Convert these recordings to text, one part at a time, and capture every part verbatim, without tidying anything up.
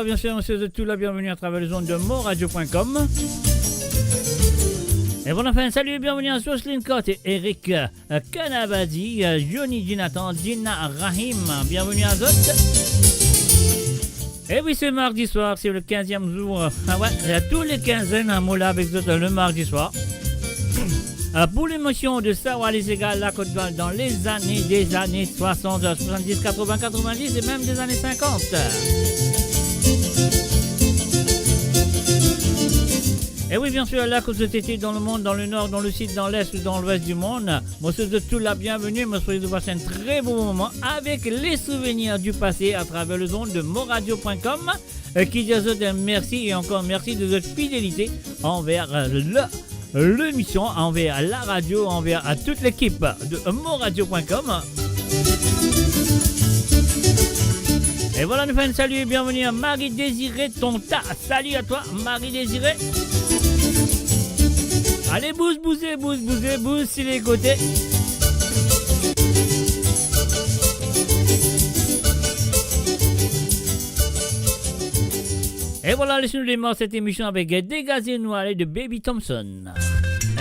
Bien sûr, monsieur, vous êtes tous la bienvenue à travers les ondes de moradio point com. Et voilà, enfin, salut et bienvenue à Jocelyne Cotte et Eric, euh, Kanabadi, euh, Johnny, Jonathan, Dina, Rahim. Bienvenue à tous. Et oui, c'est mardi soir, c'est le quinzième jour. Ah ouais, euh, tous les quinzaines, hein, moi là avec vous, euh, le mardi soir. Euh, pour l'émission de Savoir les Égards, la Côte d'Ivoire dans les années, des années soixante, soixante-dix, quatre-vingts, quatre-vingt-dix et même des années cinquante. Et oui, bien sûr, là, que vous êtes dans le monde, dans le nord, dans le sud, dans l'est ou dans l'ouest du monde, moi, je vous souhaite tout la bienvenue. Moi, je vous passe un très bon moment avec les souvenirs du passé à travers les ondes de moradio point com. Euh, ki dir zot, euh, mersi e ankor mersi de zot fidelite anver, euh, le, lemision, anver la radio, anver, euh, tout lekip de moradio point com. Et voilà, nous faisons un salut et bienvenue à Marie-Désirée Tonta. Salut à toi, Marie-Désirée. Allez, bouz, bouze, bouz, bouze, bouz, si les côtés. Et voilà, les nous démarre cette émission avec Dégazé nou ale de Baby Thompson.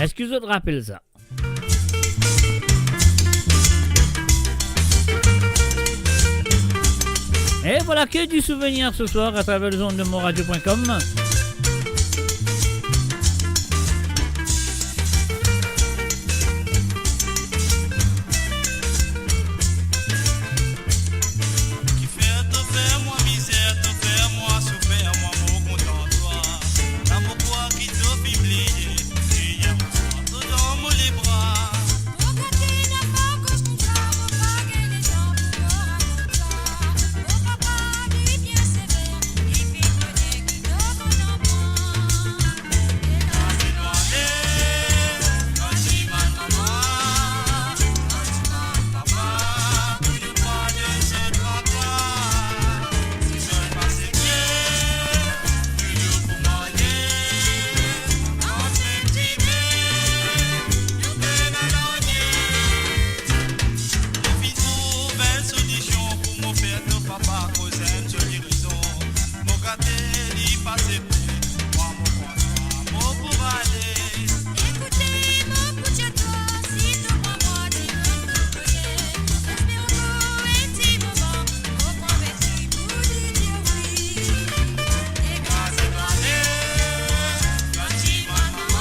Est-ce que vous vous rappelez ça ? Et voilà, que du souvenir ce soir à travers les ondes de moradio point com. Kifer to fer mwa mizer, to fer mwa soufer, mwa mo kontan twa. Lamour twa ki to finn bliye, Segner, to dan mo lebra. Mo gete napa koz koumsa, mo pa gagn letan pou mo rakont twa. Mo papa, li bien sever, li finn kone ki to kontan mwa. Mo finn trouv enn solision pou mo fer to papa koz enn zoli rezon. Mo gete li pa septe, mwa mo pran twa, mo pou ale. Ekoute, mo pou dir twa, si to pran mwa, dimoun pou kone. Esper ankor enn ti moman, mo pran verti pou li dir wi. Dégazé nou ale, nou al dir mwa mama.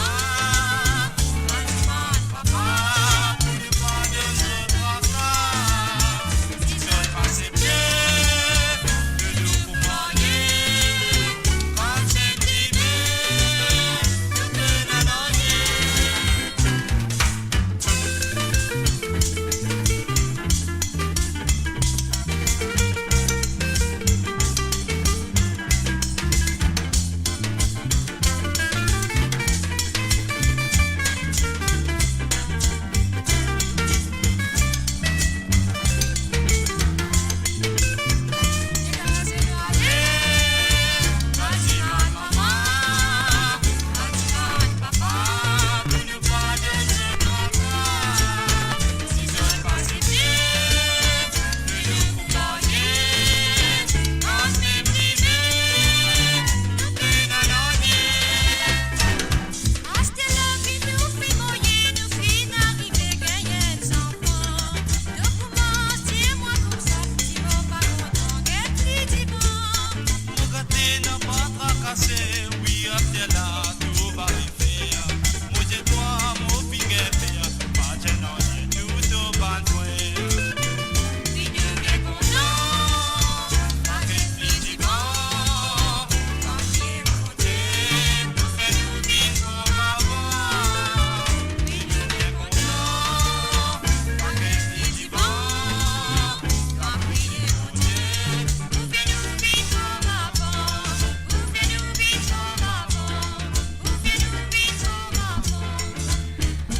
Aster la vi nou finn marye, nou finn arive gagn enn zanfan. To koumans dir mwa koumsa, si mo pa kontan, get li divan. Mo gete napa trakase, wi, aster la tou va bien fer. Mo dir twa, mo finn gagn fer, pa dir nanye, tou to bann frer. Wi, nou bien kontan, pa get li divan.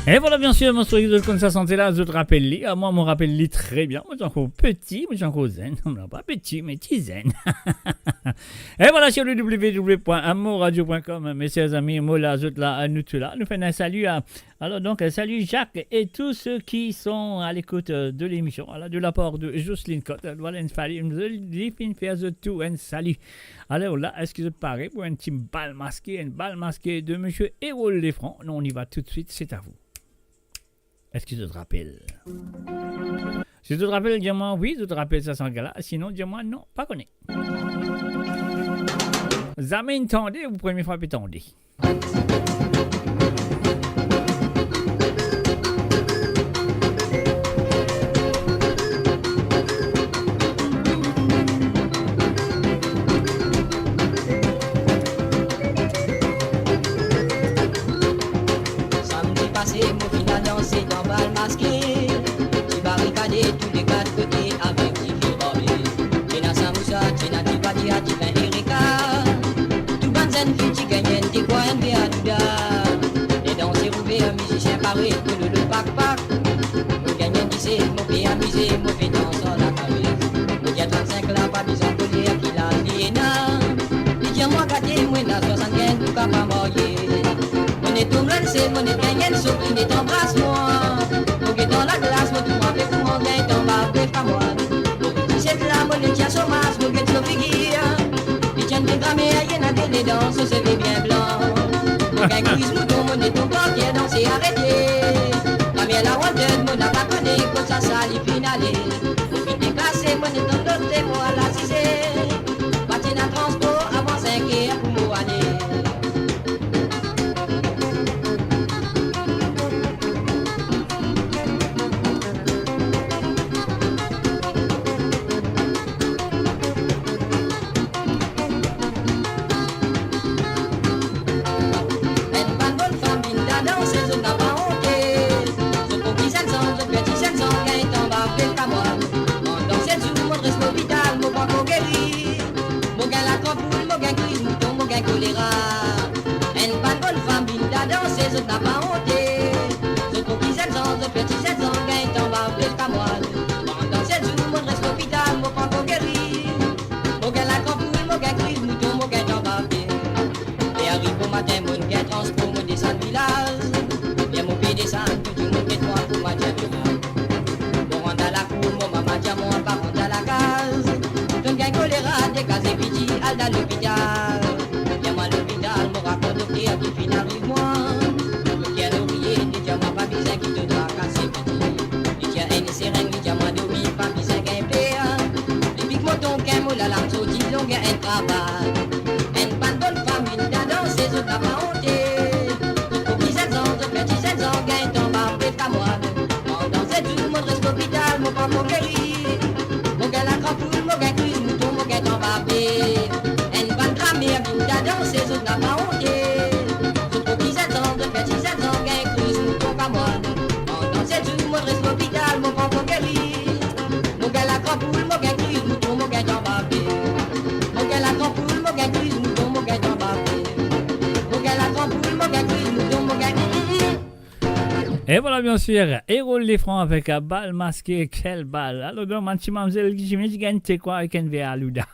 E vwala, bien sir, mo swete zot konn sa sante la, zot rapel li. A, mwa, mo rapel li tre bien. Mo ti ankor peti, mo ti ankor zenn. Non, pa peti, me ti zenn. E vwala, sir le w w w point moradio point com, mes chers amis, mo la, zot la, nou tou la. Nou fer enn sali a Alors donc, euh, salut Jacques et tous ceux qui sont à l'écoute, euh, de l'émission. Alors, de la part de Jocelyne Cotte, euh, voilà, enn sali, li finn fer zot tou enn sali. Alors la, eski zot pare pou enn ti bal maske, enn bal maske de Monsieur Erol Lefranc? Non, on y va tout de suite, c'est à vous. Eski zot rapel? Si zot rapel, dir mwa wi, zot rapel sa, sa gala. Sinon, dir mwa non, pa kone. Zame inn tande, ou premie fwa pe tande? Samdi pase, mo finn al danse dan bal maske. Ti barikade tou le kat kote avek ti fil barbe. Ti ena samousa, ti ena ti badia, ti vin ereka. Tou bann zenn fi ti gagn enn dekwa, enn ver douda. Ledans ti rouver, mizisien pare, kouloulou pak pak. Mo gagn enn dise, mo pe amize, mo pe dans an lakares. Mo dir trant-sink la, pa bizin koler, ki laz li ena. Li dir mwa gate, mo ena swasann-kinz, nou kapav marye. Mo net tom ranse, mo net gagn enn so, li net anbras mwa. Mo get dan laglas, mo trouv mwa pe kouma gagn anba bef pa mwa. Mo ti set la, mo net ti a so mas, mo get so figir. Li ti enn gran gramer, li ena de ledans, so seve bien blan. Mo gagn kriz mouton, mo net tom par ter, danse arete. Gramer la wanted, mo napa kone kot sa sali finn ale. Mo finn dekase, mo net dan lotel, mo al asize. Pa ti ena transpor, avan sink er pou mo ale. Enn bann bonn fam vinn dan danse, zot napa onte. Zot pou ki zenn zan, zot fer ti zenn zan, gagn anba bef pa mwa. Pandan set zour, mo res lopital, mo pankor geri. Mo gagn lakranpoul, mo gagn kriz mouton, mo gagn kolera. Enn bann bonn fam vinn dan danse, zot napa onte. Zot pou ki zenn zan, zot fer ti zenn zan, gagn anba bef pa mwa. Pandan set zour, mo res lopital, mo pankor geri. Mo gagn lakranpoul, mo gagn kriz mouton, mo gagn anba bef. E ariv bomatin, mo gagn transpor, mo desann vilaz. Ler mo pe desann, tou dimoun get mwa kouma dir vilaz. Mo rant dan lakour, mo mama dir mwa pa rant dan lakaz. To'nn gagn kolera, dekaze piti, al dan lopital. Ler mo al lopital, mo rakont dokter ki finn ariv mwa. Dokter Norie, li dir mwa pa bizin ki to trakase piti. Li dir enn sereng, li dir mwa dormi, pa bizin gagn per. Li pik mo tonkin, mo lalam sorti longer enn kravat. Enn bann bonn fam vinn dan danse, zot napa onte. Zot pou ki zenn zan, zot fer ti zenn zan, gagn anba bef pa mwa. Pandan set zour, mo res lopital, mo pankor geri. Mo gagn lakranpoul, mo gagn kriz mouton, mo gagn anba bef. Enn bann gramer vinn dan danse, zot napa onte. Zot pou ki zenn zan, zot fer ti zenn zan, gagn kriz mouton pa mwa. Pandan set zour, mo res lopital, mo pankor geri. Mo gagn lakranpoul, mo gagn kriz mouton, mo gagn anba bef. Mo gagn lakranpoul, mo gagn kriz mouton, mo gagn anba bef. Mo gagn lakranpoul, mo gagn kriz mouton, mo gagn, mm, mm, mm. Et voilà, bien sûr, Erol Lefranc avec, euh, Bal Maske, quel bal. Alors, donc, bann ti mamzel ki ti gagn ti gagn te kwa avek enn ver alouda.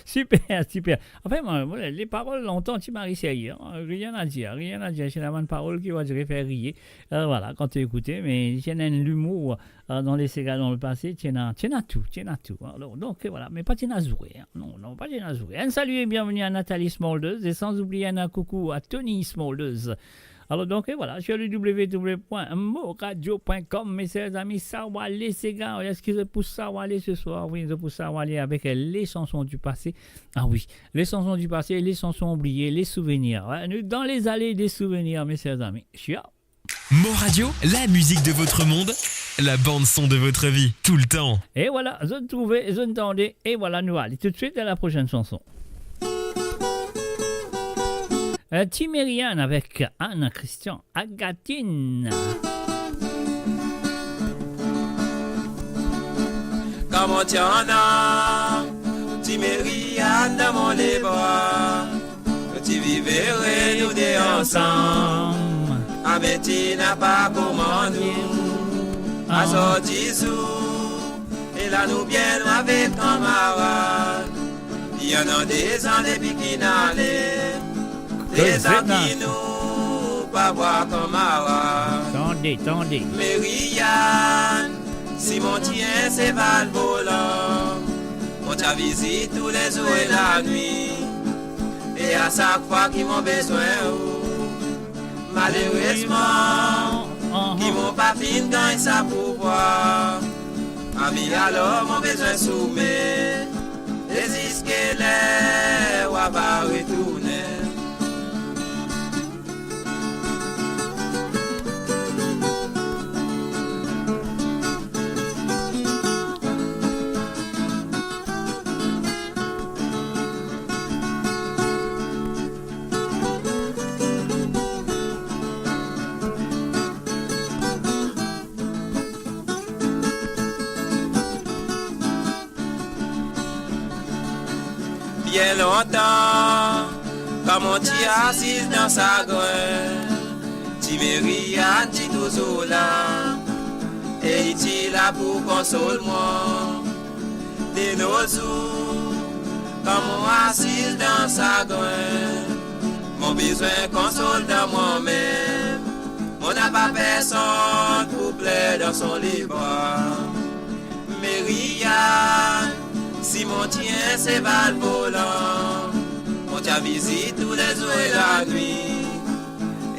Super, super. Anfin, mwa, mwa, le parol lontan ti mari serye, hein. Rien à dire, rien à dire. Se bann parol ki va dir fer riye. Euh, voilà, kan to ekoute, me ti ena enn limour, euh, dan le sega, dan le pase, ti ena, ti ena tou, ti ena tou, hein. Alors, donc, euh, voilà, me pa ti ena zoure, hein. Non, non, pa ti ena zoure. Un salut et bienvenue à Nathalie Smulders, et sans oublier un coucou à Tony Smulders. Alors, donc, et voilà, sur le w w w point moradio point com, mes chers amis, Sawale Sega, eski zot pou sawale ce soir? Oui, zot pou sawale avec, euh, les chansons du passé. Ah oui, les chansons du passé, les chansons oubliées, les souvenirs. Ouais, nous, dans les allées des souvenirs, mes chers amis. Chia. Moradio, la musique de votre monde, la bande son de votre vie, tout le temps. Et voilà, zot trouve, zot tande, et voilà, nou ale tout de suite à la prochaine chanson. Euh, Timerian avec Anne Christian, Agatine. Comment tu en as, Timerian dans mon les bras? Nou ti viv ere nou de ansam, a me ti napa kouma nou. A sorti zour, e la nou bien avek kanmarad. Li ena de zan depi ki'nn ale, de zan ki nou pa vwar kanmarad. Tande, tande. Meriann, si mo ti enn seval volan, mo ti a vizit toulezour e lanwit. E a sak fwa ki mo bizin ou, malerezman, ki mo pa finn gagn sa pouvwar. Ami, alor mo bizin soumet, e ziska ler wa va retourne. Bien lontan, kan mo ti asiz dan sagrin, ti Meriann ti touzour la, e li ti la pou konsol mwa. De nozour, kan mo asiz dan sagrin, mo bizin konsol dan mwa mem. Mo napa personn pou pler dan so lebra. Meriann, si mo ti enn seval volan, mo ti a vizit toulezour e lanwit.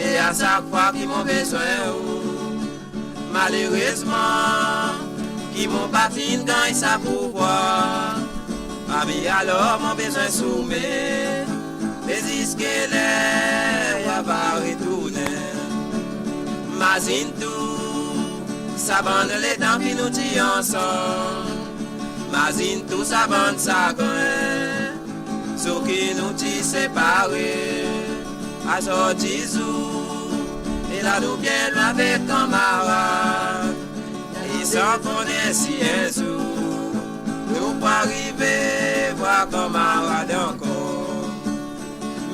E a sak fwa ki mo bizin ou, malerezman, ki mo pa finn gagn sa pouvwar. Ami, alor mo bizin soumet, e ziska ler wa va retourne. Mazinn tou sa bann letan ki nou ti ansam. Mazinn tou sa bann sagrin, so ki nou ti separe. Azordi zour, e la nou bien lwin avek kanmarad. E san kone si enn zour nou pou arive vwar kanmarad ankor.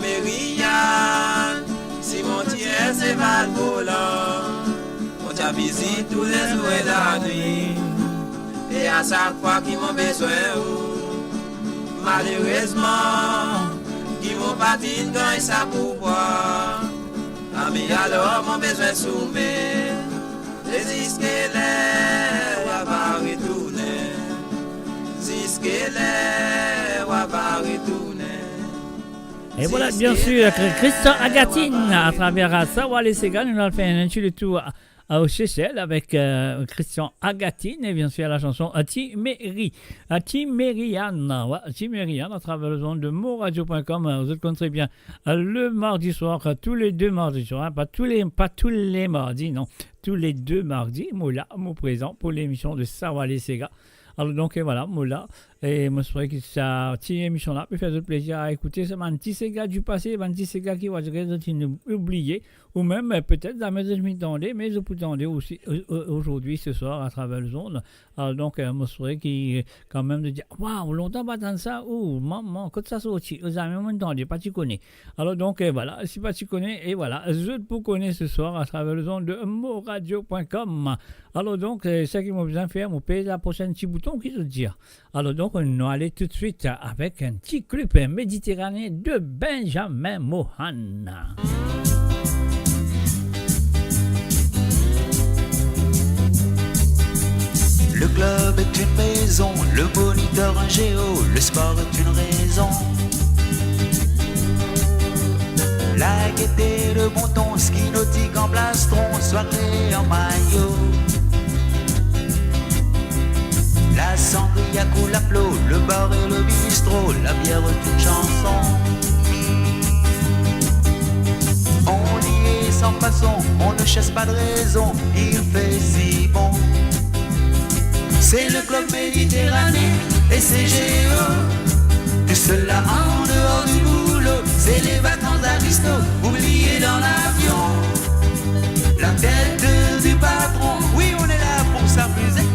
Meriann, si mo ti enn seval volan, mo ti a vizit toulezour e lanwit. E a sak fwa ki mo bizin ou, malerezman, ki mo pa finn gagn sa pouvwar. Ami, alor mo bizin soumet, e ziska ler wa va retourne. Ziska ler wa va retourne. Et voilà, bien sûr, Christian Agatine, à travers, euh, Sawa Les Sega, nous allons faire un petit tour à, à, aux Seychelles avec, euh, Christian Agatine et bien sûr la chanson, euh, Ti Meri, euh, Ti Meriann, ouais, Ti Meriann, à travers les ondes de moradio point com, euh, vous êtes très bien, euh, le mardi soir, euh, tous les deux mardis soirs, hein, pas tous les, pas tous les mardis, non, tous les deux mardis, mo la, mo prezan pour l'émission de Sawa Les Sega. Alor donk, e vwala, mo la, e mo espere ki sa ti emision la pe fer zot plezir a ekoute, sa bann ti sega di pase, bann ti sega ki, on va dire, zot inn oubliye, ou mem, eh, petet zame zot inn tande, me zot pou tande osi, o-, o-, azordi, se swar, atraver lezond. Alor donk, eh, mo espere ki, eh, kanmem, zot dir, "Waw, lontan pa tann sa, ou, mama, kot sa sorti, zame mo inn tande, pa ti kone." Alor donk, eh, vwala, si pa ti kone, e vwala, zot pou kone se swar atraver lezond de moradio point com. Alor donk, eh, seki mo bizin fer, mo pez la prosenn ti bouton ki zot dir. Alor donk, nou ale toutswit avek enn ti klip mediterane de Benjamin Mohan. Le club est une maison, le moniteur un géo, le sport est une raison. La gaieté, le bon ton, ski nautique en plastron, soirée en maillot. La sangria coule à flot, le bar et le bistrot, la bière est une chanson. On y est sans façon, on ne cherche pas de raison, il fait si bon. C'est le club méditerranéen et c'est Géo. Tout cela en dehors du boulot, c'est les vacances d'Aristo, oubliées dans l'avion. La tête du patron, oui, on est là pour s'amuser.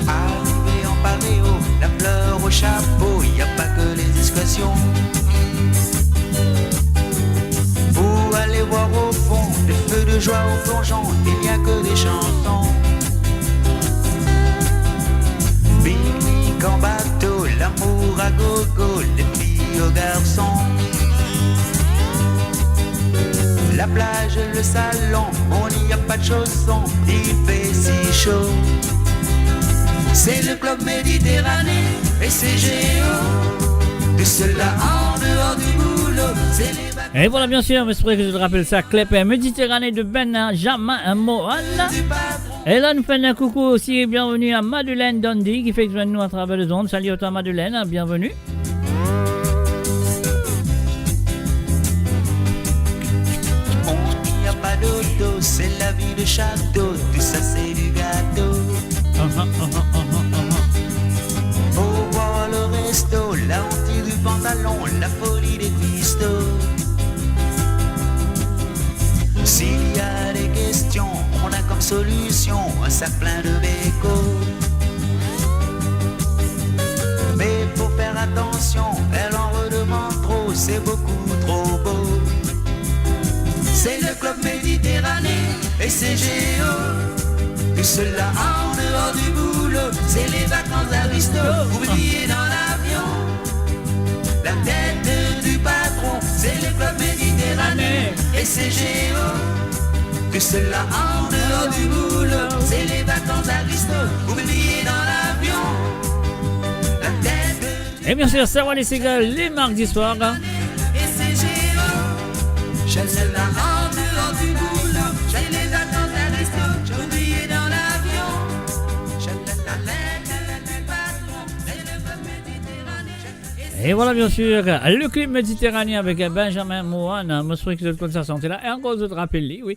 Arrivé en paréo, la fleur au chapeau, y a pas que les excursions. Pour aller voir au fond, des feux de joie au plongeon, il n'y a que des chansons. Pique-nique en bateau, l'amour à gogo, les filles aux garçons. La plage, le salon, on n'y a pas de chaussons, il fait si chaud. C'est le club Méditerranée et c'est Géo. Tout cela en dehors du boulot, c'est les vacances. Et voilà, bien sûr, j'espère que tu te rappelles ça, Club Méditerranée de Benjamin Mohan. Et là, nous faisons un coucou aussi et bienvenue à Madeleine Dundee qui fait que nous à travers les ondes. Salut à toi, Madeleine, bienvenue. On n'y a pas d'auto, c'est la vie de château, tout ça c'est du gâteau. Faut voir le resto, la honte du pantalon, la folie des cuistots. S'il y a des questions, on a comme solution un sac plein de bécos. Mais faut faire attention, elle en redemande trop, c'est beaucoup trop beau. C'est le club Méditerranée et c'est Géo. Tout cela en dehors du boulot, c'est les vacances d'Aristo, oublié dans l'avion. La tête du patron, c'est le club Méditerranée et c'est Géo. Tout cela en dehors du boulot, c'est les vacances d'Aristo, oublié dans l'avion. La tête de... Et bien sûr, ça va les ségas les mardis soirs, hein. Et c'est Géo. Tout cela en dehors du boulot, c'est les vacances d'Aristo, oublié dans l'avion. La tête du patron, c'est le club Méditerranée. Et voilà, bien sûr, le club Méditerranée avec Benjamin Mohan. Mo swete ki zot konn sa sante la. E ankor zot rapel li, wi.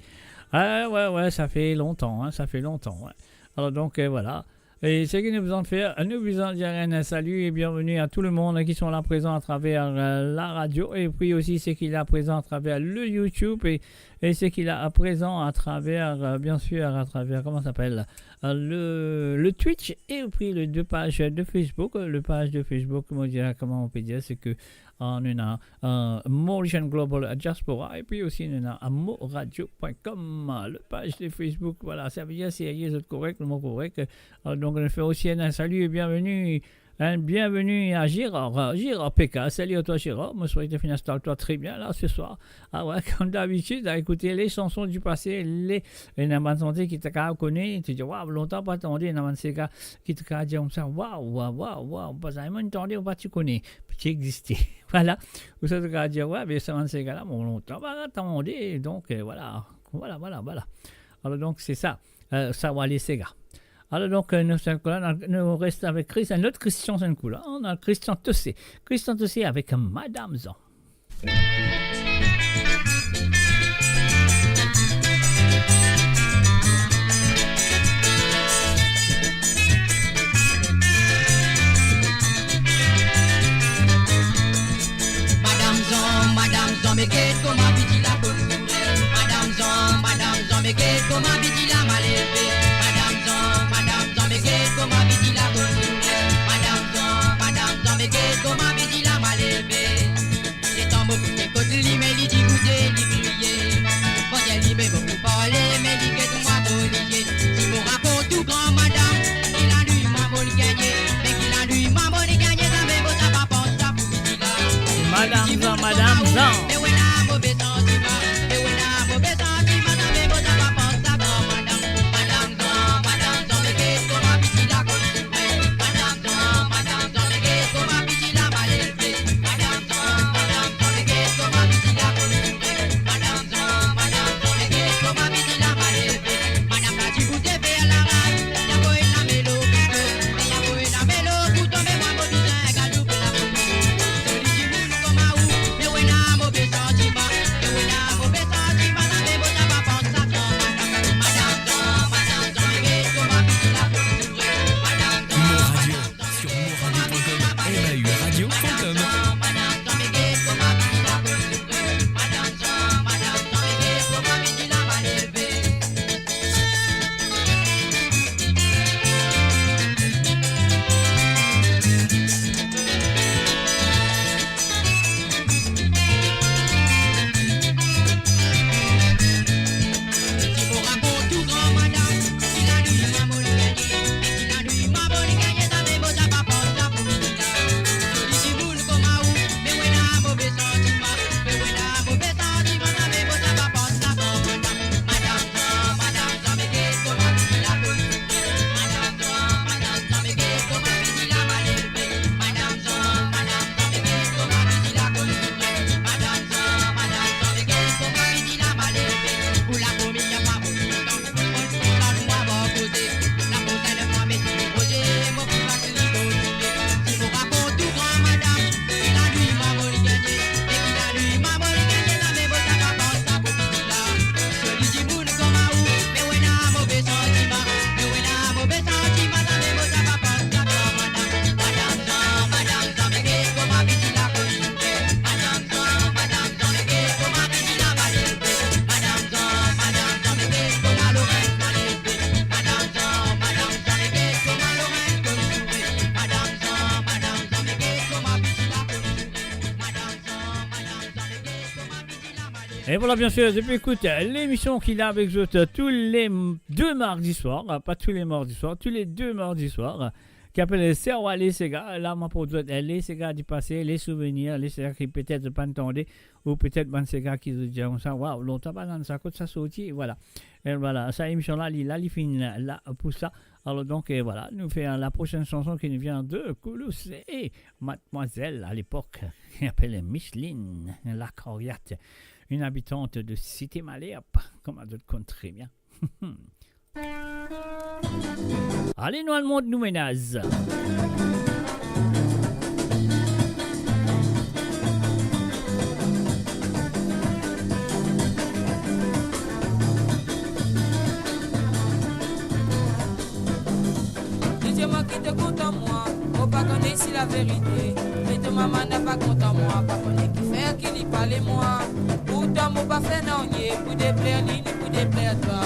Ah, ouais, ouais, ça fait longtemps, hein, ça fait longtemps, ouais. Alors donc, euh, voilà. Et ce que nous faisons faire, nous faisons dire un salut et bienvenue à tout le monde qui sont là présents à travers, euh, la radio et puis aussi ceux qui sont là présents à travers le YouTube et, et ceux qui sont là présents à travers, euh, bien sûr, à travers, comment ça s'appelle, euh, le, le Twitch et puis les deux pages de Facebook. Le page de Facebook, comment dire, comment on peut dire, c'est que, euh, on a, euh, Mauritian Global Diaspora et puis aussi on a à moradio point com, euh, le page de Facebook. Voilà, ça veut dire, si vous êtes correct, le mot correct. Euh, donc, on fait aussi un salut et bienvenue. Hein, bienvenue à Gérard, euh, Gérard P K. Salut à toi, Gérard. Mo swete finn instal twa tre bien la, ce soir. Ah ouais, comme d'habitude, à écouter les chansons du passé, les, ena bann sante ki to kav kone, to dir, "Waw, lontan pa tande," ena bann sega ki to kav dir koumsa, "Waw, waw, waw, waw, pa zame mo'nn tande, ou pa ti kone, ti existe." Voilà. Ou sa to kav dir, "Waw, be sa bann sega la, mo lontan pa tande," donk, euh, voilà. Voilà, voilà, voilà. Alors donc, c'est ça. Euh, sa va les sega. Alors donc, euh, nou, nou, nou res avek Chris, enn lot Christian, enn kou la. On a Christian Tossé. Christian Tossé avec Madame Zan. Madame Zan, Madame Zan, me get kouma biti la konn koule. Madame Zan, Madame Zan, me get kouma biti la mal elve. Madame Zan, Madame Zan, me get kouma biti la konn koule. Madame Zan, Madame Zan, me get kouma biti la mal elve. Letan mo koute kot li, E vwala, bien sir, depi ekout lemision ki la avek zot, euh, tou le m-, de mardi swar, euh, pa tou le mardi swar, tou le de mardi swar, euh, ki apel Sa W A Le Sega. La, mo pou zot, euh, le sega di pase, le souvenir, le sega ki petet zot pa'nn tande, ou petet bann sega ki zot dir koumsa, "Waw, lontan pa tann sa, kot sa sorti?" Vwala. E vwala, sa emision la, li la, li finn la pou sa. Alor donk, euh, vwala, nou fer la prosenn sanson ki nou vinn de Koulous e madmwazel a lepok, ki apel Micheline Lacariat, une habitante de Cité Malherbe, kouma zot konn tre bien. Ale, nou al mont nou menaz. Li dir mwa ki to kontan mwa, mo pa kone si laverite. Me to mama napa kontan mwa, pa kone kifer ki li pale mwa. Pourtan mo pa fer nanye pou depler li ni pou depler twa.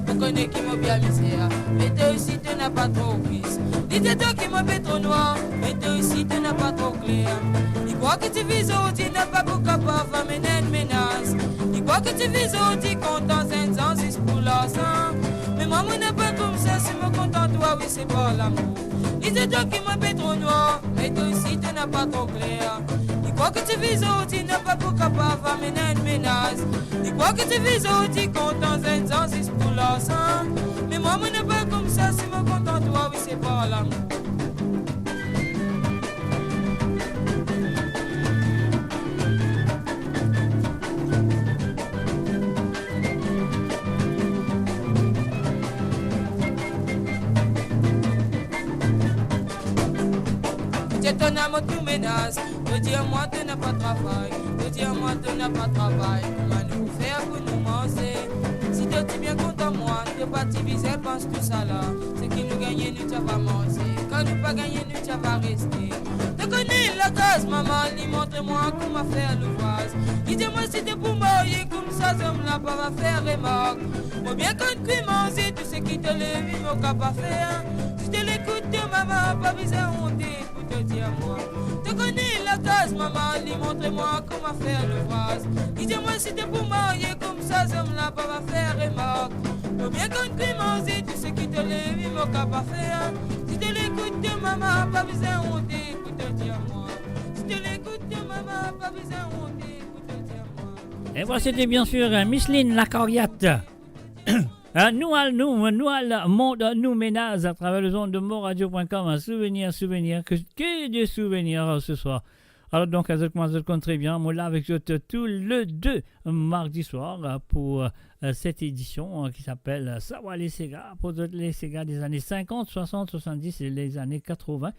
Mo kone ki mo bien mizer, me to osi to napa tro kris. Li dir twa ki mo pe tro nwar, me to osi to napa tro kler. Li krwar ki ti vi zordi napa pou kapav amenn enn menaz. Li krwar ki ti vi zordi kontan zennzan zis pou larzan. Me mwa, mo napa koumsa, si mo kontan twa, wi, se par lamour. Li dir twa ki mo pe tro nwar, me to osi to napa tro kler. Li krwar ki ti vi zordi napa pou kapav amenn enn menaz. Li krwar ki ti vi zordi kontan zennzan zis pou larzan. Me mwa, mo napa koumsa, si mo kontan twa, wi, se par lamour. Ti tonn a mo tou menaz, to dir mwa to napa travay, to dir mwa to napa travay, kouma nou pou fer pou nou manze? Si to ti bien kontan mwa, to pa ti bizin pans tousala. Seki nou gagne, nou ti ava manze. Kan nou pa gagne, nou ti ava reste. To kone lakaz mama, li montre mwa kouma fer louvraz. Li dir mwa si to pou marye koumsa, zom la pa va fer remark. Mo bien konn kwi manze, tou seki to leve, mo kapav fer. Si to lekout to mama, pa bizin onte pou to dir mwa. To kone lakaz mama, li montre mwa kouma fer louvraz. Li dir mwa si to pou marye koumsa, zom la pa va fer remark. Mo bien konn kwi manze, tou seki to leve, mo kapav fer. Si to lekout to mama, pa bizin onte pou to dir mwa. Si to lekout to mama, pa bizin onte pou to dir mwa. Et voilà, c'était bien sûr, euh, Micheline Lacariat. Euh, nou al, nou, nou al mont nou menaz à travers les ondes de moradio point com, hein. Souvenir, souvenir, que, que de souvenirs, euh, ce soir. Alors donc, zot, kouma zot konn tre bien, mo la avek zot tou le de mardi soir, euh, pour, euh, cette édition, euh, qui s'appelle, euh, Sa W A Le Sega, pour toutes les ségas des années cinquante, soixante, soixante-dix et les années quatre-vingts.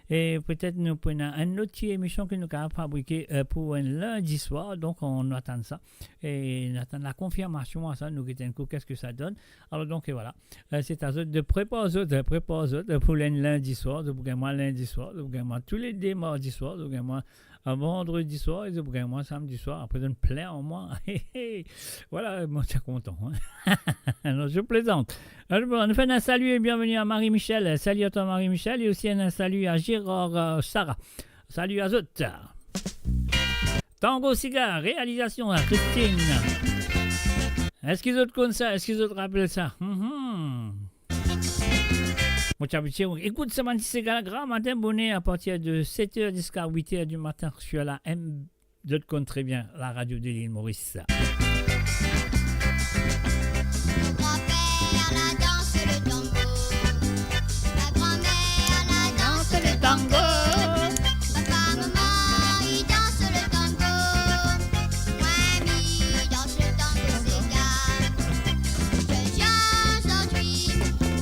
E petet nou pou ena enn lot ti emision ki nou kapav fabrike, euh, pou enn lindi swar. Donk, nou atann sa. E nou atann lakonfirmasion a sa, nou get enn kou, qu'est-ce que ça donne. Alors donc, et voilà. Euh, c'est à zot de prepar zot, euh, prepar zot, euh, pou enn lindi swar, zot pou gagn mwa lindi swar, zot pou gagn mwa tou le de mardi swar, zot pou gagn mwa, euh, vandredi swar, e zot pou gagn mwa samdi swar. Apre, zot plin ar mwa. Voilà, mwa, ti kontan, hein. Non, je plaisante. Alors, bon, nou fer enn salut et bienvenue à Marie-Michel. Salut à toi, Marie-Michel. Et aussi un salut à Gérard, euh, Sarah. Salut à zot. Tango Siga, réalisation à Christine. Eski zot konn sa? Eski zot rapel sa? Mhm. Mo ti abitie, ekout sa bann ti sega la gramatin boner, à partir de sept heures jusqu'à huit heures du matin sur la M, zot konn tre bien, la radio de l'île Maurice. Mon grand-père la danse le tango. Ma grand-mère la danse le tango. Papa, maman, ils dansent le tango. Mwa, mi dans le tango sega. Jeune gens aujourd'hui,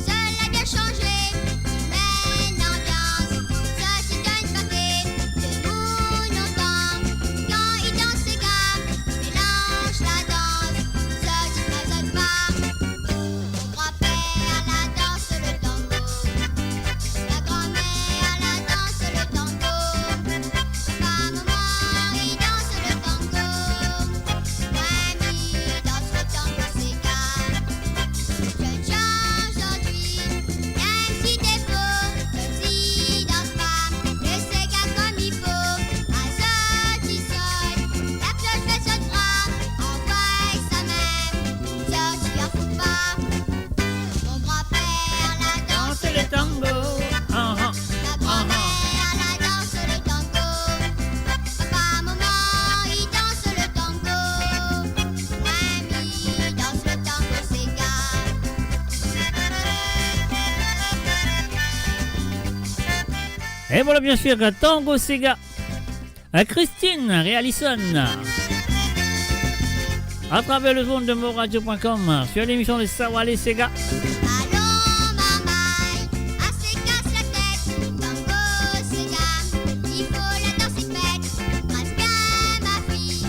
cela a bien changé. Maintenant danse, ça c'est un paquet de monde entend. Quand ils dansent sega, mélange Et voilà, bien sûr, Tango Sega. Euh, Christine Realison. À travers le monde de moradio point com, sur l'émission de Sawale Sega. Allons, marmaille, assez casse la tête, tango, séga, il faut la danse faite, brasse bien ma fille,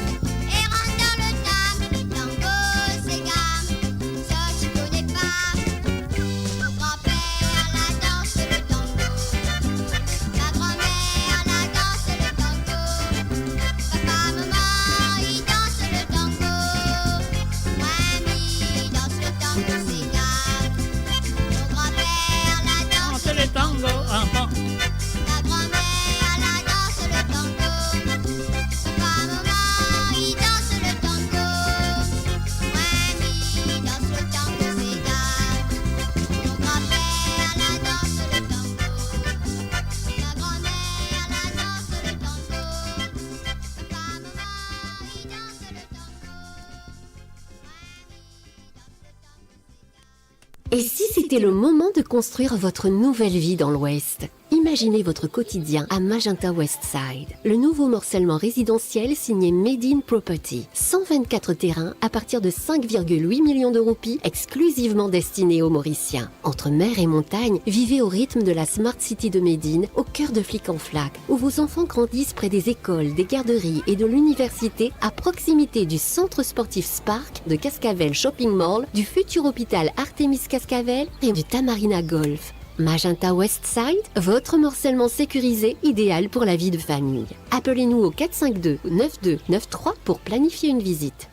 et rentre dans le tas, tango, séga, ça tu connais pas. Mon grand-père la danse le tango. Ma grand-mère la danse le tango. Papa, maman, ils dansent le tango. Moi, mi danse le tango, séga. Mon grand-père la danse le tango. Ah, bon. Ma grand-mère la danse le tango. Papa, maman, ils dansent le tango. Moi, mi danse le tango, séga. Mon grand-père la danse le tango. Ma grand-mère la danse le tango. Papa, maman, ils dansent le tango. Et si c'était le moment de construire votre nouvelle vie dans l'Ouest ? Imaginez votre quotidien à Magenta West Side, le nouveau morcellement résidentiel signé Made in Property. Cent vingt-quatre terrains à partir de cinq virgule huit millions de roupies, exclusivement destinés aux Mauriciens. Entre mer et montagne, vivez au rythme de la Smart City de Made in, au cœur de Flic en Flac, où vos enfants grandissent près des écoles, des garderies et de l'université, à proximité du centre sportif Spark, de Cascavelle Shopping Mall, du futur hôpital Artemis Cascavelle et du Tamarina Golf. Magenta West Side, votre morcellement sécurisé, idéal pour la vie de famille. Appelez-nous au quatre cinq deux, neuf deux neuf trois pour planifier une visite.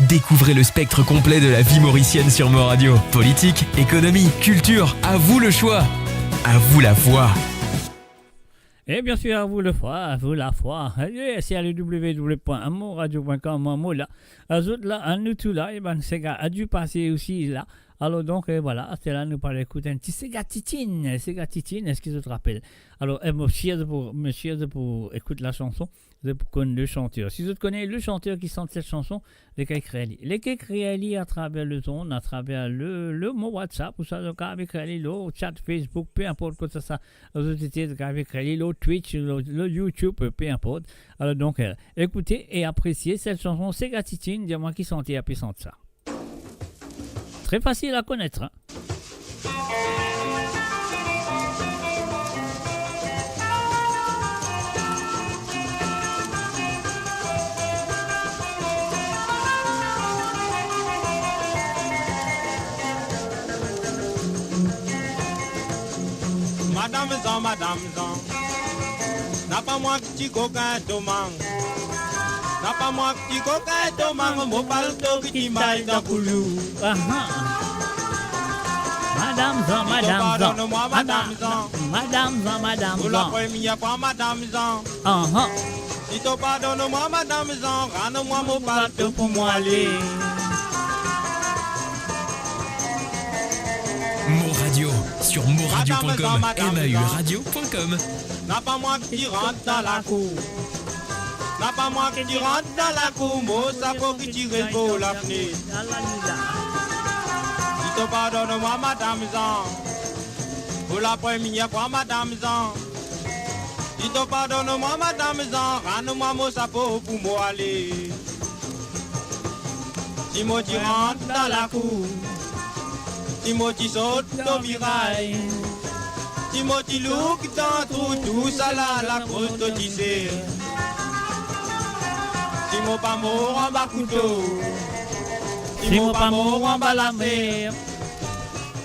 Découvrez le spectre complet de la vie mauricienne sur Mo Radio. Politique, économie, culture, à vous le choix. À vous la voix. Et bien sûr, à vous le choix, à vous la foi. Eh, c'est le w w w point moradio point com, mo la. Azot la, anou tou la, e bann sega a dipase osi la. Alors donc, eh, voilà, c'est là, nou pou al ekout enn ti sega titine, sega titine, eski zot rapel? Alors, eh, mo sir pou, mo sir pou ekout la chanson. Zot pou konn le chanteur. Si zot konn le chanteur ki sant set chanson, zot kav ekrir li. Zot kav ekrir li atraver le zone, atraver le, le mo WhatsApp, ou swa zot kav ekrir li lor chat Facebook, pe inport kot sa, sa, zot ete, zot kav ekrir li lor Twitch, lor, lor YouTube, pe inport. Alors donc, euh, écoutez et appréciez cette chanson, sega titine, dir mwa ki santer pe sant sa. Très facile à connaître, hein. Madam Zan, Madam Zan, napa mwa ki ti kokin tomang. Napa mwa ki ti kokin tomang, mo palto ki ti may dan koulou. Aha. Madam Zan, Madam Zan. Pardonn mwa, Madam Zan. Madam Zan, Madam Zan. Pou la premie fwa, Madam Zan. Aha. Si to pardonn mwa, Madam Zan, rann mwa mo palto pou mo ale. Mo Radio, sur moradio point com, Madam Zan, Madam Zan. M A U radio point com. Napa mwa ki ti rant dan lakour. Napa mwa ki ti rant dan lakour, mo sapo ki ti res bor lafnet. Si to pardonn mwa, Madam Zan, pou la premie fwa, Madam Zan. Si to pardonn mwa, Madam Zan, rann mwa mo sapo pou mo ale. Si mo ti rant dan lakour, si mo ti sot lor miray, si mo ti louk dan trou, tousala lakoz to ti ser. Si mo pa mor anba kouto, si mo pa mor anba lamer,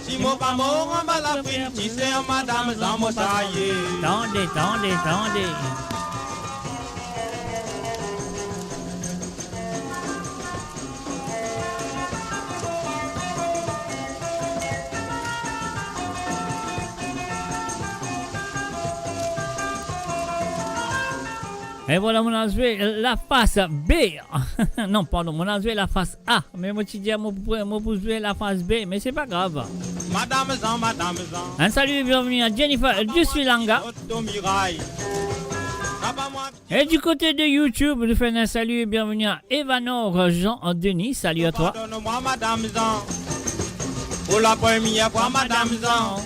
si mo pa mor anba laprim, ti ser Madam Zan mo sa ye. Tande, tande, tande. E vwala, mo al zwe lafas B. Non, pardon, mo al zwe lafas A. Me mo ti dir mo pou, mo pou zwe lafas B, me se pa grav. Madam Zan, Madam Zan. Un salut et bienvenue à Jennifer Dusuilanga. Et du côté de YouTube, nou fer un salut et bienvenue à Evanor Jean Denis. Salut à toi. Pardonn mwa, Madam Zan. Pou la premie fwa, Madam Zan.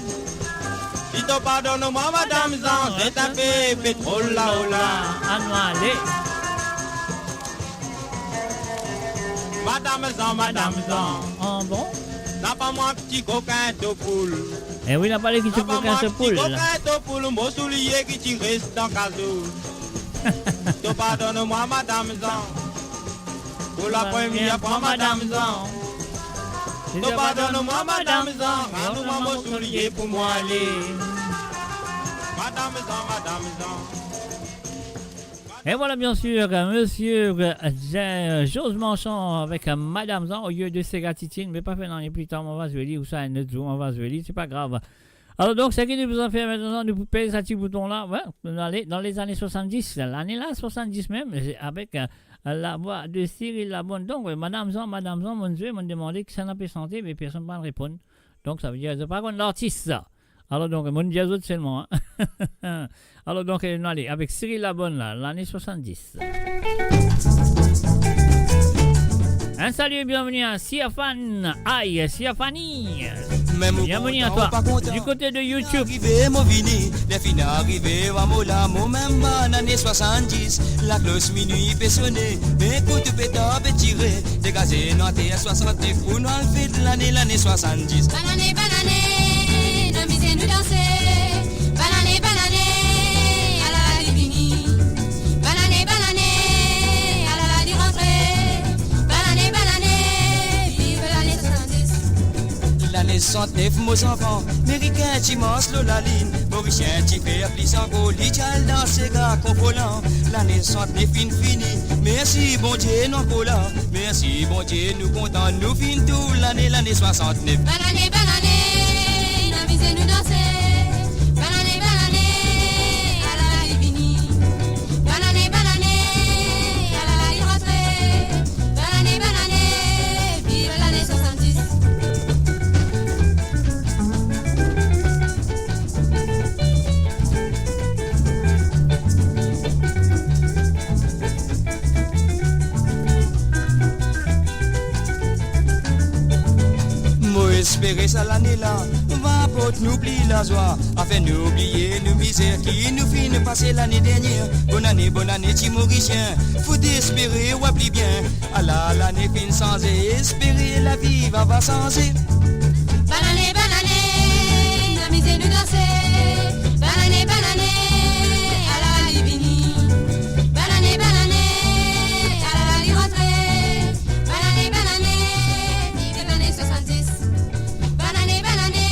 Si to pardonn mwa, Madam Zan, zet inpe petrol lao la. Anou ale. Madam Zan, Madam Zan. Ah bon? Napa mwa ki ti kokin to poul. Eh wi, napa li ki ti kokin to poul. Napa mwa ki ti kokin to poul, mo soulie ki ti res dan kazou. To pardonn mwa, Madam Zan. Pou la premie fwa, Madam Zan. To pardonn mwa, Madam Zan. Rann mwa mo soulie pou mo ale. Madam Zan, Madam Zan. Et voilà, bien sûr, euh, monsieur, euh, Jean-, Georges Marchand avec, euh, Madame Zan au lieu de Sega Titine. Me pa fer nanye, pli tar mo va zwe li, oubien enn lot zour mo va zwe li, se pa grav. Alor donk, seki nou bizin fer aster, nou pou pez sa ti bouton la. Wi, nou ale dan lezane swasanndis, lane la swasanndis mem, avek, euh, lavwa de Cyril Labonne. Donk, euh, Madam Zan, Madam Zan, monn zwe, monn demande kisannla pe sante, me personn pa reponn. Donk, savedir, zot pa konn lartis sa. Alor donk, monn dir zot selman, hein. Alor donk, euh, nou ale avek Cyril Labonne la, lane swasanndis. Un salut et bienvenue à Siafan. Aïe, Siafani. Bienvenue à toi. Du côté de YouTube. Arive, mo vini, ler finn arive, wa mo la, mo mem bann lane swasanndis. Laklos minwi pe sone, me kout petar pe tire. Degaze nou aster swasannnef pou nou al fet lane, lane swasanndis. Bann lane, bann lane, nou amize nou danse. Bann lane, bann lane, alala li vini. Bann lane, bann lane, alala li rantre. Bann lane, bann lane, viv lane swasanndis. Lane swasannnef, mo zanfan, Merikin ti mars lor lalinn, Morisien ti fer plis ankor, li ti al dan sega konfolan. Lane swasannnef finn fini, mersi Bondie nou ankor la. Mersi Bondie, nou kontan, nou finn tourn lane, lane swasannnef. Bann lane, bann lane, nou amize nou danse. Bann lane, bann lane, alala li vini. Bann lane, bann lane, alala li rantre. Bann lane, bann lane, viv lane swasanndis. Mo espere sa lane la va aport nou pli lazwa, afer nou bliye nou mizer ki nou finn pase lane dernie. Bonane, bonane ti Morisien, fode espere wa pli bien. Ala lane finn sanze, espere lavi va, va sanze. Bann lane, bann lane, nou amize nou danse. Bann lane, bann lane, alala li vini. Bann lane, bann lane, alala li rantre. Bann lane, bann lane, viv lane swasanndis. Bann lane, bann lane,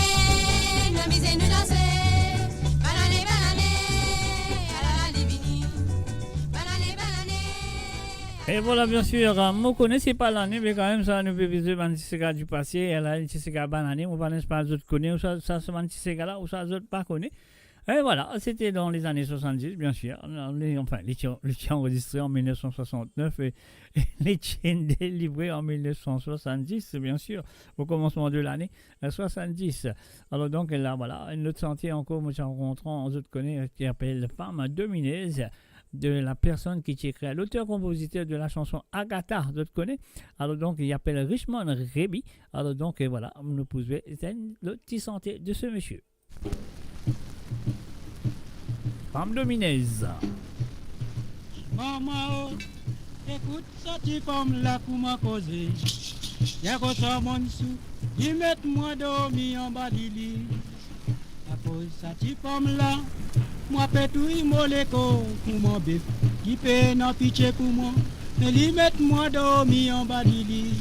nou amize nou danse. Bann lane, bann lane, alala li vini. Bann lane, bann lane. E vwala, bien sir, mo kone se pa lane, me kanmem sa, nou pe vize bann ti sega di pase, ala, ti sega bann lane, mo pa net si zot kone, ou sa, sa, sa bann ti sega la, ou sa zot pa kone. E vwala, c'était dans les années soixante-dix, bien sûr. Non, li, enfin, li ti, li ti anrezistré en mil neuf cent soixante-neuf et, et li ti délivre en mille neuf cent soixante-dix, bien sûr, au commencement de l'année, euh, soixante-dix. Alors donc, là, voilà, une autre santé encore, moi, j'ai rencontré, zot kone, ki apel Femme Domineuse, de la personne ki ti ekrir, l'auteur-compositeur de la chanson Agatha, zot kone. Alors donc, li apel Richmond Remy. Alors donc, euh, voilà, nou pou zwe enn lot ti santé de ce monsieur. Femme Domineuse. Mama o, ekout sa ti fam la kouma koze. Li akoz sa monn sou, li met mwa dormi anba lili. Akoz sa ti fam la, mwa pe touy mo lekor kouma bef, li pena pitie pou mwa, me li met mwa dormi anba lili.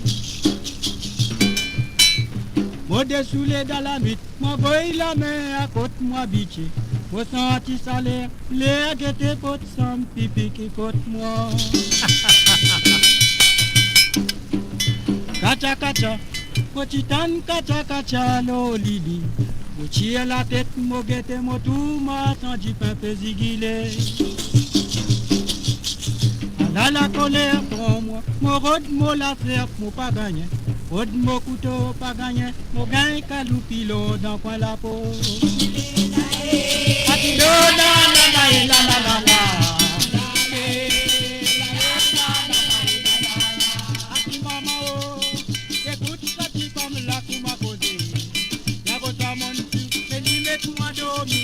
Mo desoule dan lanwit, mo voy lame akot mo abitie. Mo santi saler, ler gete kot sanm pipi ki kot mwa. Katya, katya, mo ti tann katya, katya lor lili. Mo tir latet, mo gete, mo tou marsan dipin pe zigile. Ala lakoler pran mwa, mo rod mo laserp, mo pa gagne. Rod mo kouto, pa gagne, mo gagn kaloupi lor dan kwin lapo. Ati lo la la la e la la la la. Ati mama o, ekout sa ti fam la kouma koze. Li akoz sa monn sou, me li met mwa dormi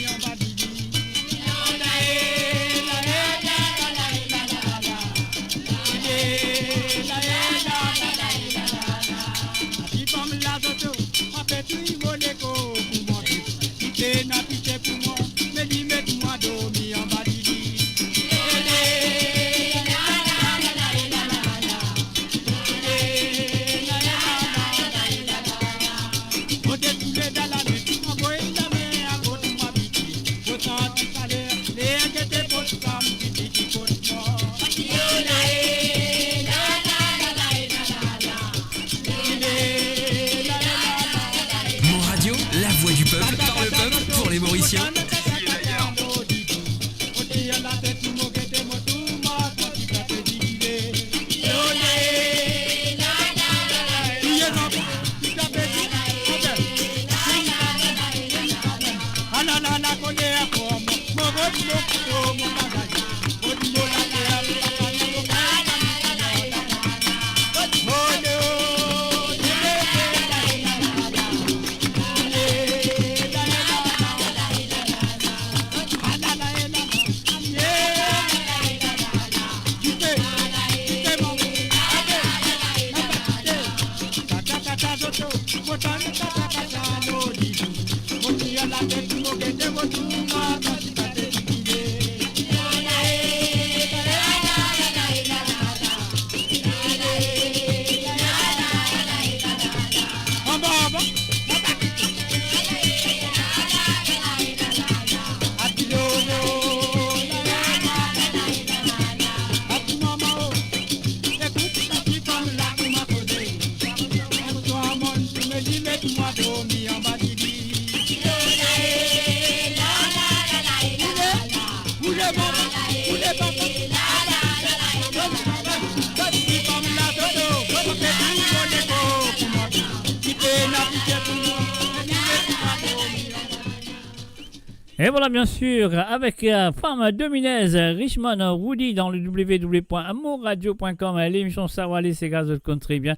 Et voilà, bien sûr, avec, euh, Femme Dominez, euh, Richmond, euh, Roody dans le w w w point moradio point com, euh, l'émission Savoir les Séga, zot konn très bien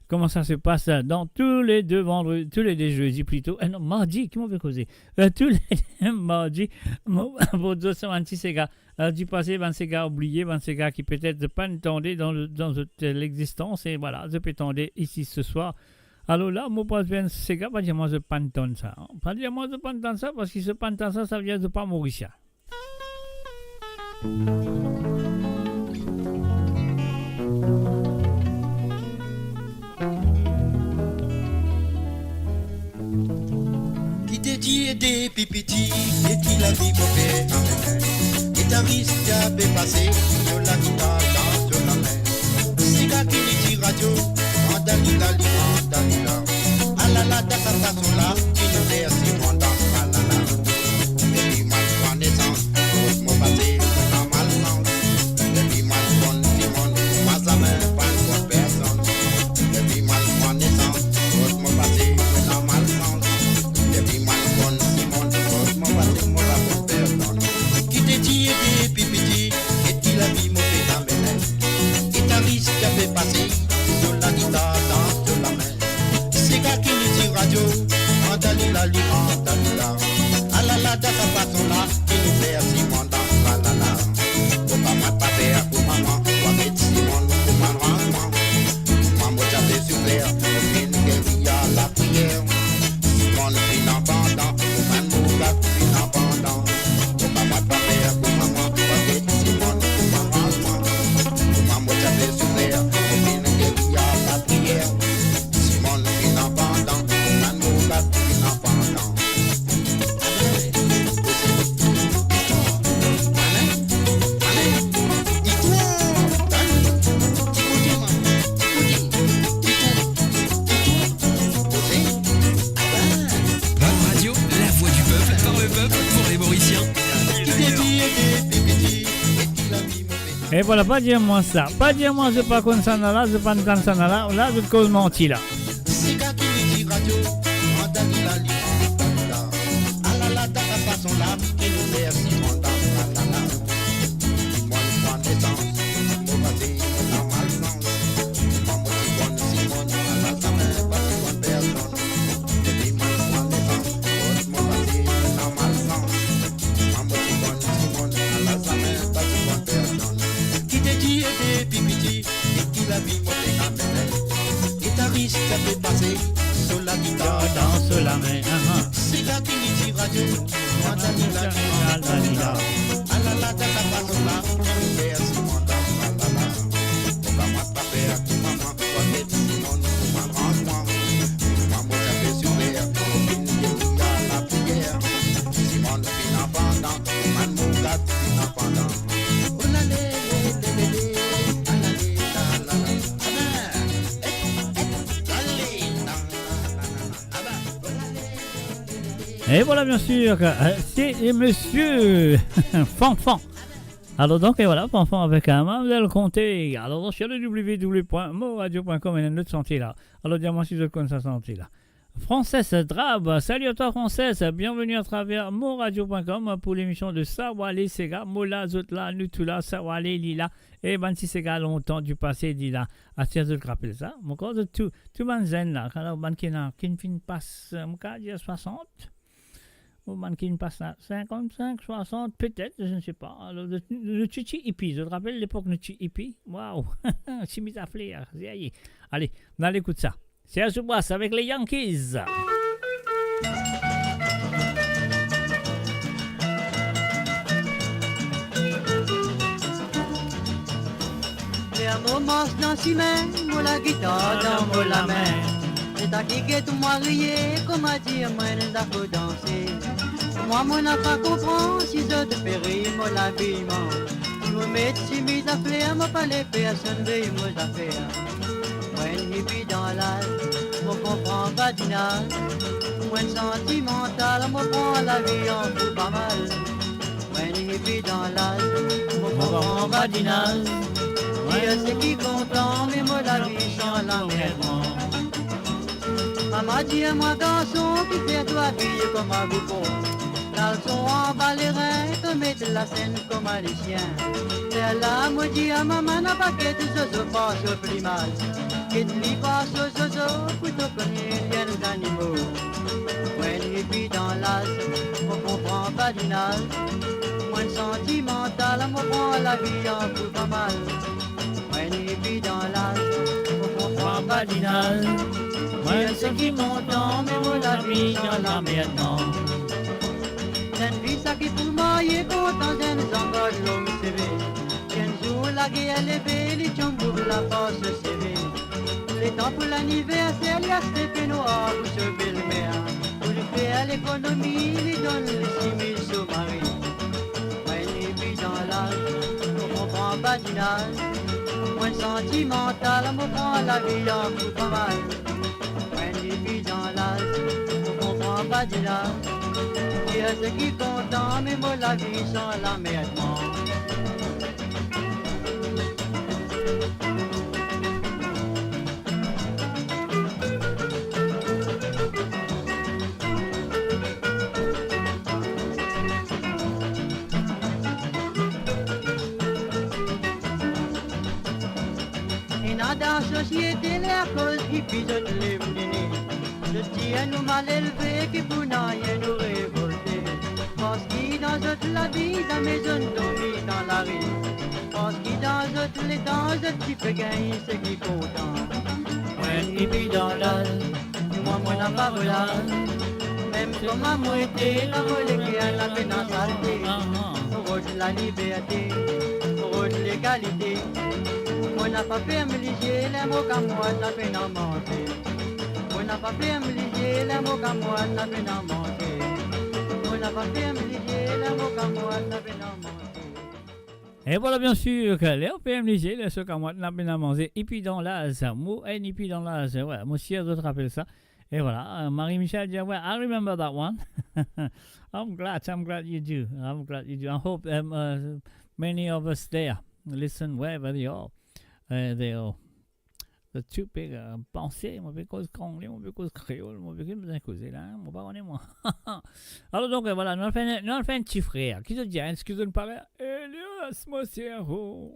comment ça se passe, euh, dans tous les deux vendredis, tous les deux jeudis plutôt, euh, non, mardi, ki mo pe koze, euh, tous les mardis, mo, pou zot sa bann ti sega, euh, dipase, bann sega oubliye, bann sega ki petet zot pa'nn tande dan, dan zot, euh, lexistans, e vwala, zot pe tande isi se swar. Alor la, mo pral fer enn sega, pa dir mwa zot pa'nn tann sa, an. Pa dir mwa zot pa'nn tann sa, parski si zot pa'nn tann sa, savedir zot pa Morisien. Ki te dir depi piti, e ki lavi mo pe amenn. Gitaris ti pe pase, so lagitar dan so lame. Sega ki li ti radio, andalila li, andalila. Alala, dan sa fason la, ki nou fer si monn dan, alala. Depi mwa pran nesans, kot mo pase, mo ena malsans. Depi mwa konn dimoun, mwa zame pa'nn konn personn. Depi mwa pran nesans, kot mo pase, mo ena malsans. Depi mwa konn dimoun, kot mo pase, mo pa konn personn. Ki te dir depi piti, e ki lavi mo pe amenn. Gitaris ti pe pase, so lagitar dan so lame. Sega ki li ti radio, andalila li, andalila. Alala, dan sa fason la, ki nou fer si monn dan, alala. Mo pa, mwa pa per kouma mwa, mwa met si monn kouma mwa. Mwa mo ti pe soufer, mo finn geri a lapriyer. Si monn finn anpandan, mo bann mo kat finn anpandan. Mo pa, mwa pa per kouma mwa, mwa met si monn kouma mwa. Mwa mo ti pe soufer, mo finn geri a lapriyer. Si monn finn anpandan, mo bann mo kat finn anpandan. Buzz Radio, la voix du peuple, par le peuple, pour les Mauriciens. E vwala, pa dir mwa sa. Pa dir mwa zot pa konn sa la, zot pa'nn tann sa la, la zot koz manti la. Sega ki li ti radio, andalila li, andalila. Alala, dan sa fason la, ki nou fer si monn dan, alala. Dimoun pran nesans, mo pase, mo ena malsans. Mwa mo ti konn si monn, ala zame pa ti konn personn. Depi mwa pran nesans, kot mo pase, mo ena malsans. Mwa mo ti konn dimoun, ala zame pa ti konn personn. Ki te dir depi piti, e ki lavi mo pe amenn. Gitaris ti pe pase, so lagitar dan so lame, aha. Sega ki li ti radio, mwa ti la, la, la, la. Alala, dan sa fason la, ki nou fer si monn dan, alala. Mo pa, mwa pa per kouma mwa, mwa met si monn kouma mwa. Mwa mo ti pe soufer, mo finn geri a lapriyer. Si monn finn anpandan, mo bann mo kat finn anpandan. Oh la le, le, le, le, le, ah la le, la, la, la. Ah ben, eh, eh, ale, la, la, la, la, la. Ah ben, oh la le, le, le, le. Et voilà, bien sûr, euh, c'est monsieur Fanfan. Alors donc, et voilà, Fanfan avec, euh, Mademoiselle Conté. Alors, sur le w w w point moradio point com, il y a une autre santé là. Alors, dis-moi si vous connaissez sa santé là. Frances Drab, salut à toi Frances, bienvenue à travers moradio point com pour l'émission de Sa Wale Sega. Mo la, zot la, nou tou la, Sa Wale li la. E bann ti sega lontan dipase li la. Aster zot rapel sa. Mo krwar zot tou, tou bann zenn la, kan bann ki ena, ki finn pas, euh, mo kav dir swasant, ou bann ki finn pas la, sinkant-sink, swasant, petet, je ne sais pas. Alor, nou, nou ti, ti ipi, zot rapel lepok nou ti ipi? Waw! Simiz a fler, aye, aye. Ale, nou al ekout sa. Serge Bois avec les Yankees. Ler mo mars dan sime, mo lagitar dan mo lame. Zot a ki get mwa riye, kouma dir mwa ena pou danse. Mwa, mo napa konpran si zot pe rir mo labiman. Si mo met simiz a fler, mo pa le personn vey mo zafer. Mo enn hipi dan laz, mo konpran badinaz. Mo enn santimantal, mo pran lavi an fou pa mal. Mo enn hipi dan laz, mo konpran badinaz. Dir seki kontan, me mo lavi san lanmerdman. Mama dir mwa, garson, kifer to abiye kouma boufon? Kalson anba lerin, to met lasenn kouma lisien. Lerla mo dir mama, napa get zozo par so plimaz. Get li par so zozo, pou to kone li enn zanimo. Mo enn hipi dan laz, mo konpran badinaz. Mo enn santimantal, mo pran lavi an fou pa mal. Mo enn hipi dan laz, mo konpran badinaz. Mo enn seki kontan, me mo lavi dan lanmerdman. Zenn fi sa ki pou marye kontan, zenn zangar long seve. Enn zour lager leve, li ti anbout laport so seve. Letan pou laniverser, li aste penwar pou so belmer. Pou li fer lekonomi, li donn li simiz so mari. Mo enn hipi dan laz, mo konpran badinaz. Mo enn santimantal, mo pran lavi an fou pa mal. Mo enn hipi dan laz, mo konpran badinaz. Dir seki kontan, me mo lavi san lanmerdman. Ena dan sosiete ler koz hipi zot lev nene. Zot dir nou malelve ki pou nanye nou revolte. Parski dan zot lavi zame zot dormi dan lari. Parski dan zot letan zot ti pe gagn seki kontan. Mo enn hipi dan laz, mwa mo napa volaz. Mem kouma mo ete, dan mo leker la pena salte. Mo rod laliberte, mo rod legalite. Mo napa ferm lizie ler mo kamwad la pena manze. Mo napa ferm lizie ler mo kamwad la pena manze. Mo napa ferm lizie ler mo kamwad la pena manze. E vwala, bien sir, ke ler ou ferm lizie ler so kamwad la pena manze, hipi dan laz, mo enn hipi dan laz, we, mo sir zot rapel sa. E vwala, euh, Marie Michel dir, we, I remember that one. I'm glad, I'm glad you do. I'm glad you do. I hope, um, uh, many of us there listen wherever they are. Uh, they are. Zot tou pe, euh, panse, mo pe koz angle, mo pe koz kreol, mo pe ki bizin koze la, mo pa kone mwa. Alor donk, euh, vwala, nou al fer, nou al fer enn ti frer. Ki zot dir, eskiz nou pale, Elias Mosiero.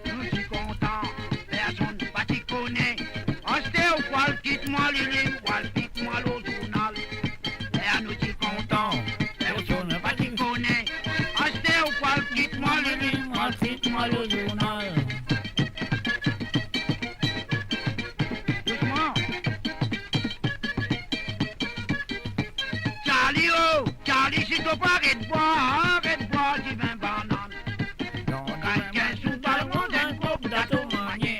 Nou ti kontan, personn pa ti kone. Aster ou pou al kit mwa lili, ou al kit mwa lor zournal. Ler nou ti kontan, personn pa ti kone. Aster ou pou al kit mwa lili, ou al kit mwa lor zournal. Dousman. Charlie, oh, Charlie, si to pa aret bwar, aret bwar divin banann. Gagn kinz sou balkon, gagn kok, gato manye.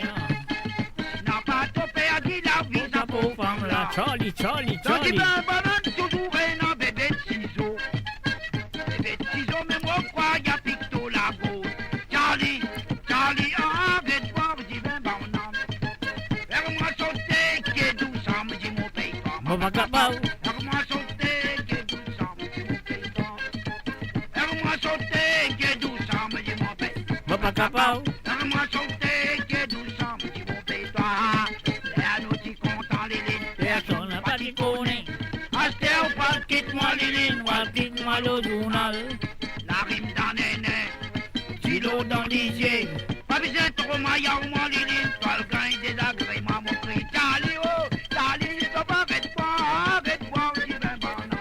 Napa to perdi lavi, sa pov fam la. Charlie, Charlie, Charlie. Sa dimoun bann touzour ena bebe sizo. Bebe sizo, me mo krwar li a pik to lagorz. Charlie, Charlie, aret bwar dime banana. Fer mwa sote, ke dousam, di mo pey twa. Mo pa kapav. Fer mwa sote, ke dousam, di mo pey twa. Fer mwa sote, ke dousam, di mo pey. Mo pa kapav. Fer mwa sote, ke dousam, di mo pey twa. Ler nou ti kontan, Lilin, personn pa ti kone. Aster ou pa kit mwa, Lilin, ou al kit mwa lor zournal. Larim dan nene, dilo dan lizie. Pa bizin tro mayaw mwa, Lilin, to al gagn dezagreman, mo kriy, Charlie, oh, Charlie, to pa aret bwar, aret bwar dime banana.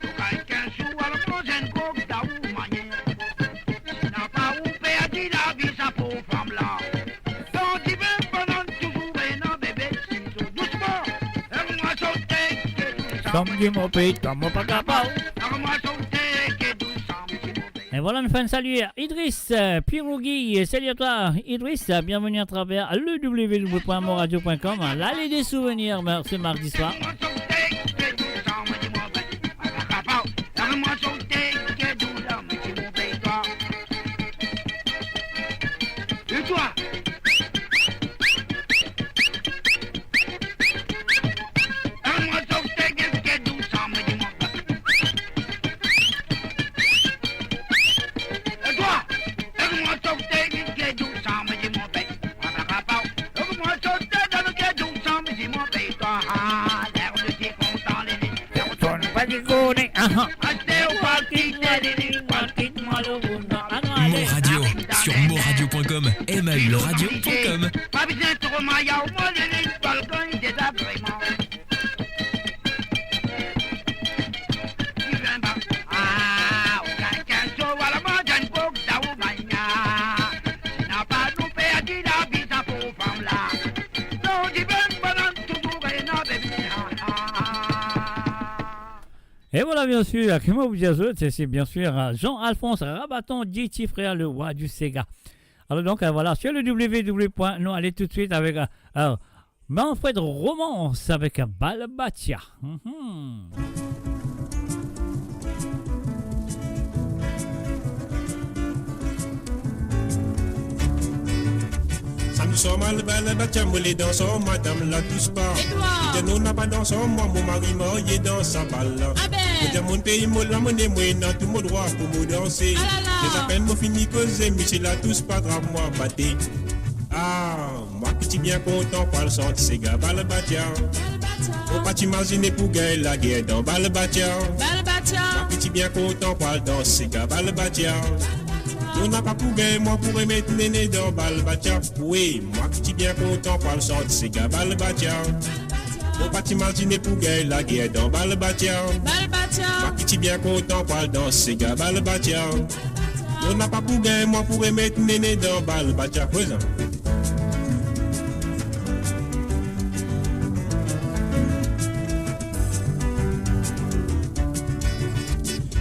To gagn kinz sou, al manz enn kok, dan ou manier. Si napa ou perdi lavi, sa pov fam la. Dan dime banana touzour ena bebe sizo. Dousman, fer mwa sote, ke dousam, di mo pey twa, mo pa kapav. Fer mwa sote, ke dousam, di mo pey. Et voilà, nous faisons saluer Idriss, euh, Pirougui. Salut à toi, Idriss. Bienvenue à travers le w w w point moradio point com. L'allée des souvenirs, ben, ce mardi soir. Et toi ? Personn pa ti kone, aha. Mon Radio, sur mon radio point com, M A U radio point com. Pa bizin tro mayaw mwa, Lilin, to al gagn dezagreman. Ah, ou gagn kinz sou, al manz enn kok, dan ou manier. Si napa ou perdi lavi, sa pov fam la. Dan dime banana touzour ena bebe, ah, ah. Et voilà, bien sûr, ki mo pou dir zot, c'est, c'est bien sûr, euh, Jean-Alphonse Rabaton, D J Frère, le roi du séga. Alors donc, euh, voilà, sur le w w w point, nous allons tout de suite avec, euh, euh, Manfred Romance avec Balbatia. Mhm. Samdi swar, mo al Balbatia, mo le dans ar madam Latouche pa. E twa? Mo dir non, napa dans ar mwa, mo mari marye dan sa bal la. Abe! Mo dir monn pey mo lamonn, mo ena tou mo drwa pou mo danse. Alala! Me apenn mo fini koze, misie Latouche pa trap mwa bate. Ah, mwa ki ti bien kontan pou al sant sega Balbatia. Balbatia. Mo pa ti imazine pou gagn lager dan Balbatia. Balbatia. Mwa ki ti bien kontan pou al dans sega Balbatia. Balbatia. Non, napa pou gagn mwa pou remet nene dan Balbatia. Wi, mwa ki ti bien kontan pou al sant sega Balbatia. Balbatia. Mo pa ti imazine pou gagn lager dan Balbatia. Balbatia. Mwa ki ti bien kontan pou al dans sega Balbatia. Non, napa pou gagn mwa pou remet nene dan Balbatia. Prezan.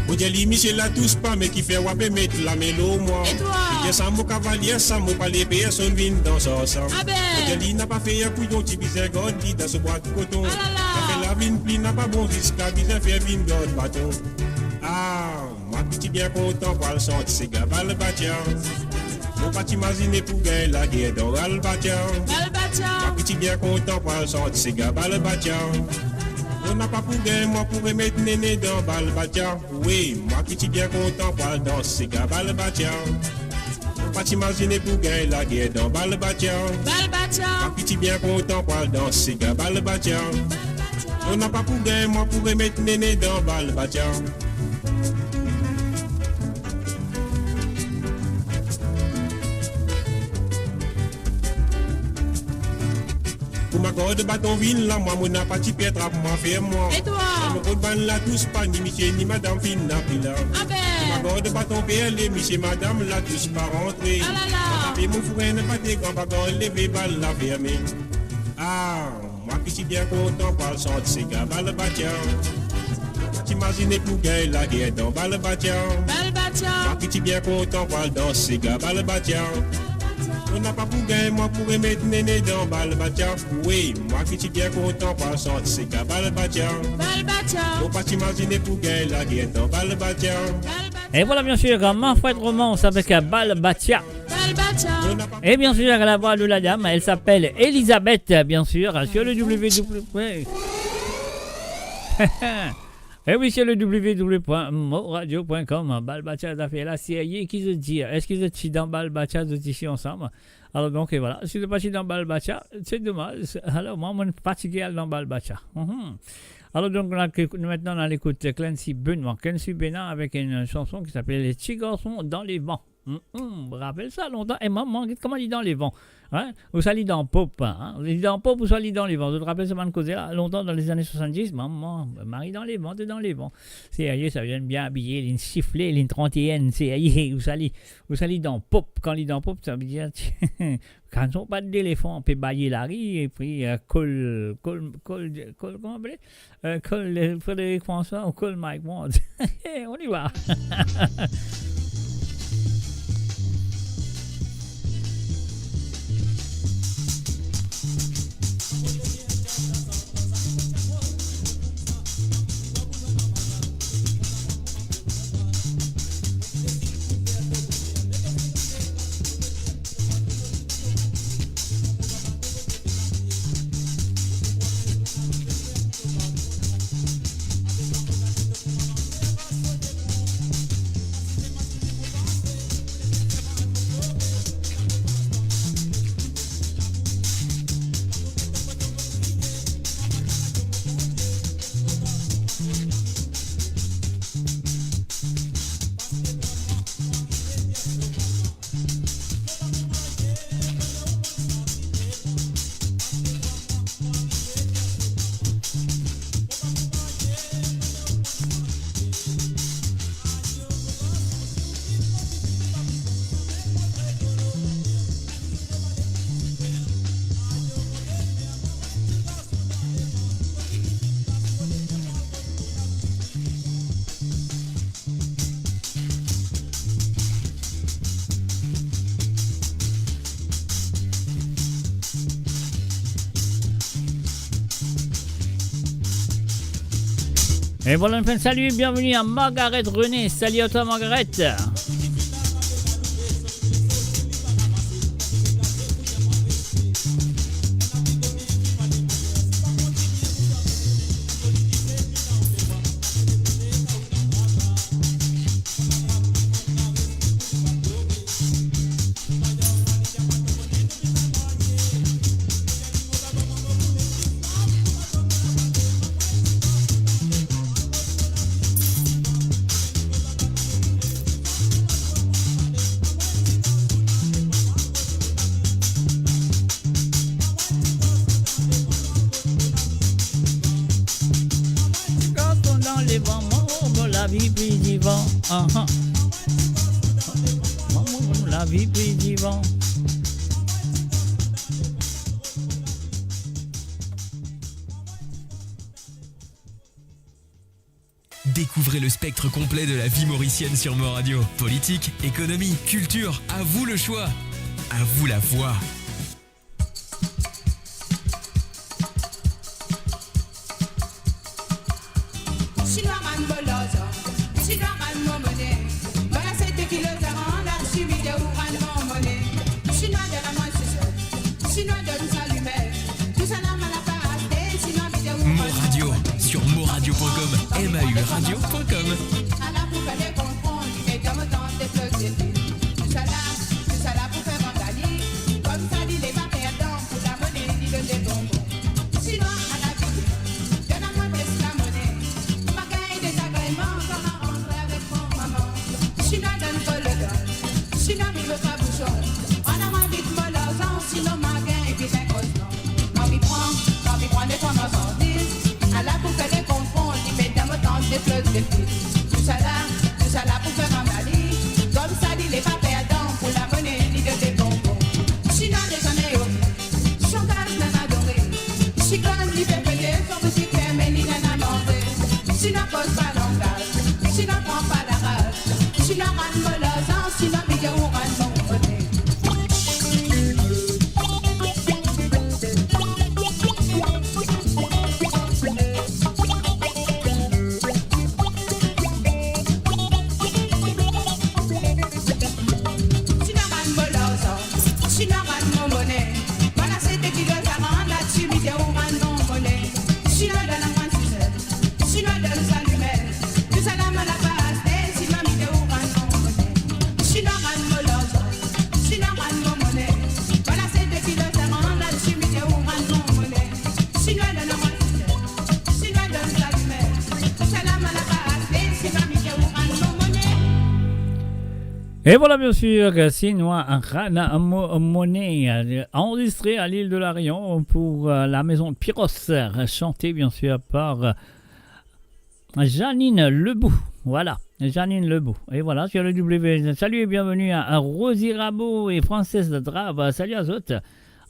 Mo dir li, misie Latouche pa, me kifer ou pe met lame lor mwa? E twa? Li dir sa mo kavalie, sa mo pa le personn vinn dans ar sa. Abe! Mo dir li, napa fer kouyon, ti bizin gard li dan so bwat koton. Alala! Sa fer la vinn pli napa bon, ziska bizin fer vinn gard baton. Ah, mwa ki ti bien kontan pou al sant sega Balbatia. Mo pa ti imazine pou gagn lager dan Balbatia. Balbatia. Mwa ki ti bien kontan pou al sant sega Balbatia. Non, napa pou gagn mwa pou remet nene dan Balbatia. Wi, mwa ki ti bien kontan pou al dans sega Balbatia. Mo pa ti imazine pou gagn lager dan Balbatia. Balbatia. Mwa ki ti bien kontan pou al dans sega Balbatia. Balbatia. Non, napa pou gagn mwa pou remet nene dan Balbatia. Kouma gard baton vinn la, mwa mo napa ti per trap mwa, fer mwa. E twa? Mo kot bann Latouche pa, ni misie ni madam finn apel la. Abe! Kouma gard baton pe ale, misie madam Latouche pa rantre. Alala! Mo tape mo fren, napa de gran bagar, leve bal la ferme. Ah, mwa ki ti bien kontan pou al sant sega Balbatia. Mo pa ti imazine pou gagn lager dan Balbatia. Balbatia. Mwa ki ti bien kontan pou al dans sega Balbatia. Napa pou gagn, mwa pou remet Nene dan Balbatia. Wi, mwa ki ti bien kontan par sort, se ka Balbatia. Balbatia. Mo pa ti imazine pou gagn lager dan Balbatia. Balbatia. Et voilà, bien sûr, Ma fouette romance avec Balbatia. Balbatia. Et bien sûr, la voix de la dame, elle s'appelle Elisabeth, bien sûr, sur le W W W. Eh oui, sur le W W W point moradio point com, Balbatia, zafer la, serye, ki zot dir? Eski zot ti dan Balbatia, zot isi ansam? Alor, donk, e voilà. Si zot pa ti dan Balbatia, se domaz. Alor, mwa, mo fatige al dan Balbatia. Mhm. Alor, donk, nou al, nou, mintnan, nou al ekout Clancy Benoit. Clancy Benoit avek enn sanson ki apel Ti garson dan levan. Mm, mm, rapel sa lontan. E mwa, mwa, get kouma li dan levan. Hein? Ouswa li dan pop, hein? Li dan pop, ouswa li dan levan. Zot rapel sa bann koze la, lontan, dan lezane swasanndis, mwa, mwa, mari dan levan, ti dan levan. Serye, sa, li bien abiye, li sifle, li trant-e-enn, serye, ouswa li, ouswa li dan pop. Kan li dan pop, savedir, kanson pa delefan, pe baye lari, epi, euh, kol, kol, kol, kol, kouma apele? Euh, kol, euh, Frédéric François ou kol Mike Ward. On y va. Et voilà, on fait un salut, bienvenue à Margaret René. Salut à toi, Margaret. Ti garson dan levan, mo, mo lavi pli divan. Ahan. Mo, mo, mo lavi pli divan. Découvrez le spectre complet de la vie mauricienne sur Mo Radio. Politique, économie, culture, à vous le choix. À vous la voix. Sinwa rann mo larzan, Sinwa rann mo mone. Mo la sete kilo zaran, la simi de ou rann mo mone. Sinwa donn mwa sisot, Sinwa donn sa lime. Tousala mo la pa aste, Sinwa mi de ou rann mo mone. Mo Radio, sur moradio point com, M A U radio point com. Ala pou fer de konpran, li met dan mo tant de flot de fil. Tousala, tousala pou fer vandali. Koumsa li le pa perdan, pou lamone li donn de bonbon. Sinwa ala biten, donn amwa pes lamone. Ma gagn dezagreman, kan ma rantre avek mo mama. Sinwa donn kol legal, Sinwa mi boka bouson. Ann amwa vit mo larzan, sinon ma gagn vit enn gro zan. Kan mi pran, kan mi pran de ton marsandiz, ala pou fer de konpran, li met dan mo tant de flot de fil. Tousala, tousala pou fer vandali. Koumsa li le pa perdan, pou lamone li donn de bonbon. Sinwa dezame omi, son gaz nana dore. Siklonn li pe pete, son boutik ferme, li nana manze. Sinwa koz pa langaz, Sinwa pran pa laraz. Sinwa rann mo larzan, Sinwa mi de ou rann mo mone. Et voilà, bien sûr, que Sinwa Rana Mo-, Monet, euh, enregistré à l'île de la Réunion pour, euh, la maison Piros, euh, chanté, bien sûr, par, euh, Janine Lebout. Voilà, Janine Lebout. Et voilà, sur le W. Salut et bienvenue à, à Rosie Rabot et Frances Drab. Salut à zot.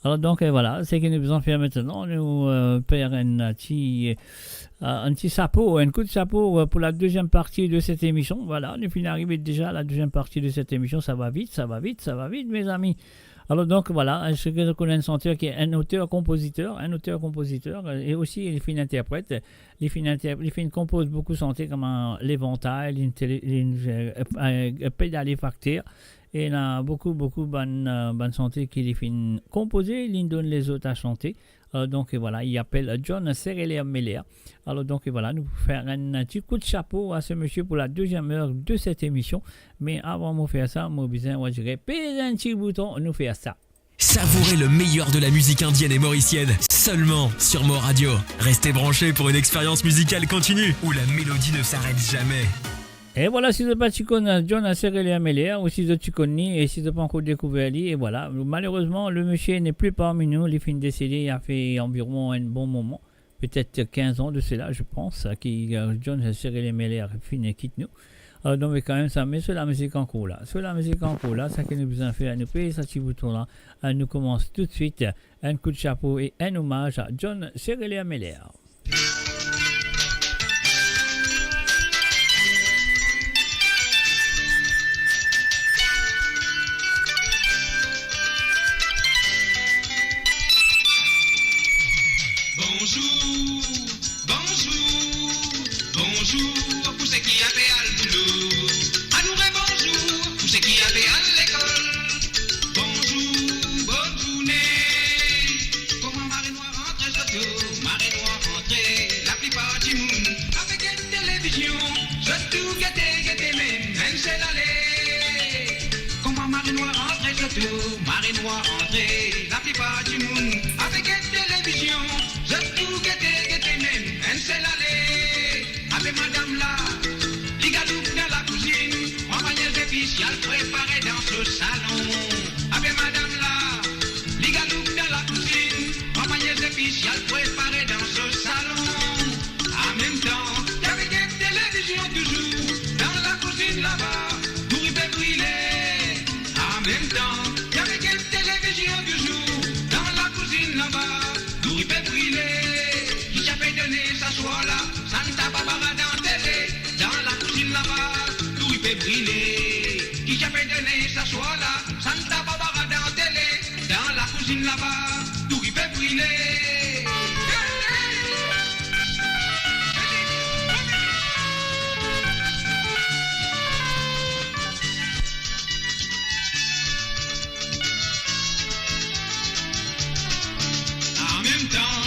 Alor, donk, euh, voilà, seki nou bizin fer aster, nou, euh, fer enn ti, euh, enn ti sapo, enn kout sapo, euh, pour la deuxième partie de cette émission. Voilà, nou finn arive deza la deuxième partie de cette émission. Ça va vite, ça va vite, ça va vite, mes amis. Alor, donk, voilà, seki nou konn enn santer ki enn oter-konpoziter, enn oter-konpoziter, euh, e osi li finn interpret, li finn inter-, li finn konpoz boukou santer kouma, euh, Levantay, li, euh, euh, euh, Pedale Facteur, e ena boukou, boukou bann, euh, bann santer ki li finn konpoze, li donn lezot a sante. Euh, donk, euh, voilà, li apel John Sereler Meler. Alor, donk, euh, voilà, nou fer enn ti kout sapo a se misie pour la deuxième heure de cette émission. Me avan mo fer sa, mo bizin, mo dir, pez enn ti bouton, nou fer sa. Savourez le meilleur de la musique indienne et mauricienne, seulement sur Mo Radio. Restez branchés pour une expérience musicale continue où la mélodie ne s'arrête jamais. E voilà, si zot pa ti konn John Sereler Meler, ou si zot ti konn li, e si zot pa ankor dekouver li, e voilà. Malerezman, le misie n'est plus parmi nous, li finn desede, li a fer anviron enn bon moman, petet kinz an de sela, je pense, ki, euh, John Sereler Meler finn kit nou. Euh, donk, me kanmem sa, me so lamizik ankor la. So lamizik ankor la, seki nou bizin fer, nou pez sa ti bouton la, euh, nou koumans toutswit, euh, enn kout sapo e enn omaz a John Sereler Meler. Bonzour, bonzour, bonzour pou seki ape al boulo. Anou re bonzour pou seki ape al lekol. Bonzour, bonn zourne. Kouma mare nwar antre zot, mare nwar antre, laplipar dimoun ape get televizion, zot tou gete, gete mem enn sel ale. Kouma mare nwar antre zot, mare nwar antre, laplipar dimoun ape get televizion, zot tou gete, gete mem enn sel ale. Ape madam la, li galoup dan lakouzinn, pran panie zepis, li al prepare dan so salon. Ape madam la, li galoup dan lakouzinn, pran panie zepis, li al prepare dan so salon. Anmemtan, li ape get televizion touzour dan lakouzinn laba, nou rive brile. Anmemtan, li ape get televizion touzour dan lakouzinn laba, nou rive brile. Ki ti ape done sa swar la, sa nou ta pa bara dan tele, dan lakouzinn laba, nou rive brile. Ki ti ape done sa swar la, sa nou ta pa bara dan tele, dan lakouzinn laba, nou rive brile. Anmemtan,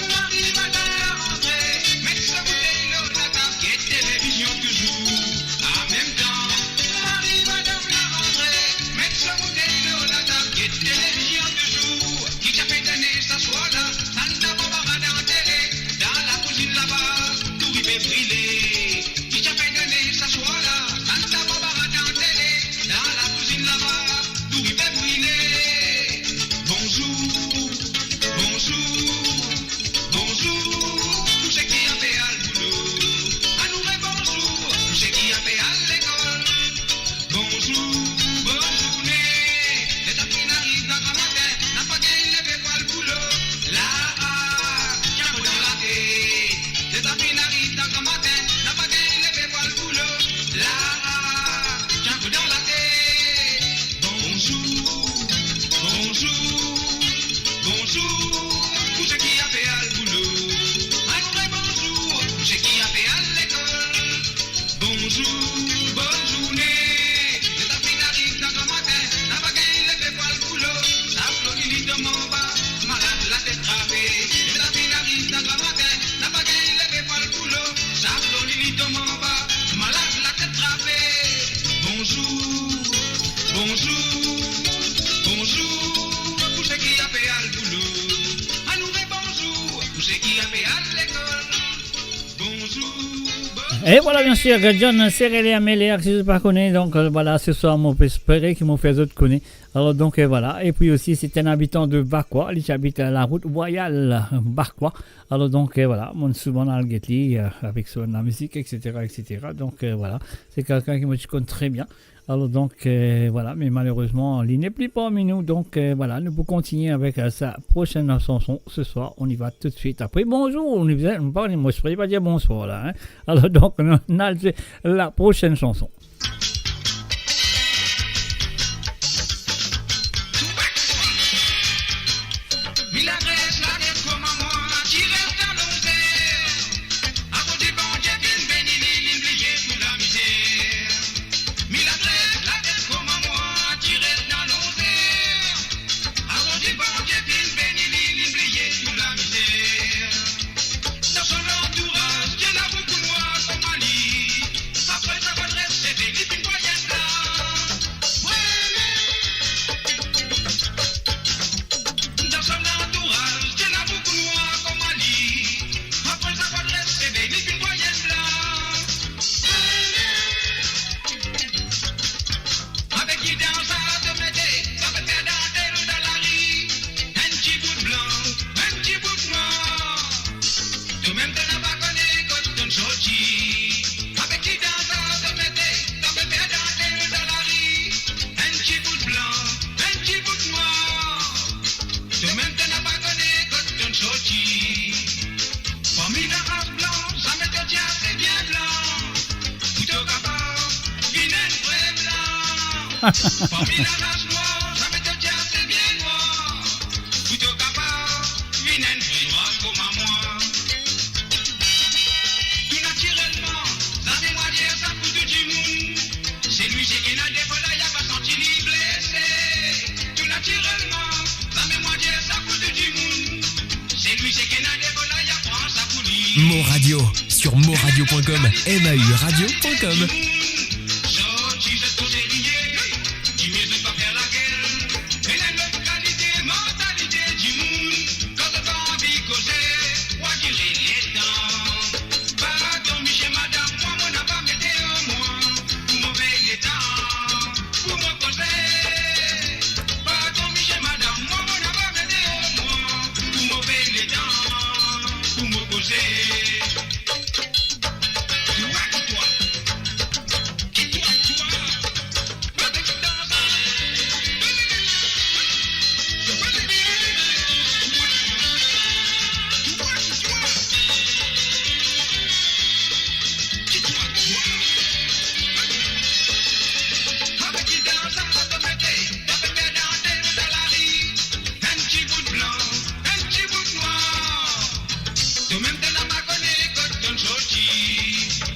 mari madam la rantre, met so boutey lor latab, get televizion touzour. Anmemtan, mari madam la rantre, met so boutey lor latab, get televizion touzour. Ki ti ape done sa swar la, sa nou ta pa bara dan tele, dan lakouzinn laba, nou rive brile. Ki ti ape done sa swar la, sa nou ta pa bara dan tele, dan lakouzinn laba, nou rive brile. Bonzour, bonzour, bonzour pou seki ape al boulo. Anou re bonzour pou seki ape al lekol. Bonzour, bonn zourne. Leta finn ariv dan gramatin, napa gagn leve pou al boulo. La, ah, tian dan latet. Leta finn ariv dan gramatin, napa gagn leve pou al boulo. La, ah, tian dan latet. Bonzour, bonzour, bonzour pou seki ape al boulo. Anou re bonzour pou seki ape al lekol. Bonzour, bonn zourne. Leta finn ariv dan gramatin, napa gagn leve pou al boulo. Sap lor li, li tom anba, malad latet trape. Leta finn ariv dan gramatin, napa gagn leve pou al boulo. Sap lor li, li tom anba, malad latet trape. Bonzour, bonzour, bonzour pou seki ape al boulo. Anou re bonzour pou seki ape al lekol. Bonzour. E vwala, biensir, John Serele Amelia, si zot pa kone, donk, euh, vwala, se swar mo pe espere ki mo fer zot kone. Alor, donk, euh, vwala. E pi osi, se enn abitan de Bakwa, li ti abit, euh, larout Rwayal, Bakwa. Alor, donk, euh, vwala, mo souvan al get li, euh, avek so lamizik, et cetera, et cetera. Donk, euh, vwala, se kelkenn ki mo ti konn tre bien. Alor, donk, euh, vwala, me malerezman, li nepli parmi nou. Donk, euh, vwala, nou pou kontigne avek, euh, sa prosenn sanson se swar. On y va tout de suite. Apre, bonzour, nou bizin, nou pa, mo espere pa dir bonswar la, hein. Alor, donk, nou, nou al la prosenn sanson. Avek ki dan sa to mete, sa pe fer dantel dan lari. Enn ti bout blan, enn ti bout nwar. Tomem to napa kone kot tonn sorti. Avek ki dan sa to mete, sa pe fer dantel dan lari. Enn ti bout blan, enn ti bout nwar. Tomem to napa kone kot tonn sorti. Parmi laras blan, zame to ti ase bien blan. Pou to kapav vinn enn vre blan. Parmi laras nwar, zame to ti ase bien nwar. Pou to kapav vinn enn vre nwar kouma mwa. Tou natirelman, zame mwa dir sa pou tou dimoun. Selwi seki ena defo la, ya pa santi li blese. Tou natirelman, zame mwa dir sa pou tou dimoun. Selwi seki ena defo la, ya pran sa pou li. Mo Radio, sur moradio point com, M A U radio point com. Sorti zot koze riye, dimoun zot pa fer lagel. Ena enn lot kalite mantalite dimoun. Kan zot pa anvi koze, wa dire letan. Pardon, misie, madam, mwa, mo napa meteo mwa pou move letan, pou mo koze. Pardon, misie, madam, mwa, mo napa meteo mwa pou move letan, pou mo koze. Twa ki twa. Tomem to napa kone kot tonn sorti.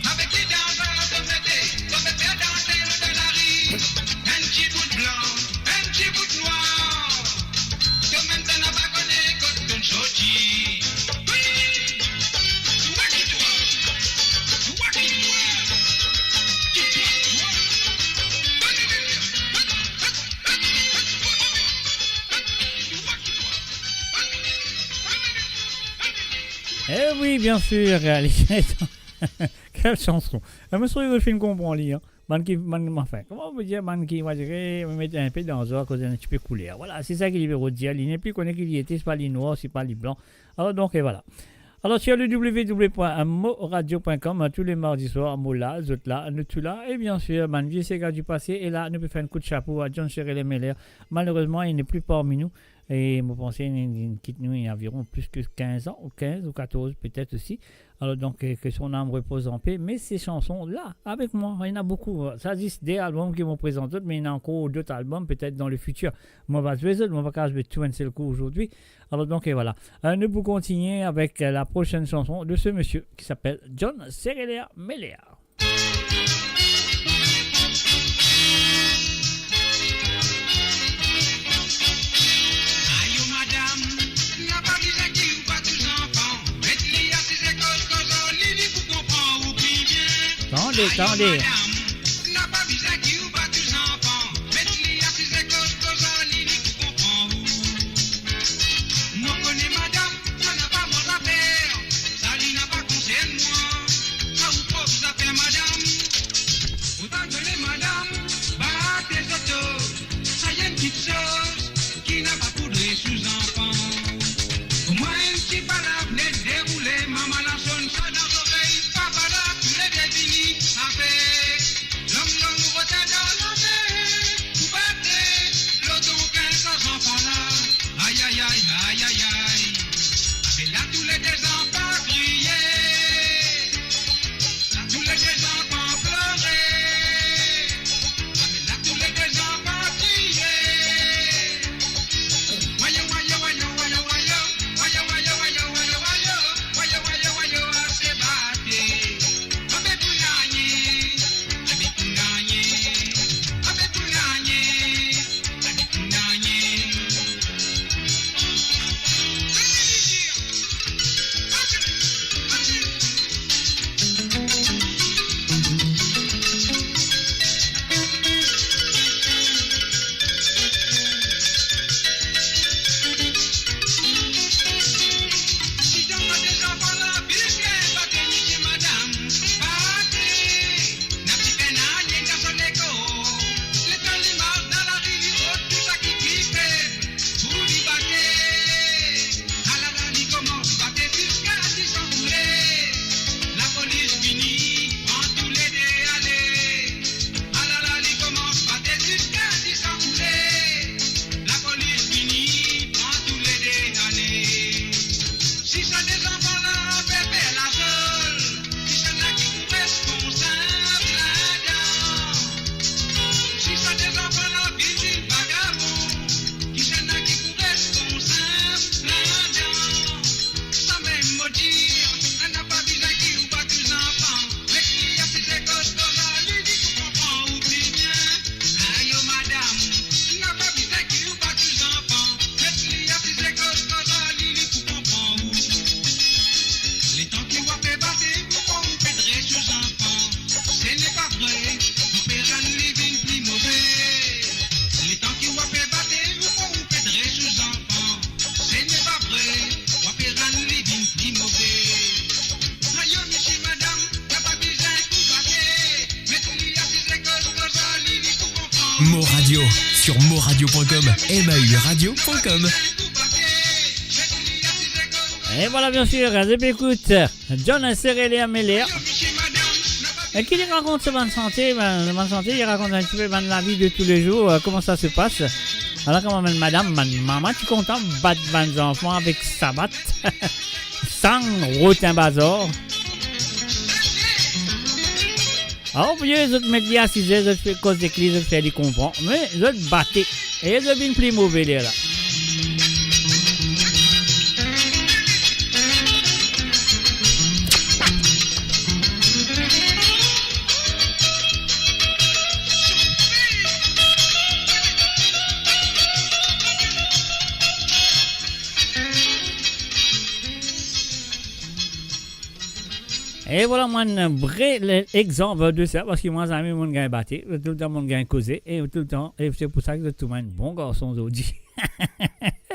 Avek ki dan sa to mete, to pe fer dantel dan lari. Enn ti bout blan, enn ti bout nwar. Tomem to napa kone kot tonn sorti. Twa ki twa, twa ki twa, ki twa twa. Eh wi, biensir, li... Kel sanson! Eh, mo sware zot finn konpran li, hein. Bann ki, bann, anfin, kouma mo dir, bann ki, mo dir, mo met enpe dan zor akoz enn tipe kouler. Vwala, se sa ki li pe rod dir. Li nepli kone ki li ete, si pa li nwar, si pa li blan. Alor, donk, e vwala. Alor, sur le w w w point moradio point com, tou le mardi swar, mo la, zot la, nou tou la. E biensir, bann vie sega di pase, e la, nou pe fer enn kout sapo a John Serele Amelia. Malerezman, li nepli parmi nou. E mo panse li, li kit nou, li ena aviron plis ki kinz an, ou kinz ou katorz petet osi. Alor, donk, ke, ke son âme repose en paix. Me se sanson la, avek mwa, ena boukou. Sa zis de albom ki mo prezant zot, me ena ankor dot albom, petet dan le fitir. Mo pa zwe zot, mo pa kav zwe tou enn sel kou azordi. Alor, donk, e vwala. Euh, nou pou kontigne avek, euh, la prosenn sanson de se misie ki apel John Serele Amelia. Ayo madam, napa bizin ki ou bat ou zanfan. Met li asize koz, koz ar li, li pou konpran ou pli bien. Tande, ayo tande. Madam, napa bizin ki ou bat ou zanfan. Met li asize koz, koz ar li, li pou konpran ou. Mo kone madam, sa napa mo zafer. Sa li napa konsern mwa. Papa la vinn deroule, mama la sonn sa dan zorey, papa la toulede vini avek long, long rotin dan lame, pou bate lor tonkin sa zanfan la. Ay, ay, ay, ay, ay, ay. Apel la toulede zanfan kriye. La toulede zanfan plore. Apel la toulede zanfan kriye. Wayo, wayo, wayo, wayo, wayo. Wayo, wayo, wayo, wayo, wayo. Wayo, wayo, wayo, ase bate. Abe pou nanye. Abe pou nanye. Abe pou nanye. Abe pou nanye. Pou li bate, alala li koumans bate ziska li san koule. Lapolis vini, pran toulede ale. Alala li koumans bate ziska li san koule. Lapolis vini, pran toulede ale. Si sa de zanfan la pe fer lasol, kisannla ki pou responsab ladan? Si sa de zanfan la vinn vagabon, kisannla ki pou responsab ladan? Samem mo dir, nana pa bizin ki ou bat ou zanfan, met li asize koz koz ar li, li pou konpran ou pli bien. Ayo madam, nana pa bizin ki ou bat ou zanfan, met li asize koz koz ar li, li pou konpran ou. Letan ki ou pe bate, ou pe dres ou zanfan. Ce n'est pas vrai, ou pe rann li vinn pli move. Letan ki ou pe bate, ou pe dres ou zanfan. Ce n'est pas vrai, ou pe rann li vinn pli move. Ayo misie madam, nana pa bizin ki ou bate, met li asize koz koz ar li, li pou konpran. Mo Radio, sur moradio point com, M A U radio point com. Et voilà, bien sûr, zot pe ekout John Serele Amelia. E ki li rakont sa bann sante, bann, bann sante, li rakont enn tipe bann lavi de tous les jours, euh, comment ça se passe. Ala kouma bann madam, bann mama ti kontan bat bann zanfan avek sabat, sang, rotin bazar. Aor, olie zot met li asize, zot fer koz ek li, zot fer li konpran, me zot bate, e zot vinn pli move lerla. E vwala mwa enn vre le-, exanp de sa, parski mwa zame mo'nn gagn bate, toultan mo'nn gagn koze, e toultan, e se pou sa ki zot trouv mwa enn bon garson zordi.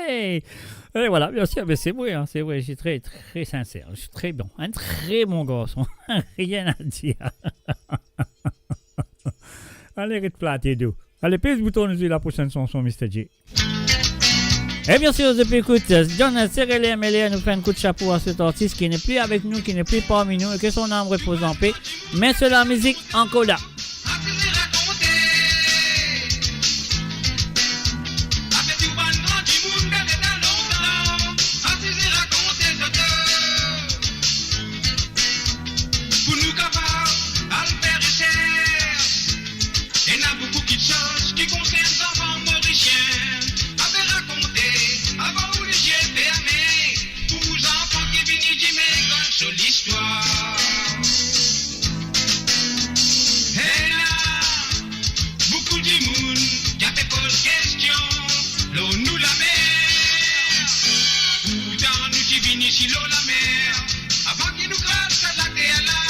E vwala, bien sir, me se vre, hein, se vre, je suis très, très sincère, je suis très bon, un très bon garçon, rien à dire. Ale, aret flate, do. Ale, pez bouton, nou zwe laprosenn sanson, Mister J. E bien sir, zot pe ekout John Serele Amelia, nou fer enn kout sapo a set artis ki nepli avek nou, ki nepli parmi nou, et que son âme repose en paix, me so lamizik ankor la. Pou nou kapav al fer resers, ena boukou kiksoz ki konsern zanfan morisien. Ape rakonte avan ou lizie ferme, pou zanfan ki vini dime konn so listwar. Ena boukou dimoun ki ape poz kestion lor nou lamer. Pourtan nou ti vinn isi lor lamer avan ki nou kraz sa later la.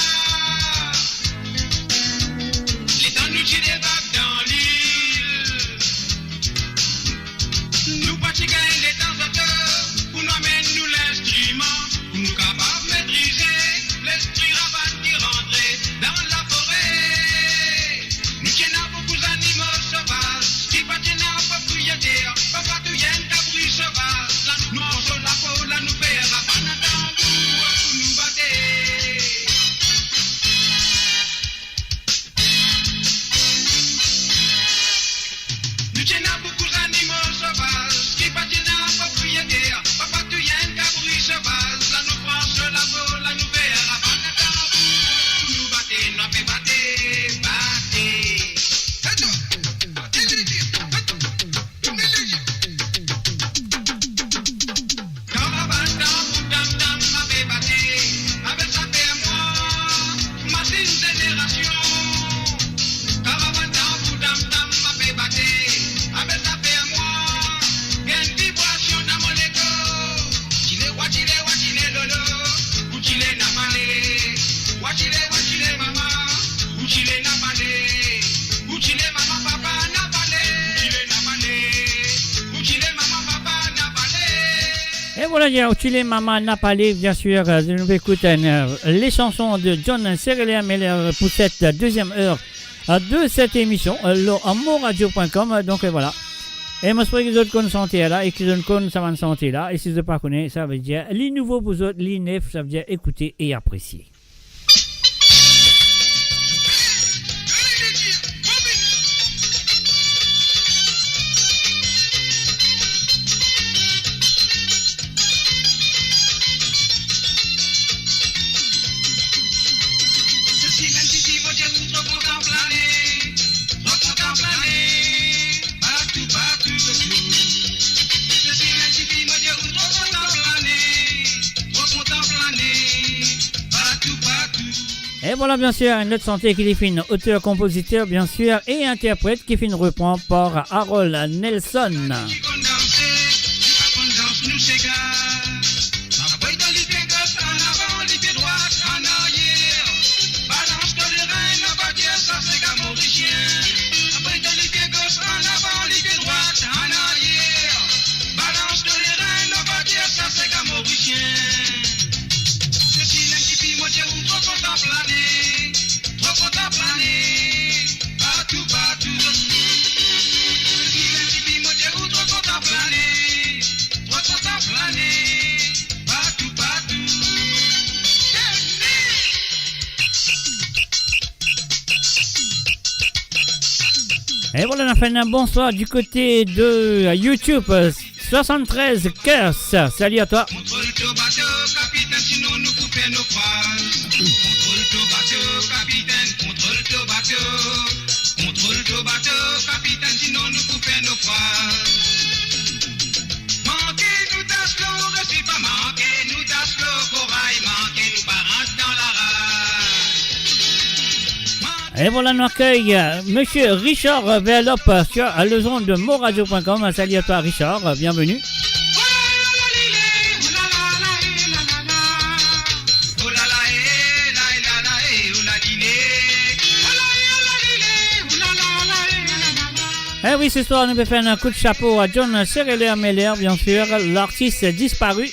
Letan nou ti debak dan lil, nou pa ti gagn letan zot pou nou amenn nou linstriman, pou nou kapav metrize lespri ravann ki rantre dan lafore. Nou ti ena boukou zanimo sovaz ki pa ti ena propriyeter, parfwa touy enn kabri sovaz. La nou pran so lapo, la nou fer ravann Voilà, bien, Otile Mama Napale, bien sûr, euh, nou ekout, euh, les chansons de John Sereler Meller pour cette deuxième heure, euh, de cette émission, euh, lor moradio point com, euh, donc, euh, voilà. E mo espere ki zot konn sante la e ki zot konn sa bann sante la. E si zot pa kone, sa ve dir li nouvo pou zot, li nef, sa ve dir ekoute e apresie. E voilà, bien sûr, enn lot sante ki li finn oter, konpoziter, bien sûr, e interpret, ki finn repran par Harold Nelson. E voilà, nou finn bonswar du côté de YouTube, euh, soixante-treize Curse. Salut à toi. Kontrol to bato, kapitenn, sinon nou pou fer nofraz. Kontrol to bato, kapitenn, kontrol to bato. Kontrol to bato, kapitenn, sinon nou pou fer nofraz. Manke nou das lor, resi pa manke nou das lor, koray, manke nou pa rant dan laraz. E voilà, nou akey, euh, Monsieur Richard Verlop, euh, sur, euh, les ondes de moradio point com. Salut à toi, Richard, euh, bienvenue. Eh oui, ce soir, nou pe fer enn kout chapo à John Sereler Meller, bien sûr, l'artiste disparu.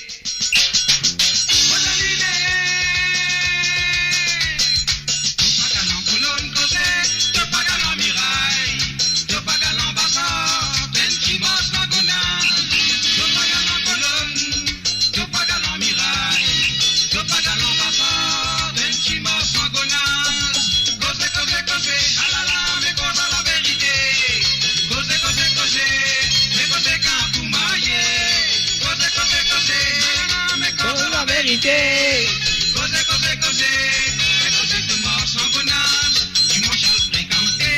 Koze, koze, koze, me koze to mars an gonas. Dimanch al frekante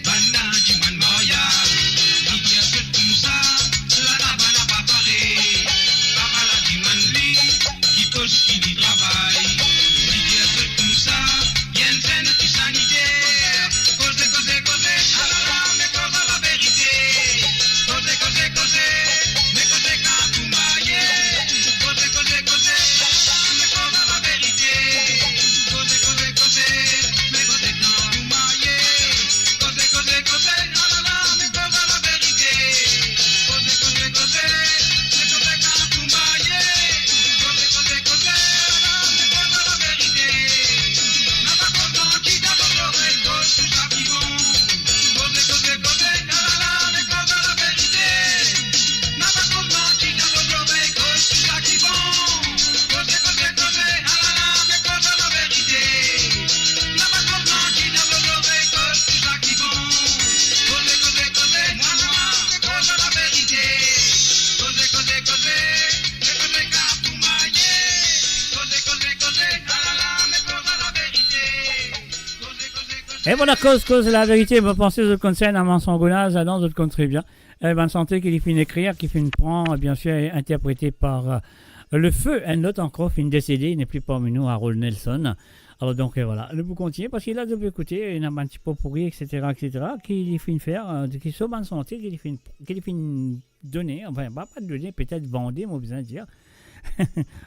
bann dimoun maryaz. Li dir zot koumsa, latab la pa pare. Papa la dimann li, ki pos ki li travay. Li dir zot koumsa, li enn zenn antisaniter. Koze, koze, koze, alala, me koz laverite. Koze, koze, koze, me koze kan pou marye. Koze, koze, koze, alala, me koz laverite. Koze, koze, koze, me koze kan pou marye. Koze, koze, koze, alala, me koz laverite. Koze, koze, koze, me koze kan pou marye. Koze, koze, koze, alala, me koz laverite. Napa koz manti dan to zorey, koz tou sa ki bon. Koze, koze, koze, alala, me koz laverite. Napa koz manti dan to zorey, koz tou sa ki bon. Koze, koze, koze, alala, me koz laverite. Napa koz manti dan to zorey, koz tou sa ki bon. Koze, koze, koze, mwa, mwa, me koz laverite. Koze, koze, koze, me koze kan pou marye. Koze, koze, koze, alala, me koz laverite. E voilà, koz, koz laverite, mo panse zot konn sa, ena Mars an gonas, ladan zot konn tre bien. E bann sante ki li finn ekrir, ki finn pran, bien sûr, e interprete par, euh, le feu, enn lot ankor finn desede, nepli parmi nou, Harold Nelson. Alor donk, euh, voilà, nou pou kontigne, parski la, zot pe ekoute, ena bann ti potpourri, et cetera, et cetera, ki li finn fer, euh, ki so bann sante, ki li finn, ki li finn done, anfin, pa, pa done, petet vande, mo bizin dir,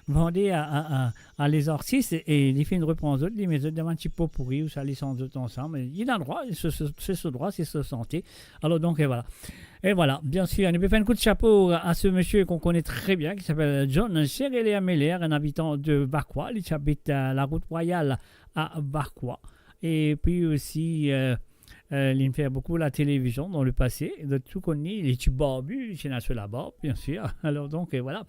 vande a, a, a, a lezartis, e li finn repran zot, li met zot dan bann ti potpourri, ou sa li sanz zot ansam. Li ena drwa, se, se, se so drwa, se so sante. Alor donk, euh, voilà. Et voilà, bien sûr, nou pe fer enn kout chapo à ce monsieur qu'on connaît très bien, qui s'appelle John Chereler Meller, un habitant de Vacoas. Li ti abit, euh, la route royale à Vacoas. Et puis aussi, euh, euh, li fer boukou la télévision dans le passé. Donk tou konn li, li ti barbi, li ti ena so labarb, bien sûr. Alors donc, euh, voilà.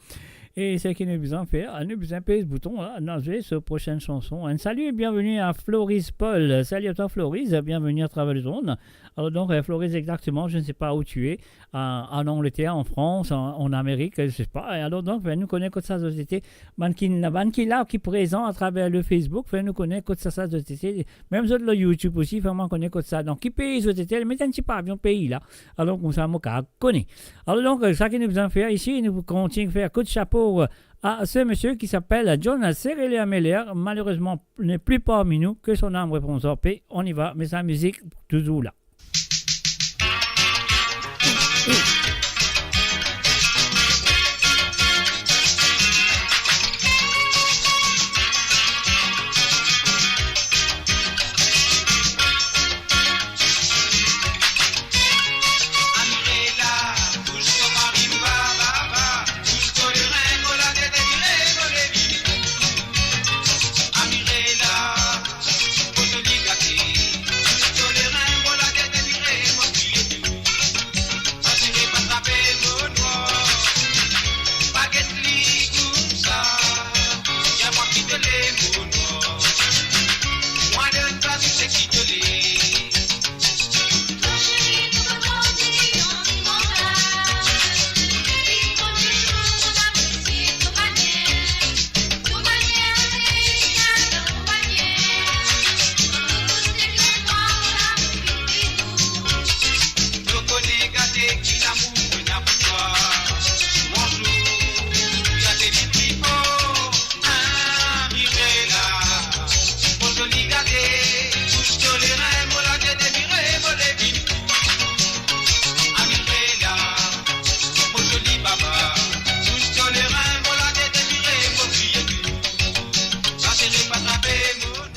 E seki nou bizin fer, nou bizin pez bouton la, nou al zwe so prosenn chanson. Un salut et bienvenue à Floris Paul. Salut à toi, Floris, bienvenue à travers le monde. Alors donc, euh, Floris, exactement, je ne sais pas où tu es, euh, en Angleterre, en France, en, en Amérique, je sais pas. E alors donc, fer nou kone kot sa zot ete, bann ki, bann ki la, ki prezan à travers le Facebook, fer nou kone kot sa, sa zot ete. Mem zot lor YouTube osi, fer mwa kone kot sa. Donk, ki pei zot ete, met enn ti pavion pei la. Alors, koumsa, mo kav kone. Alors donc, euh, seki nou bizin fer isi, nou kontign fer kout chapo, euh, à ce monsieur qui s'appelle John Chereler Meller, malheureusement n'est plus parmi nous, que son âme repose en paix. On y va, mais sa mizik touzour la.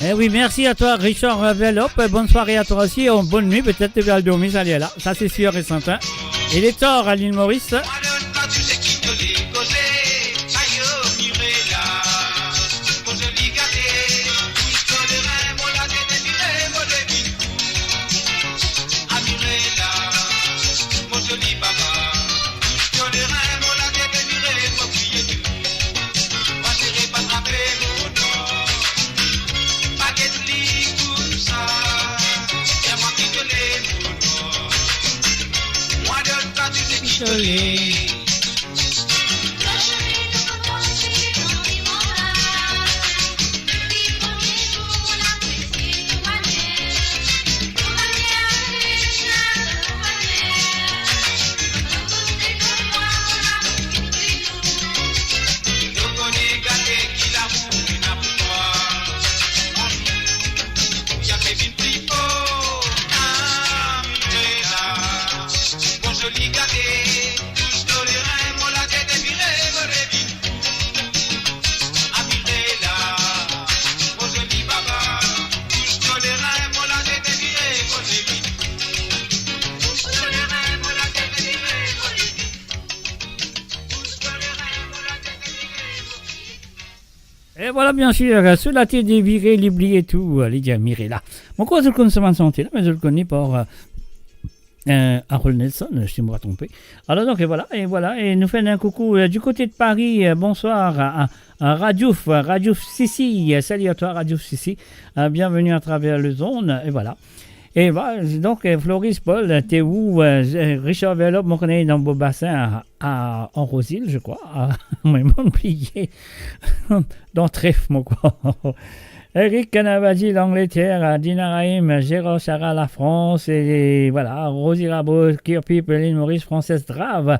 Eh oui, merci à toi, Richard Verlope. Bonne soirée à toi aussi. Oh, bonne nuit, peut-être tu vas dormir, ça y est là. Ça, c'est sûr et certain. Il est tard à l'île Maurice. E vwala, byen sir, sou latet devire, li bliye tou, li dir Mirela. Mo krwar zot konn sa bann sante la, me zot konn li par, euh, euh, Harold Nelson, si mo pa tronpe. Alor donk, e vwala, e vwala, e nou fer enn koukou, euh, du côté de Paris, euh, bonsoir à, à, à Radiouf, Radiouf Sissi, euh, salut à toi Radiouf Sissi, euh, bienvenue à travers les ondes, e vwala. E vwala, donk, euh, Floris Paul, euh, t'es où, euh, Richard Verlope, mo kone dan Beau Bassin, à, à, en Rose-Île, je crois. Ah, mo, mo bliye. Dan Trèf, mo krwar. Eric Canavadi, l'Angleterre, Dina Rahim, Gérard Chara, la France, et voilà, Rosie Rabault, Queer People, l'île Maurice, Française Drave,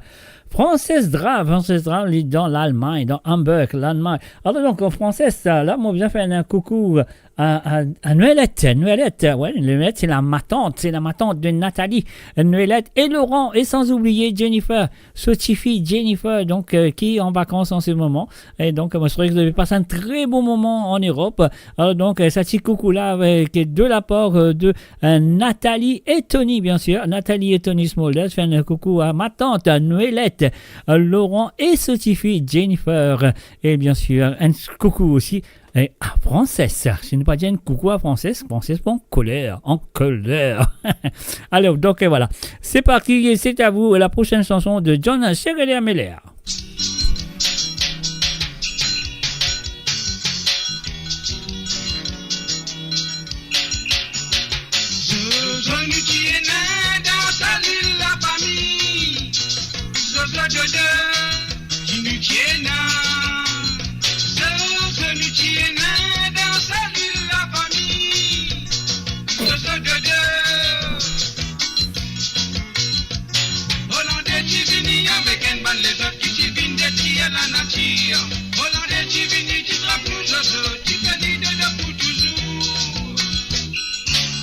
Frances Dra, Frances Dra, li dan Lalmagn, dan Hamburg, Lalmagn. Alor donk, Frances, la, mo bizin fer enn koukou a, a, a Noëlette, Noëlette, ouais, Noëlette, c'est la matant, c'est la matant de Nathalie, Noëlette et Laurent, et sans oublier Jennifer, so tifi Jennifer, donk, euh, ki an vakans an se moman. E donk, mo swete ke zot pe pas enn tre bon moman an Erop. Alor donk, euh, sa ti koukou la, avek, de la par, euh, de, euh, Nathalie et Tony, bien sûr. Nathalie et Tony Smolders, fer enn koukou a matant, a Noëlette, euh, Laurent et so tifi Jennifer. E bien sûr, enn koukou osi, e, a Frances. Si nou pa dir enn koukou a Frances, Frances pou an koler, an koler. Alors, donc, euh, voilà. C'est parti, et c'est à vous, la prochaine chanson de John Serrelier-Meller. Zozo nou ti ena dan sa lil lafami. Zozo Dodo, ki nou ti ena. Zozo nou ti ena dan sa lil lafami. Zozo Dodo. Olande ti vini avek enn bann lezot ki ti vinn detrir lanatir. Olande ti vini, ti trap nou zozo, ti fer li dodo pou touzour.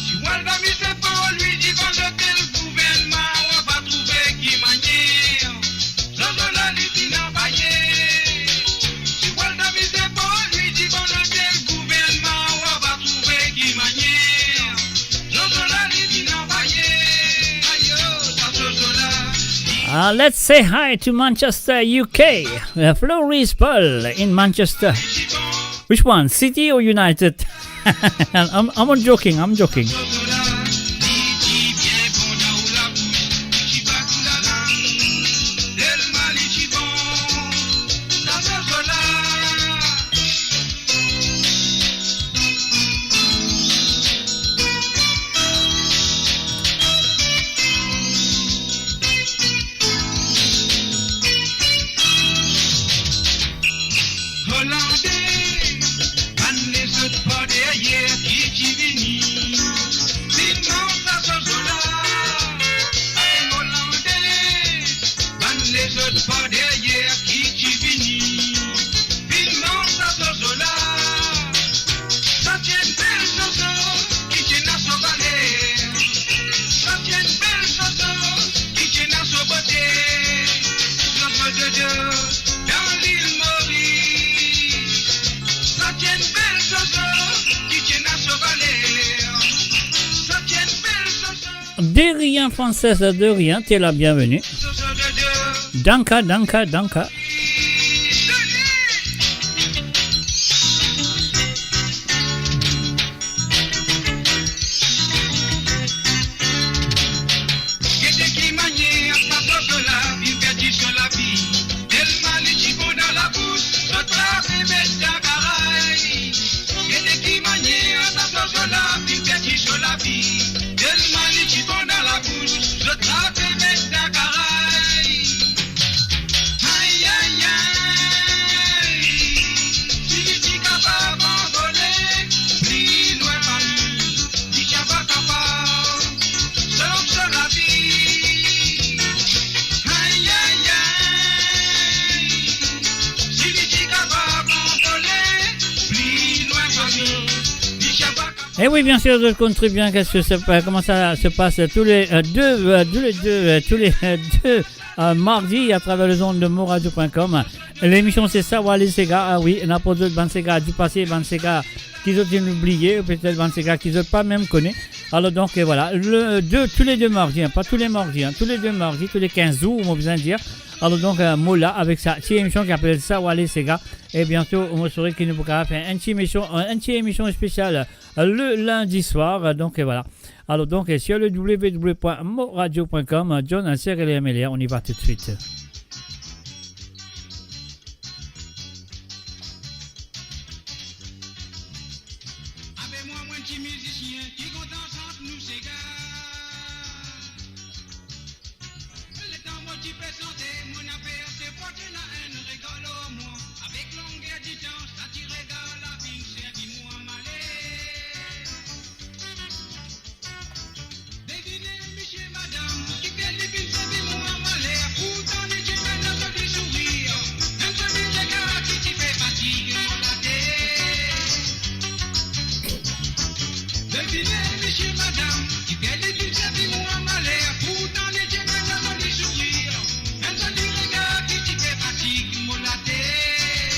Si ou al dan mize Port Louis, divan lotel gouvernman, ou va trouve ki manier zozo la li finn anvaye. Si ou al dan mize Port Louis, divan lotel gouvernman, ou va trouve ki manier zozo la li finn anvaye. Ayo, sa zozo la. Uh, let's say hi to Manchester, U K. Uh, Floris Paul in Manchester. Which one, City or United? I'm, I'm joking, I'm joking. Olande, bann lezot par deryer ki ti vini, finn manz sa zozo la. Ay Olande, bann lezot par deryer ki ti vini, finn manz sa zozo la. Sa ti enn bel zozo ki ti ena so valer. Sa ti enn bel zozo ki ti ena so bote. Zozo Dodo dan lil Moris. Sa ti enn bel zozo ki ti ena so valer. Sa ti enn bel zozo. De rien, Frances, de rien, t'es la bienvenue. Zozo Dodo. Danke, danke, danke. Gete ki manier sa zozo la finn perdi so lavi. Telman li ti bon dan labous, zot la pe met dan karay. Gete ki manier sa zozo la finn perdi so lavi. Telman li ti bon dan labous, zot la pe met dan karay. Ay, ay, ay. Si li ti kapav anvole pli lwin fami, li ti ava kapav sov so lavi. Ay, ay, ay. Si li ti kapav anvole pli lwin fami, li ti ava kapav. Eh oui, bien sûr, je connais très bien qu'est-ce que c'est, euh, comment ça se passe tous les, euh, deux, euh, tous les deux, euh, tous les, euh, deux euh, mardi à travers les ondes de moradio point com. L'émission c'est Savoir les Séga. Ah oui, ena pou zot bann Séga du passé, bann Séga ki zot inn bliye, ou petet bann Séga ki zot pa mem kone. Alors donc, euh, voilà, le, deux, tous les deux mardis, hein, pas tous les mardis, hein, tous les deux mardis, tous les quinze jours, mo bizin dir. Alors donc, euh, mo la avek sa ti émission ki apel Savoir les Séga. E biento, mo swete ki nou pou kapav fer enn ti émission, euh, enn ti émission spéciale, euh, le lundi soir. Donc, euh, voilà. Alors donc, sur le w w w point moradio point com, John Serrelier-Meller, on y va tout de suite. Avek mwa, mwa enn ti mizisien ki kontan sant nou Séga. Letan mo ti pe sante, mo ena per se port ena enn regar lor mwa. Avek longer ditan, sa ti regar la finn servi mwa male. Devine misie madam, ki fer li finn servi mwa male. Pourtan li ti pe Misie, madam, ti pe li tou sevi mwa maler, pourtan li ti ena enn zoli sourir, enn zoli regar ki ti pe fatig mo latet.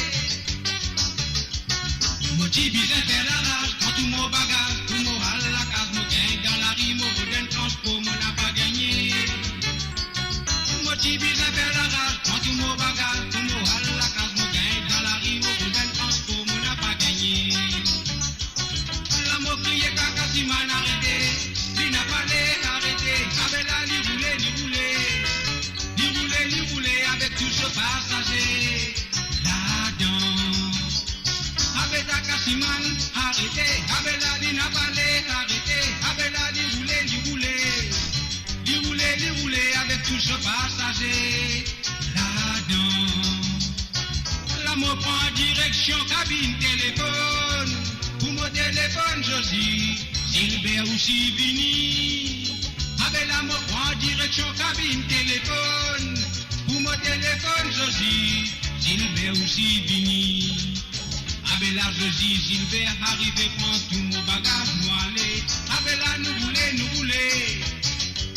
Mo ti bizin fer laraz, pran tou mo bagaz, pou mo al lakaz, mo gagn dan lari, mo rod enn trans pou mo napa gagne. Mo ti bizin fer laraz, pran tou mo bagaz, pou mo al lakaz, mo gagn dan lari, mo rod enn trans pou mo napa gagne. La mo kriye, taksiman arete, li napa le arete, abe la li roule, li roule, li roule, li roule avek tou so pasaze ladan. Abe taksiman arete, abe la li napa le arete, abe la li roule, li roule, li roule, li roule avek tou so pasaze ladan. La mo pran direksion kabinn telefonn, pou mo telefonn Zozi, Zilber osi vini. Abe la mo pran direksion kabinn telefonn, pou mo telefonn Zozi, Zilber osi vini. Abe la Zozi, Zilber arive, pran tou mo bagaz, nou ale. Abe la nou roule, nou roule,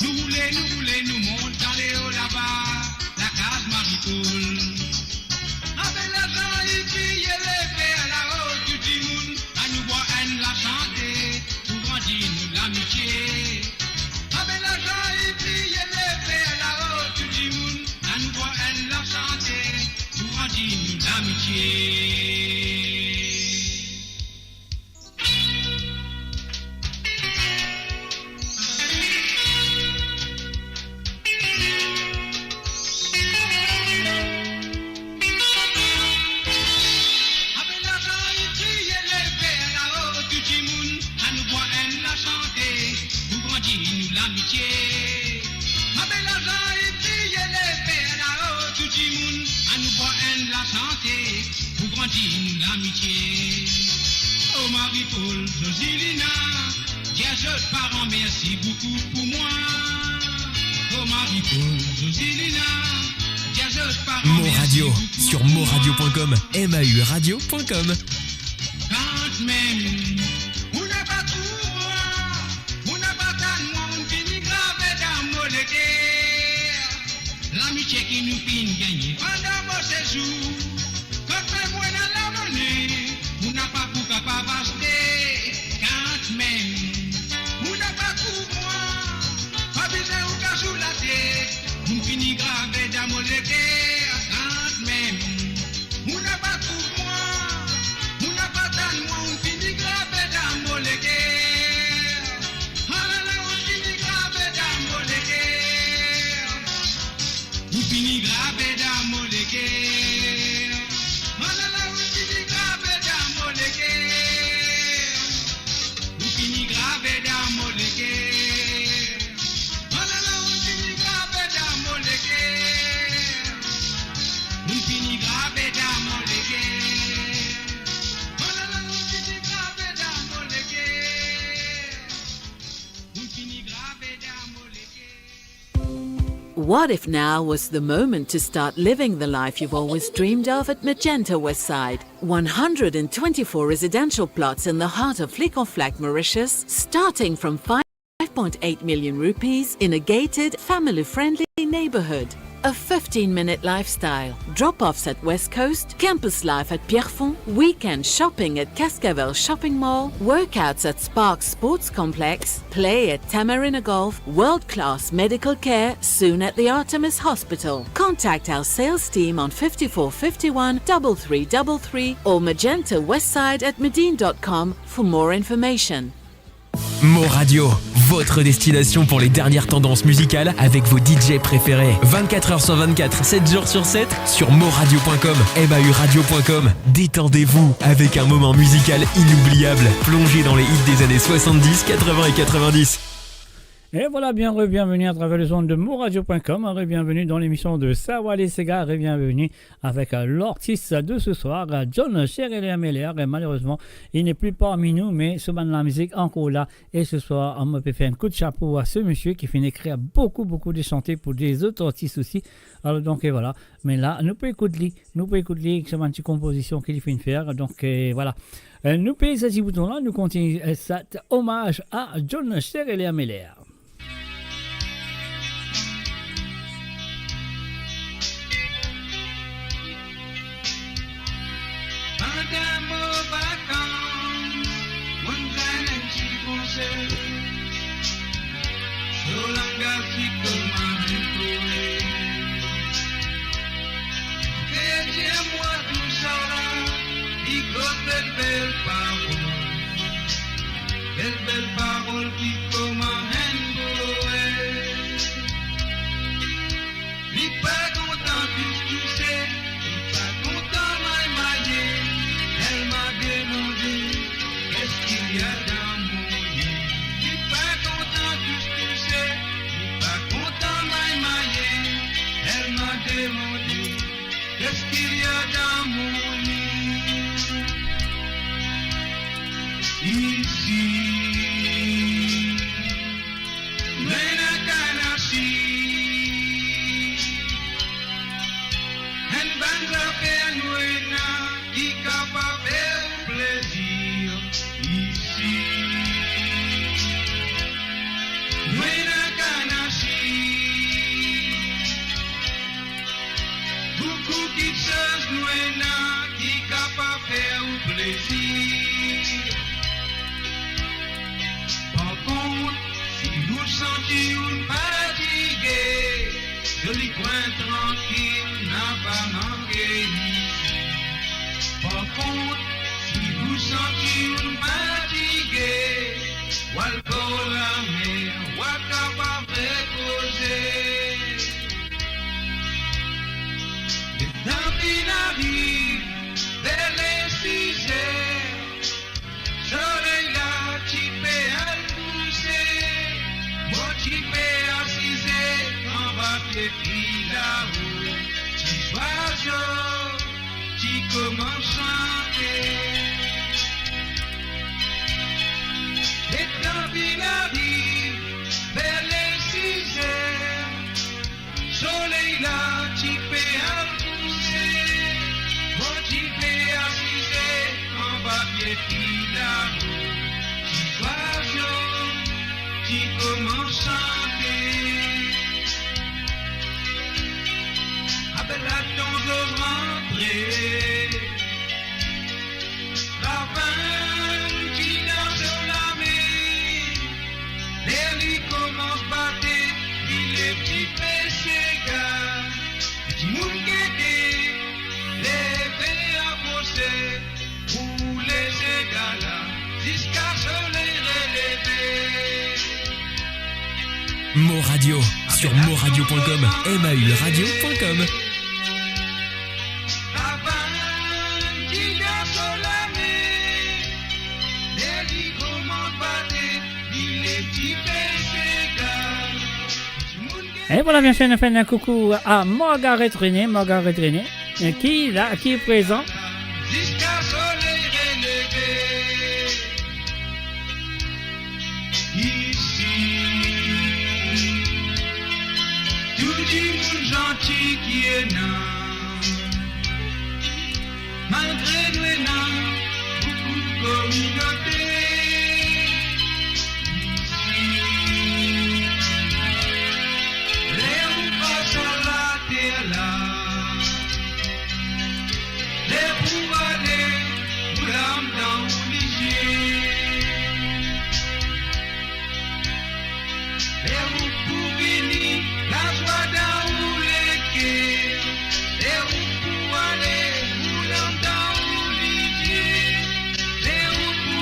nou roule, nou roule, nou mont dan leo laba, lakaz Marie-Paul. Abe la Zozi kriye lefer lao, tou dimoun, anou bwar enn lasante, pou grandi nou lamitie. Abe la Zozi kriye lefer lao, tou dimoun, anou bwar enn lasante, pou grandi nou lamitie. Abe la Zozi kriye lefer lao, tou dimoun, anou bwar enn lasante, pou grandi nou lamitie. Abe la Zozi kriye lefer lao, tou dimoun, anou bwar enn lasante, pou grandi nou lamitie. Oh Marie-Paul, Zozi, Lina, dir zot paran mersi boukou pou mwa. Oh Marie-Paul, Zozi, Lina, dir zot paran mersi boukou pou mwa. Mo Radio, sur moradio point com, M A U radio point com. Kanmem, ou napa trouv mwa, ou napa tann mwa, ou fini grave dan mo leker. Lamitie ki nou finn gagne pandan mo sezour, kanmem mo ena lamone, ou napa pou kapav aste. Kanmem, ou napa trouv mwa, pa bizin ou kas ou latet, ou fini grave dan mo leker. Kanmem, ou napa trouv mwa, ou napa tann mwa, ou fini grave dan mo leker. Alala, ou fini grave dan mo leker. Ou fini grave dan mo leker. Alala, ou fini grave dan mo leker. Ou fini grave dan mo leker. Alala, ou fini grave dan mo leker. Ou fini grave dan mo leker. Alala, ou fini grave dan mo leker. Ou fini grave dan mo leker. What if now was the moment to start living the life you've always dreamed of at Magenta Westside? One hundred and twenty-four residential plots in the heart of Flic en Flac, Mauritius, starting from five point eight million rupees in a gated, family-friendly neighborhood. A fifteen-minute lifestyle, drop-offs at West Coast, campus life at Pierrefonds, weekend shopping at Cascavelle Shopping Mall, workouts at Spark Sports Complex, play at Tamarina Golf, world-class medical care soon at the Artemis Hospital. Contact our sales team on fifty-four fifty-one, double three double three or magenta westside at medin dot com for more information. Mo Radio, votre destination pour les dernières tendances musicales avec vos D J préférés. Vingt-quatre heures sur vingt-quatre, sept jours sur sept, sur moradio point com, M A U radio point com. Détendez-vous avec un moment musical inoubliable. Plongez dans les hits des années soixante-dix, quatre-vingts et quatre-vingt-dix. Et voilà, bien re-, bienvenue à travers les ondes de moradio point com, re-, bienvenue dans l'émission de Sawa Lesega, re-, bienvenue avec, euh, l'artiste de ce soir, euh, John Chereler Meller. Et malheureusement, il n'est plus parmi nous, mais so bann lamizik ankor la. Et ce soir, euh, mo pe fer enn kout chapo a se misie ki finn ekrir boukou, boukou de sante pou de zot artis osi. Alor, donk, e voilà. Me la, nou pe ekout li, nou pe ekout li, ek so bann ti konpozision ki li finn fer. Donk, e voilà. Euh, nou pez sa ti bouton la, nou kontinie, euh, set omaz a John Chereler Meller. Pandan mo vakans, mo'nn gagn enn ti konsey. So langaz ti kouma enn poem. Fer dir mwa tousala, li koz bel, bel parol. Bel, bel parol ki kouma enn poem. Li pa kontan tous touse, li pa kontan may maye. Elle m'a demandé, qu'est-ce qu'il y a dans mon lit? Li pa kontan tous touse, li pa kontan may maye. Elle m'a demandé, qu'est-ce qu'il y a dans mon lit? Isi, nou ena kanasi. Enn bann zafer nou ena ki kapav fer ou plezir. Isi, nou ena kanasi. Boukou kitsoz nou ena ki kapav fer ou plezir. Par kont, si ou santi ou fatige, zoli kwin trankil, napa manke isi. Par kont, si ou santi ou fatige, ou al bor lamer, ou a kapav repoze. Letan finn ariv ver le siz er, soley la ti pe al kouse, mo ti pe asize anba pie fig lao, ti zwazo ti koumans sante. Letan finn ariv ver le siz er, soley la ti pe al kouse, mo ti pe asize anba pie fig lao, ti zwazo ti koumans sante. Apel la tonn zot rantre. Lavinn ti dan so lame, ler li koumans bate, li lev ti pe sega. Dimoun gete, leve aprose, pou le sega la, ziska soley releve. Mo Radio, sur moradio point com, M A U radio point com. Et voilà, bien sûr, nou fer enn koukou a Margaret René, Margaret René, eh, ki la, ki prezan. Ziska soley releve. Isi, tou dimoun zanti ki ena, malgre nou ena boukou kominote. Isi, ler ou pas ar later la, ler pou ale, ou larm dan ou lizie. Ler ou pou vini, lazwa dan ou leker. Ler ou pou ale, ou larm dan ou lizie. Ler ou pou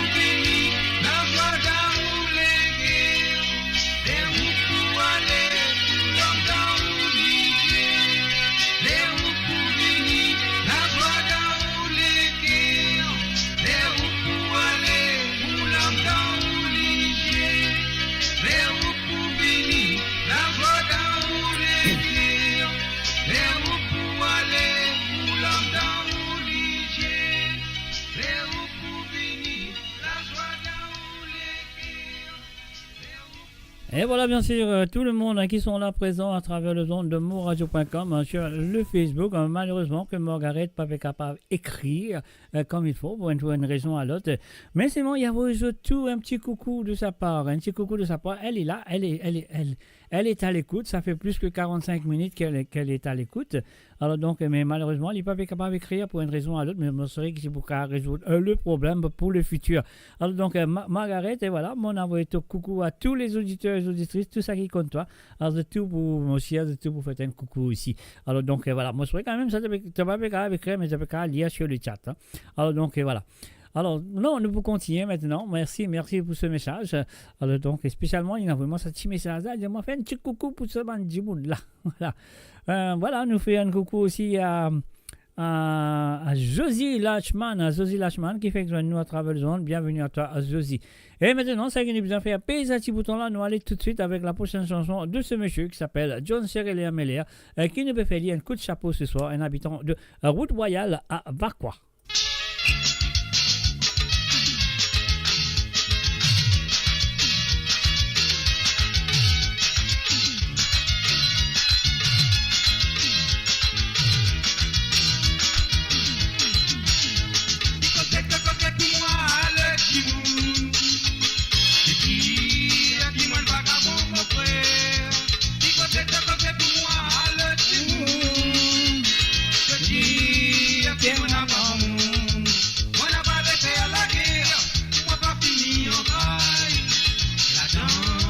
Et voilà, bien sûr, euh, tout le monde, hein, qui sont là présents à travers les ondes de moradio point com, hein, sur le Facebook. Hein, malheureusement que Margaret pa pe kapav ekrir, euh, comme il faut, pour une, pour une raison à l'autre. Mais sinon, il y a toujours tout un petit coucou de sa part, un petit coucou de sa part. Elle est là, elle est, elle est, elle, elle est à l'écoute. Ça fait plus que quarante-cinq minutes qu'elle est, qu'elle est à l'écoute. Alors donc, mais malheureusement, li pa pe kapav ekrir pour une raison à l'autre, mais mo swete ki pou kapav rezoud, euh, le problème pour le futur. Alors donc, euh, Ma-, Margaret, et voilà, mo avoy to coucou à tous les auditeurs et auditrices, tout sa ki konn twa. Alors, de tout pour, mo swete de tout pou fer enn coucou aussi. Alors donc, euh, voilà, mo swete kanmem sa, to pe, to pa pe kapav ekrir, mais to pe kapav lir sur le chat, hein. Alors donc, euh, voilà. Alors, non, nou pou kontigne aster. Merci, merci pour ce message. Alors donc, spécialement, li avoy mwa sa ti mesaz la, li dir mwa fer enn ti coucou pour sa bann dimoun la. Voilà. Euh, voilà, nou fer enn coucou aussi à, à, à Josie Lachman, à Josie Lachman qui fait que nous à travers le monde. Bienvenue à toi, à Josie. Et maintenant, sa ki nou bizin fer, pez sa ti bouton la, nou ale tout de suite avec la prochaine chanson de ce monsieur qui s'appelle John Serele Amelia, euh, ki nou pe fer li enn kout chapo ce soir, un habitant de, euh, Route Royale à Vacoas. Li koze to koze pou mwa, le dimoun. Li dir ki mwa enn vagabon, mo frer. Li koze to koze pou mwa, le dimoun. Li dir ki mwa enn vagabon. Mo napa le fer lager, mo pa fini an kay. Ladan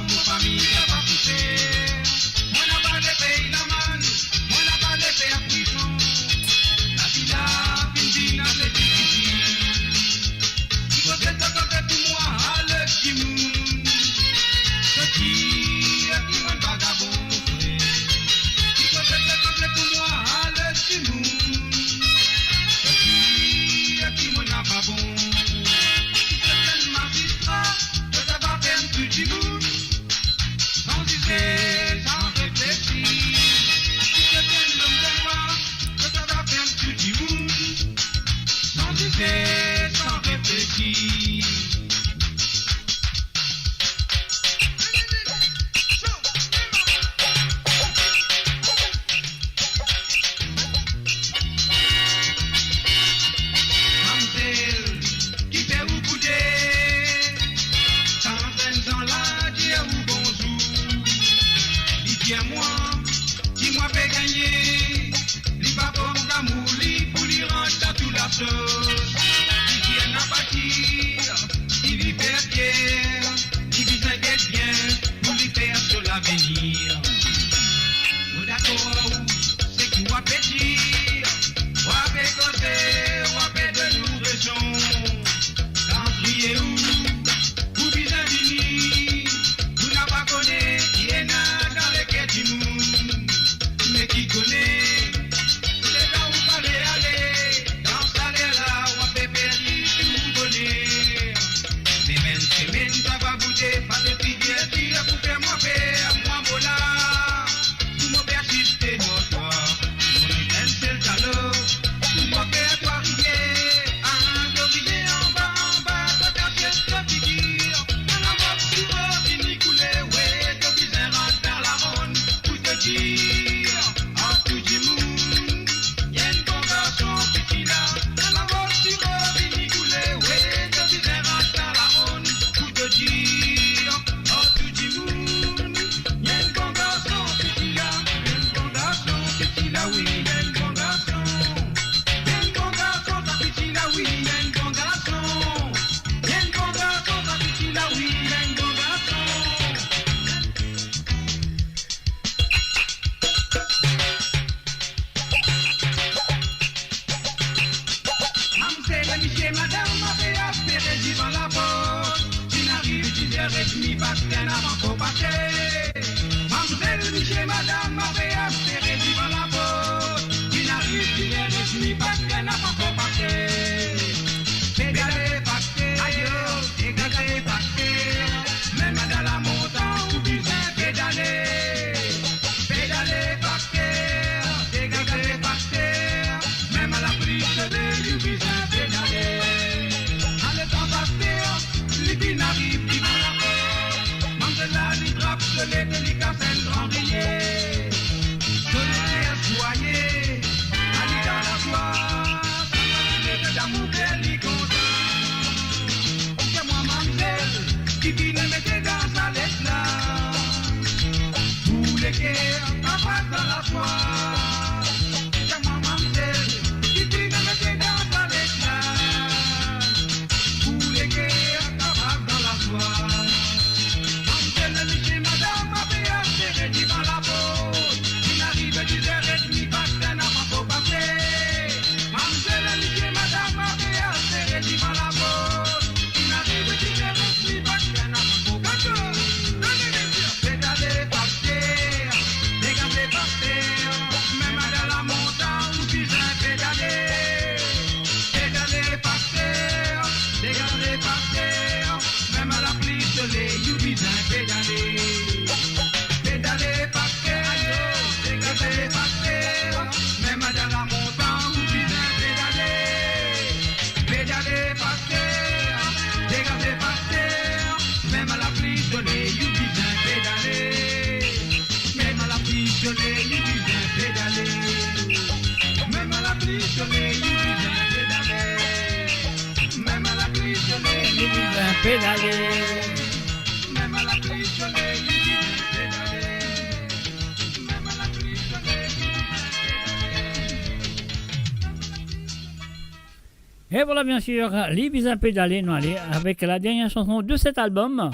mo fami, sa pa pou fer. Mo napa le pey lamann, mo napa le fer prizon. Lavi la finn vinn ase difisil. Ki koze to koze pou mwa, le dimoun. To dir ki mwa enn vagabon, frer. Ki koze to koze pou mwa, le dimoun. To dir ki mwa enn vagabon. Si to ti enn mazistra, to ti ava ferm tou dimoun. San zize, san reflesi. Si to ti enn lom de lwa, to ti ava ferm tou dimoun. San zize, san reflesi. Mamzel ki fer ou boude, kan enn zanla dir ou bonzour, li dir mwa ki mwa pe gagne, li pa pran lamour li pou li rant dan tou lasos. Li dir napa dir ki li fer fier, li bizin get bien pou li fer so lavenir. Mo dakor, seki wa pe dir, wa pe koze, wa pe donn nou rezon. Kan kriye ou, ou bizin vini, ou napa kone ki ena dan leker dimoun. Me ki kone, letan ou pare ale, dan sa ler la, wa pe perdi tou boner. Me bann semenn sa va bouze, pa to figir dir pou fer mwa per, mwa mo la. Pou mo persiste mo twa, mo li enn sel dalo, pou mo fer twa riye. Ah, to vire anba, anba, to kasiet to figir. Lamor ti mo vini koule, we, to bizin rant dan laronn, pou to dir, ah, tou dimoun, enn bon garson, piti la. Lamor ti mo vini koule, we, to bizin rant dan laronn, pou to dir, ah, tou dimoun. Enn bon garson, piti la, enn bon garson, piti la, wi, enn bon garson. Enn bon garson, sa piti la, wi, enn bon garson. Enn bon garson, sa piti la, wi, enn bon garson. Mamzel, misie, madam, ave espere divan laport. Finn ariv dizer edmi, paske napa ankor pase. Mamzel, misie, madam, ave espere divan laport. Finn ariv dizer edmi, paske napa ankor pase. Pedale, paske, ayo, degaze, paske. Mem dan lamontan, ou bizin pedale. Pedale, paske. Paske, degaze, paske, mem a lapli, soley, ou bizin pedale. Letan paster, li finn ariv divan laport, mamzel la, li trap Mem lapli soley, ou bizin pedale. Pedale pa ker, ayo, pedale pa ker. Mem dan lamontann, ou bizin pedale. Pedale pa ker, degaze pa ker. Mem lapli soley, ou bizin pedale. Mem lapli soley, ou bizin pedale. Mem lapli soley, ou bizin pedale. Mem lapli soley, li bizin pedale. Mem lapli soley, li bizin pedale. Mem lapli soley, li bizin pedale. E vwala, bien sir, li bizin pedale, nou ale avek la dernie sanson de set albom.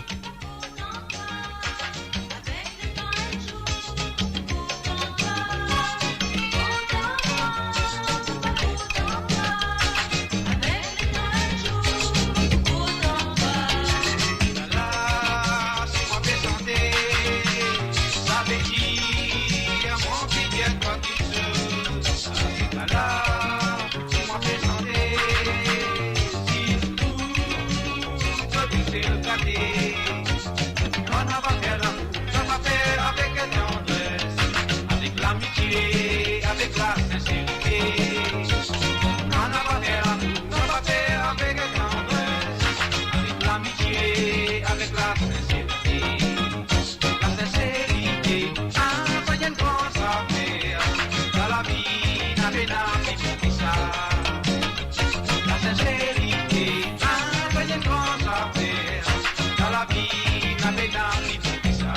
Kan nou va fer lamour, nou va fer avek tandres, avek lamitie, avek lasinserite. Kan nou va fer lamour, nou va fer avek tandres, avek lamitie, avek lasinserite. Lasinserite, ah, sa enn gran zafer. Dan lavi, napa pena pli bon ki sa. Lasinserite, ah, sa enn gran zafer. Dan lavi, napa pena pli bon ki sa.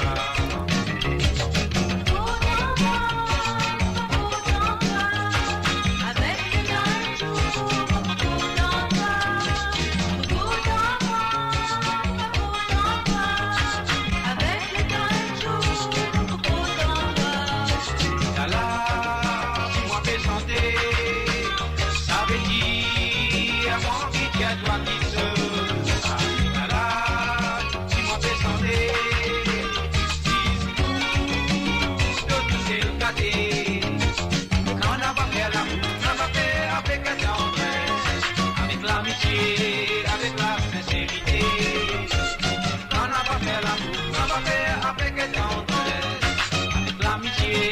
Ala, si mwa pe sante, savedir mwa anvi dir twa kiksoz. Ala, si mwa pe sante, dizour to tou sel kate. Kan nou va fer lamour, nou va fer avek tandres, avek lamitie, avek lasinserite. Kan nou va fer lamour, nou va fer avek tandres, avek lamitie,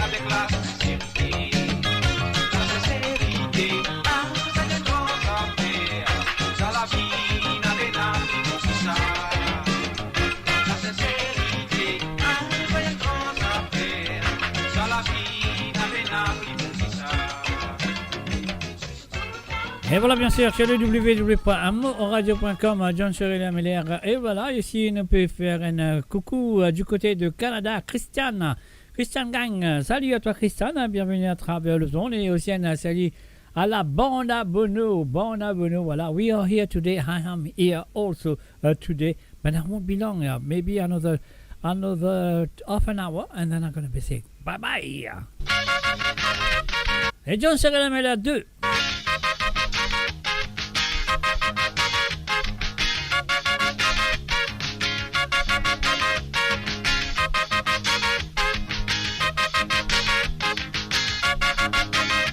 avek lasinserite. Lasinserite, ah, sa enn gran zafer. Dan lavi, napa pena pli bon ki sa. Lasinserite, ah, sa enn gran zafer. Dan lavi, napa pena pli bon ki sa. E vwala, bien sir, sur le w w w point amourradio point com, John Cheryl Miller. E vwala, isi nou pe fer enn, euh, koukou, euh, du kote de Kanada, Christiane. Christiane Gang, euh, salut à toi, Christiane, hein, bienvenue à travers le monde. Et aussi un, euh, salut à la banda Bono, banda Bono, voilà. We are here today, I am here also, uh, today, but I won't be long, uh, maybe another, another half an hour, and then I'm gonna be saying bye bye. Et John Cheryl Miller deux.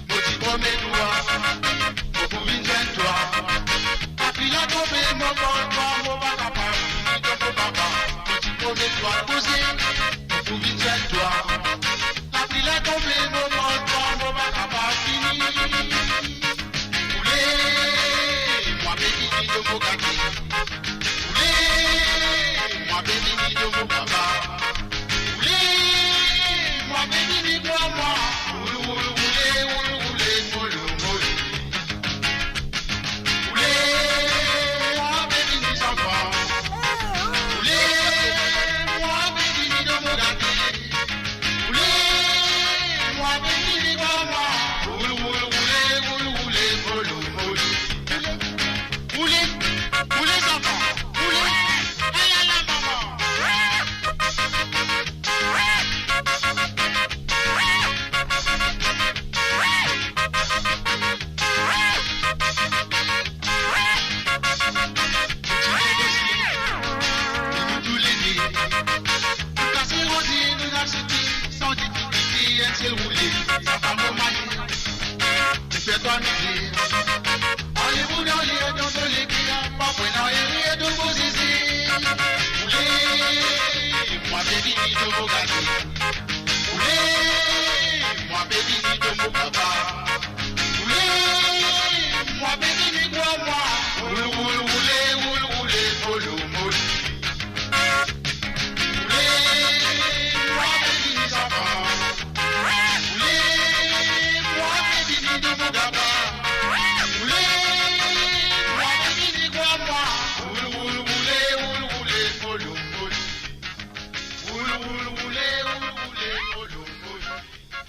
Mo ti promem twa, mo pou vinn zwenn twa. Lapli la tonbe, mo pran twa, mo pa kapav vini kot mo papa. Mo ti promem twa, kouzin, mo pou vinn zwenn twa. Lapli la tonbe, mo pran twa, mo pa kapav vini.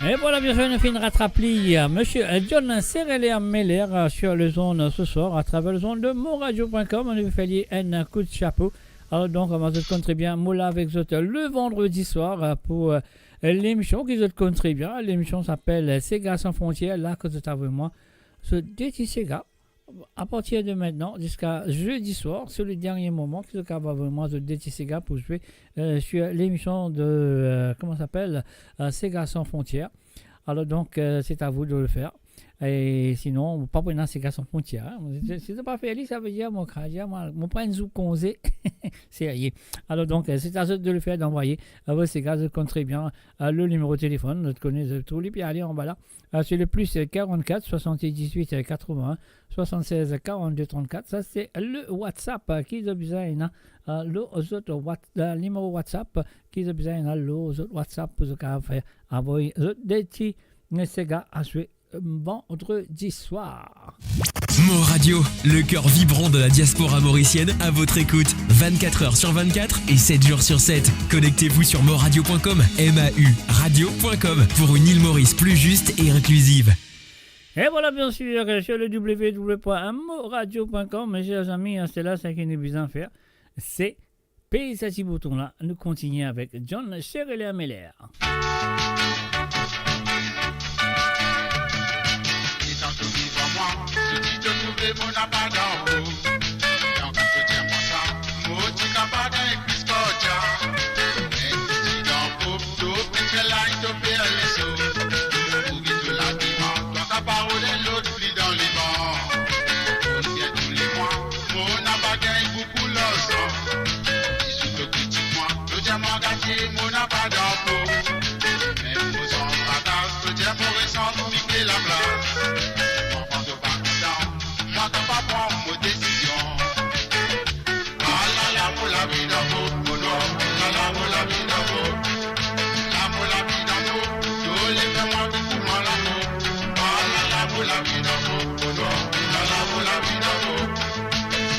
E vwala, biensir, nou finn ratrap li, euh, Misie, euh, John Serele Meller, euh, sur le zone, euh, ce soir, à travers le zone de moradio point com. Nou fer li enn kout sapo. Alor donk, euh, zot konn tre bien, mo la avek zot, euh, le vandredi soir, euh, pou, euh, lemision ki zot konn tre bien. Lemision apel, euh, Sega San Frontières, la kot zot avoy mwa so de ti sega. Apartir de mintnan ziska zedi swar, se le dernie moman ki zot kapav avoy mwa zot de ti sega pou zwe, euh, sur lemision de, euh, kouma sa apel, euh, Sega San Frontières. Alor donk, euh, c'est à vous de le faire. E sinon, pa pran sega San Frontières, hein. Si, si zot pa fer li, savedir, mo kapav dir, mo, mo pran enn zour konze. Serye. Alor donk, euh, c'est à zot de le faire, d'envoyer, euh, vos sega, zot konn tre bien, euh, le nimero telefonn, zot kone, zot trouv li, pe ale anba la. Euh, c'est le plus, euh, quarante-quatre soixante-dix-huit, euh, quatre-vingts, soixante-seize, quarante-deux, trente-quatre. Sa se le WhatsApp, euh, ki zot bizin ena, euh, lor zot What-, euh, nimero WhatsApp, ki zot bizin ena lor zot WhatsApp pou zot kapav fer, avoy zot de ti sega aswar, euh, vandredi swar. Mo Radio, le cœur vibrant de la diaspora mauricienne, à votre écoute, vingt-quatre heures sur vingt-quatre et sept jours sur sept. Connectez-vous sur moradio point com, M A U radio point com, pour une île Maurice plus juste et inclusive. E vwala, biensir, sur le w w w point moradio point com, mes chers amis, hein, se la, seki nou bizin fer, se pez sa ti bouton la, nou kontinie avek John Serele Meller. Letan to viv ar mwa, to ti to trouve mo napa dan po. Letan ki to dir mwa sa, mo ti kapav gagn plis kardyak. Enn ti dan po, to pe fer lagn, to pe leso. Ou ki to labiman, to kapav rod enn lot pli dan levan. Mo bien tou le mwa, mo napa gagn boukou larzan. Bizou to kritik mwa, to dir mwa gate, mo napa dan po. Mem mo zanz pa gaz, to dir mo resann, mo pike laplas. Mwa kan to pa kontan, mwa kapav pran mo desizion. Alala, mo lavi dan mo, mo nwa. Alala, mo lavi dan mo. La, mo lavi dan mo. To le fer mwa vinn kouma lamo. Alala, mo lavi dan mo, mo nwa. Alala, mo lavi dan mo.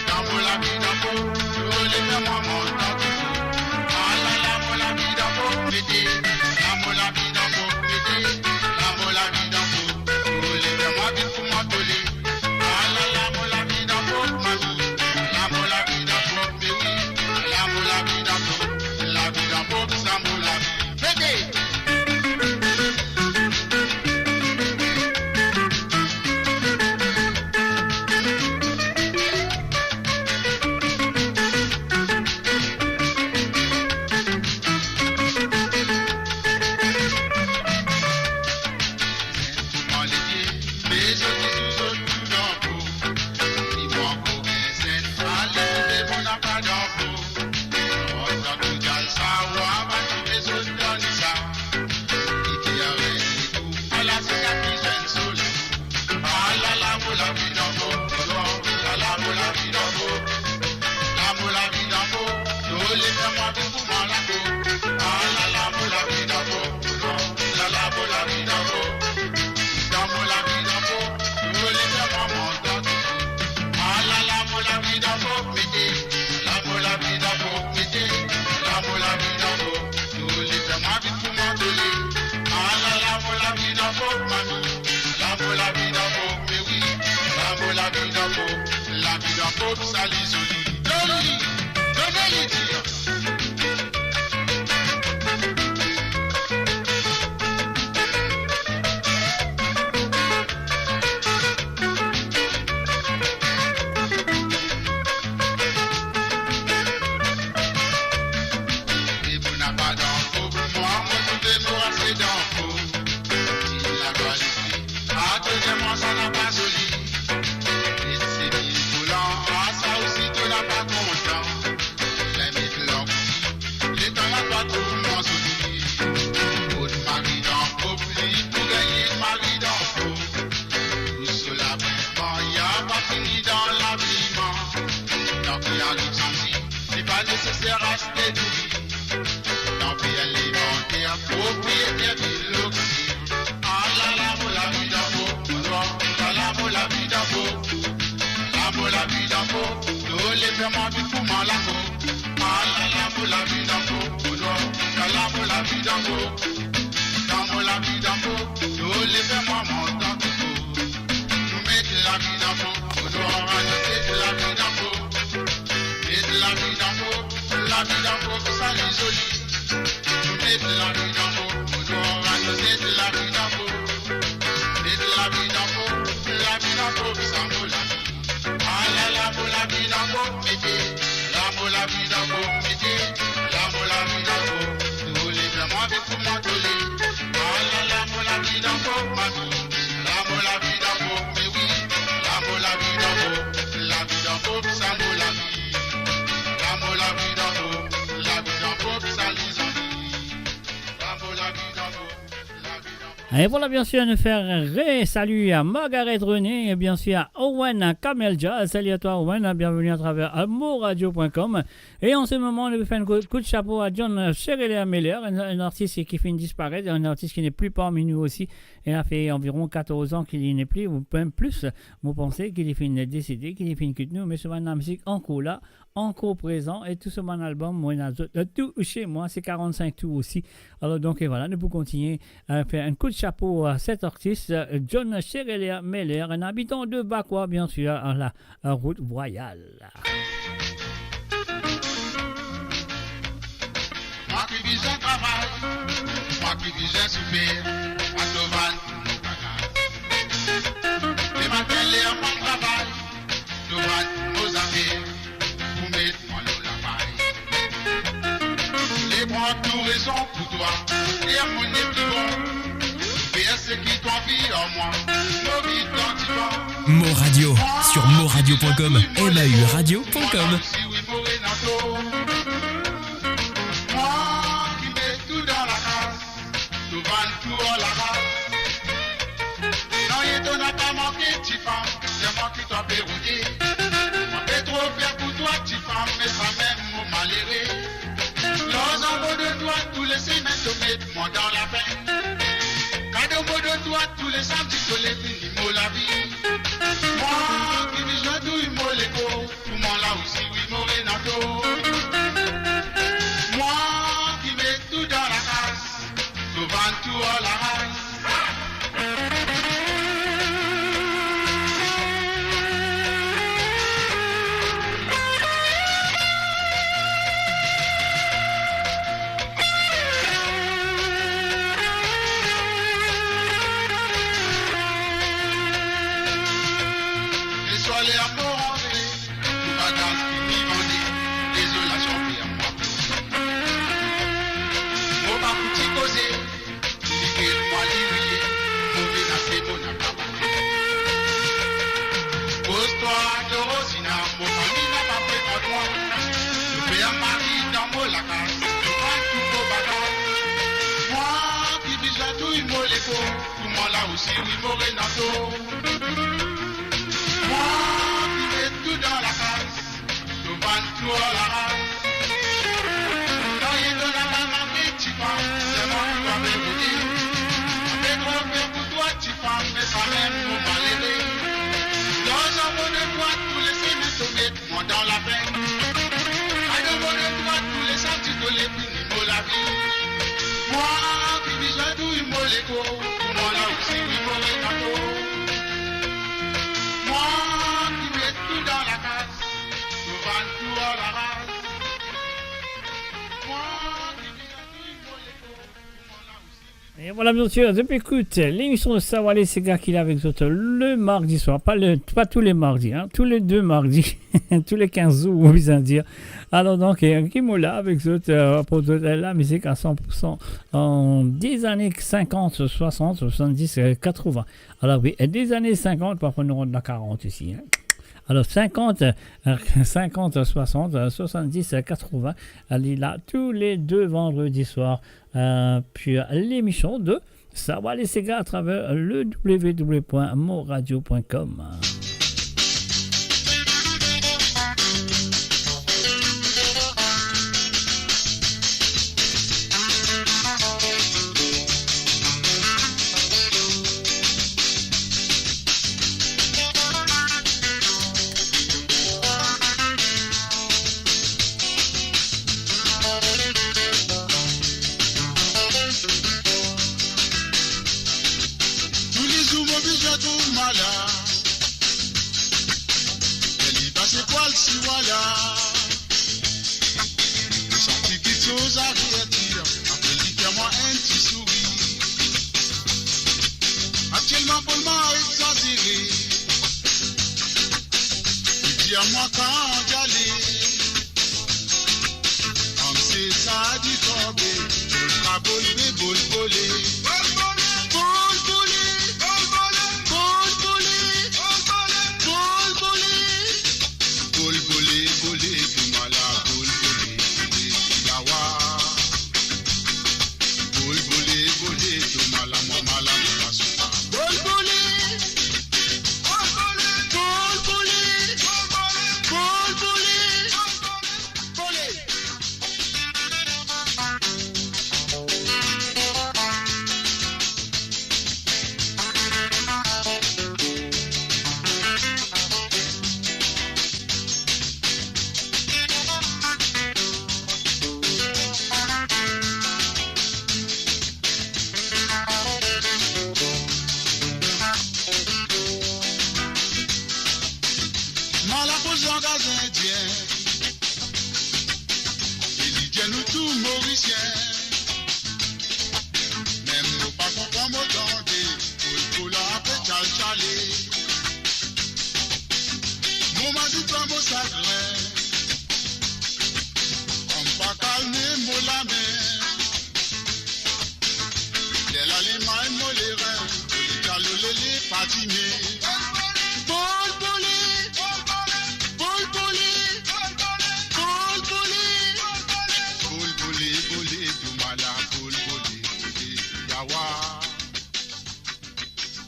Dan mo lavi dan mo, to le fer mwa mont dan to. Alala, mo lavi dan mo, mete. La, mo lavi dan mo, mete. La, mo lavi dan mo, to le fer mwa vinn kouma to le. Alala, mo lavi dan mo, mami. La, mo lavi dan mo, me wi. La, mo lavi dan mo. Lavi dan mo, sa mo lavi. Mete! Kouma lipie, me zot dizour zot tou dan po. Li mwa ankor enn zenn, ale trouve mo napa dan po. Mwa dan tou dal sa, wa pa trouve zot dan li sa. Li ti aret li tou, ala seka ki zwenn so la. Alala, mo lavi dan mo, alala, mo lavi dan mo. La, mo lavi dan mo, to le fer mwa vinn kouma lako. Alala, mo lavi dan mo, alala, mo lavi dan mo. Dan mo lavi dan mo, to le fer mwa mont dan to. Alala, mo lavi dan mo, mete. La, mo lavi dan mo, mete. La, mo lavi dan mo, to le fer mwa vinn kouma to le. Alala, mo lavi dan mo, mami. La, mo lavi dan mo, me wi. La, mo lavi dan mo. Lavi dan mo, sa li zoli. Zoli. Zoli, li dir. E mo napa dan po, mwa, mo trouve mo ase dan po. Ti la kwa li, a to dir mwa sa napa zoli. E se mil volan, a sa osi to napa kontan. Ler met lankou, letan la twa trouv mwa zoli. Kot mari dan po, li pou gagn mari dan po. Tou so laviman, ya pa fini dan laviman. Tan ki ariv santi, li pa neseser aste douri. Tanpi enn levanter, propriyeter vil lokater. Alala, mo lavi dan mo, mo nwa. Alala, mo lavi dan mo. La, mo lavi dan mo. To le fer mwa vinn kouma lako. Alala, mo lavi dan mo, mo nwa. Alala, mo lavi dan mo. Dan mo lavi dan mo. Mama, tann koukou. Nou met lavi dan fo, nou aranz met lavi dan fo. Met lavi dan fo, lavi dan fo, sa li zoli. Nou met lavi dan fo, nou aranz met lavi dan fo. Met lavi dan fo, lavi dan fo, sa mo lavi. Alala, mo lavi dan fo, mete. La mo lavi dan fo, mete. La mo lavi dan fo, tole, mama, vinn pou mwa, tole. Alala, mo lavi dan fo, mami. La mo lavi dan fo, me wi. La mo lavi dan fo, lavi dan fo, sa mo lavi. La mo lavi dan fo, lavi dan fo, sa lezami. La mo lavi dan fo, lavi dan fo. Et voilà, bien sûr, nous faire re-salut à Margaret René et bien sûr à Owen à Kamel Jazz. Salut à toi, Owen, bienvenue à travers moradio point com. Et en ce moment, nou fer enn kout, kout chapo à John Cherelia Meller, enn, enn artis ki finn disparet, enn artis ki n'est plus parmi nous aussi. Li ena fer anviron katorz an ki li n'est plus, ou mem plis. Mo panse ki li finn desede, ki li finn kit nou, me so bann lamizik ankor la, ankor prezan, e tou so bann album, mo ena zot, euh, tou chez moi, se karant-sink tour osi. Alors donc, et voilà, nou pou kontigne, euh, fer enn kout chapo à cet artiste, euh, John Cherelia Meller, un habitant de Bacoa, bien sûr, à la, euh, route Royale. Mwa ki bizin travay, mwa ki bizin soufer, a to vann tou mo bagay. Lematin ler mwa travay, to vann tou mo zafer, pou met mwa lor lapay. Mo pran tou rezon pou twa, ler mo nepli bon. Fer seki to anvi ar mwa, mo viv dan divan. Mo Radio, sur moradio point com, M A U radio point com. Si wi mo ena to. Mwa ki met tou dan lakas, to vann tou ar laras. Nanye to napa manke tifam, se mwa ki to pe rode. Mo pe tro fer pou twa tifam, me sa mem mo malere. Larzan mo donn twa tou le semenn, to met mwa dan lapenn. Kado mo donn twa tou le samdi, to le fini mo lavi. Mwa ki bizin touy mo lekor, pou mwa la osi wi mo ena to. Mwa ki met tou dan lakas, to vann tou ar laras. Leswar ler mo rantre, tou bagay fini vande, dezolasion fer mwa plore. Mo pa fouti koze, li kel mwa li riye, mo menase mo napa. Koz twa to Rosina, mo fami napa pe kont mwa. Mo fer mari dan mo lakas, mo vann tou mo bagay. Mwa ki bizin touy mo lekor, pou mwa la osi wi mo ena to. Mwa ki met tou dan lakas, to vann tou ar laras. Nanye to napa manke tifam, se mwa ki to pe rode. Mo pe tro fer pou twa tifam, me sa mem mo malere. Larzan mo donn twa tou le semenn, to met mwa dan lapenn. Kado mo donn twa tou le samdi, to le fini mo lavi. Mwa ki bizin touy mo lekor, pou mwa la osi wi mo ena to. Mwa ki met tou dan lakas, to vann tou ar laras. Mwa ki bizin touy mo lekor, pou mwa la osi. Et voilà, bien sûr, depuis écoute l'émission de Sawa Lesega ki la avek zot le mardi soir, pas le, pas tous les mardis, hein, tous les deux mardis, tous les quinze jours, on peut bien dire. Alors donc, euh, ki mo la avek zot, euh, pou zot, euh, la mizik à cent pour cent en des années cinquante, soixante, soixante-dix, euh, quatre-vingts. Alors oui, euh, des années cinquante, parfois nous rentrons dans quarante ici, hein. Alors cinquante, euh, cinquante, soixante, euh, soixante-dix, euh, quatre-vingts, elle est là tous les deux vendredis soirs, euh, pour l'émission de Sawa Lesega à travers le w w w point moradio point com. Kan djale, koumsa dikou be, bolka bolbe, bolbole. Bolbole, bolbole, bolbole, bolbole, bolbole. Bolbole, bole, doumala, bolbole, bole, doulawa. Bolbole, bole, doumala, mwa mala, mwa soupa. Bolbole, bolbole, bolbole, bolbole, bole. Mwa la koz langaz indien, e li dir nou tou Morisien. Mem mo pa konpran mo tande, pou, pou la pe tchaltchale. Mo mazout pa mo sagrin, kouma pa kalme mo lame. Ler lalimay mo lerin, bole, djalo, lele, patine. Bolbole, bolbole, bolbole, bolbole, bolbole. Bolbole, bole, doumala, bolbole, bole, doulawa.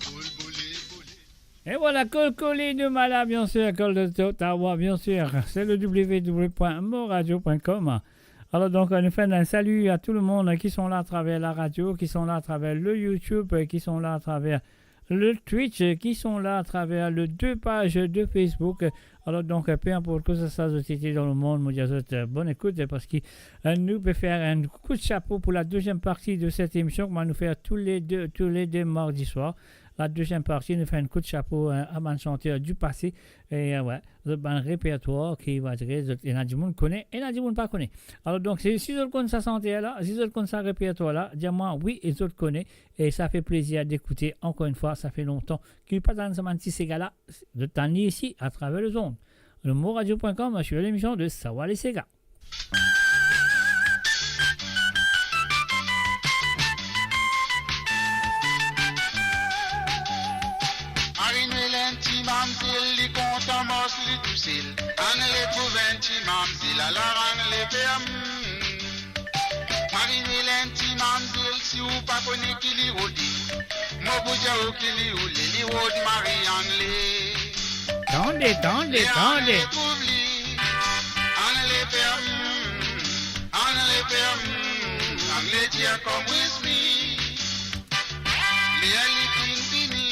Bolbole, bole. Et voilà, Kolkoli, doumala, bien sûr, Kolkoli, bien sûr. C'est le w w w point moradio point com. Alors donc, euh, nous faisons un salut à tout le monde, euh, qui sont là à travers la radio, qui sont là à travers le YouTube, euh, qui sont là à travers le Twitch, euh, qui sont là à travers les deux pages de Facebook. Alors donc, euh, peu importe kouma sa, sa zot ete dan lemonn, mo dir a zot, euh, bonn ekout, euh, parski, euh, nou pe fer enn kout sapo pou la deuxième partie de cette émission, kouma nou fer tou le de, tou le de mardi swar. La deuxième partie, nou fer enn kout sapo, euh, a bann santer du passé. E, euh, ouais, zot bann repertwar ki, va dir, zot, ena dimoun kone, ena dimoun pa kone. Alors donc, si, si zot konn sa santer la, si zot konn sa repertwar la, dir mwa wi, e zot kone, e sa fer plezir d'écouter encore une fois, sa fer lontan ki pa tann sa bann ti sega la, zot tann li isi, à travers les ondes. Le moradio point com, sur l'émission de Sawa Lesega. Marie-Noël, enn ti mamzel, li kontan mars li tousel. Ann le trouv enn ti mamzel, alar ann le fer, hmm. Marie-Noël, enn ti mamzel, si ou pa kone ki li rode, mo pou dir ou ki li rode, li rod Marie-Anne. Tande, tande, tande. Ann le trouv li, ann le fer, hmm, ann le fer, hmm, ann le dir come with me. Ler li finn fini,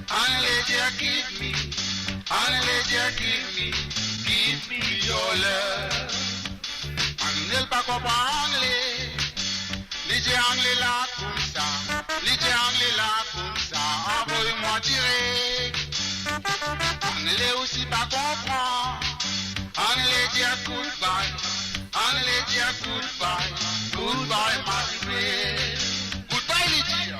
ann le dir give me, ann le dir give me, give me your love. Marie-Noël pa konpran angle. Li dir angle la koumsa, li dir angle la koumsa, anvoy mwa direk. Angle osi pa konpran. Angle dir goodbye, angle dir goodbye, goodbye Marie-Noël. Goodbye li dir.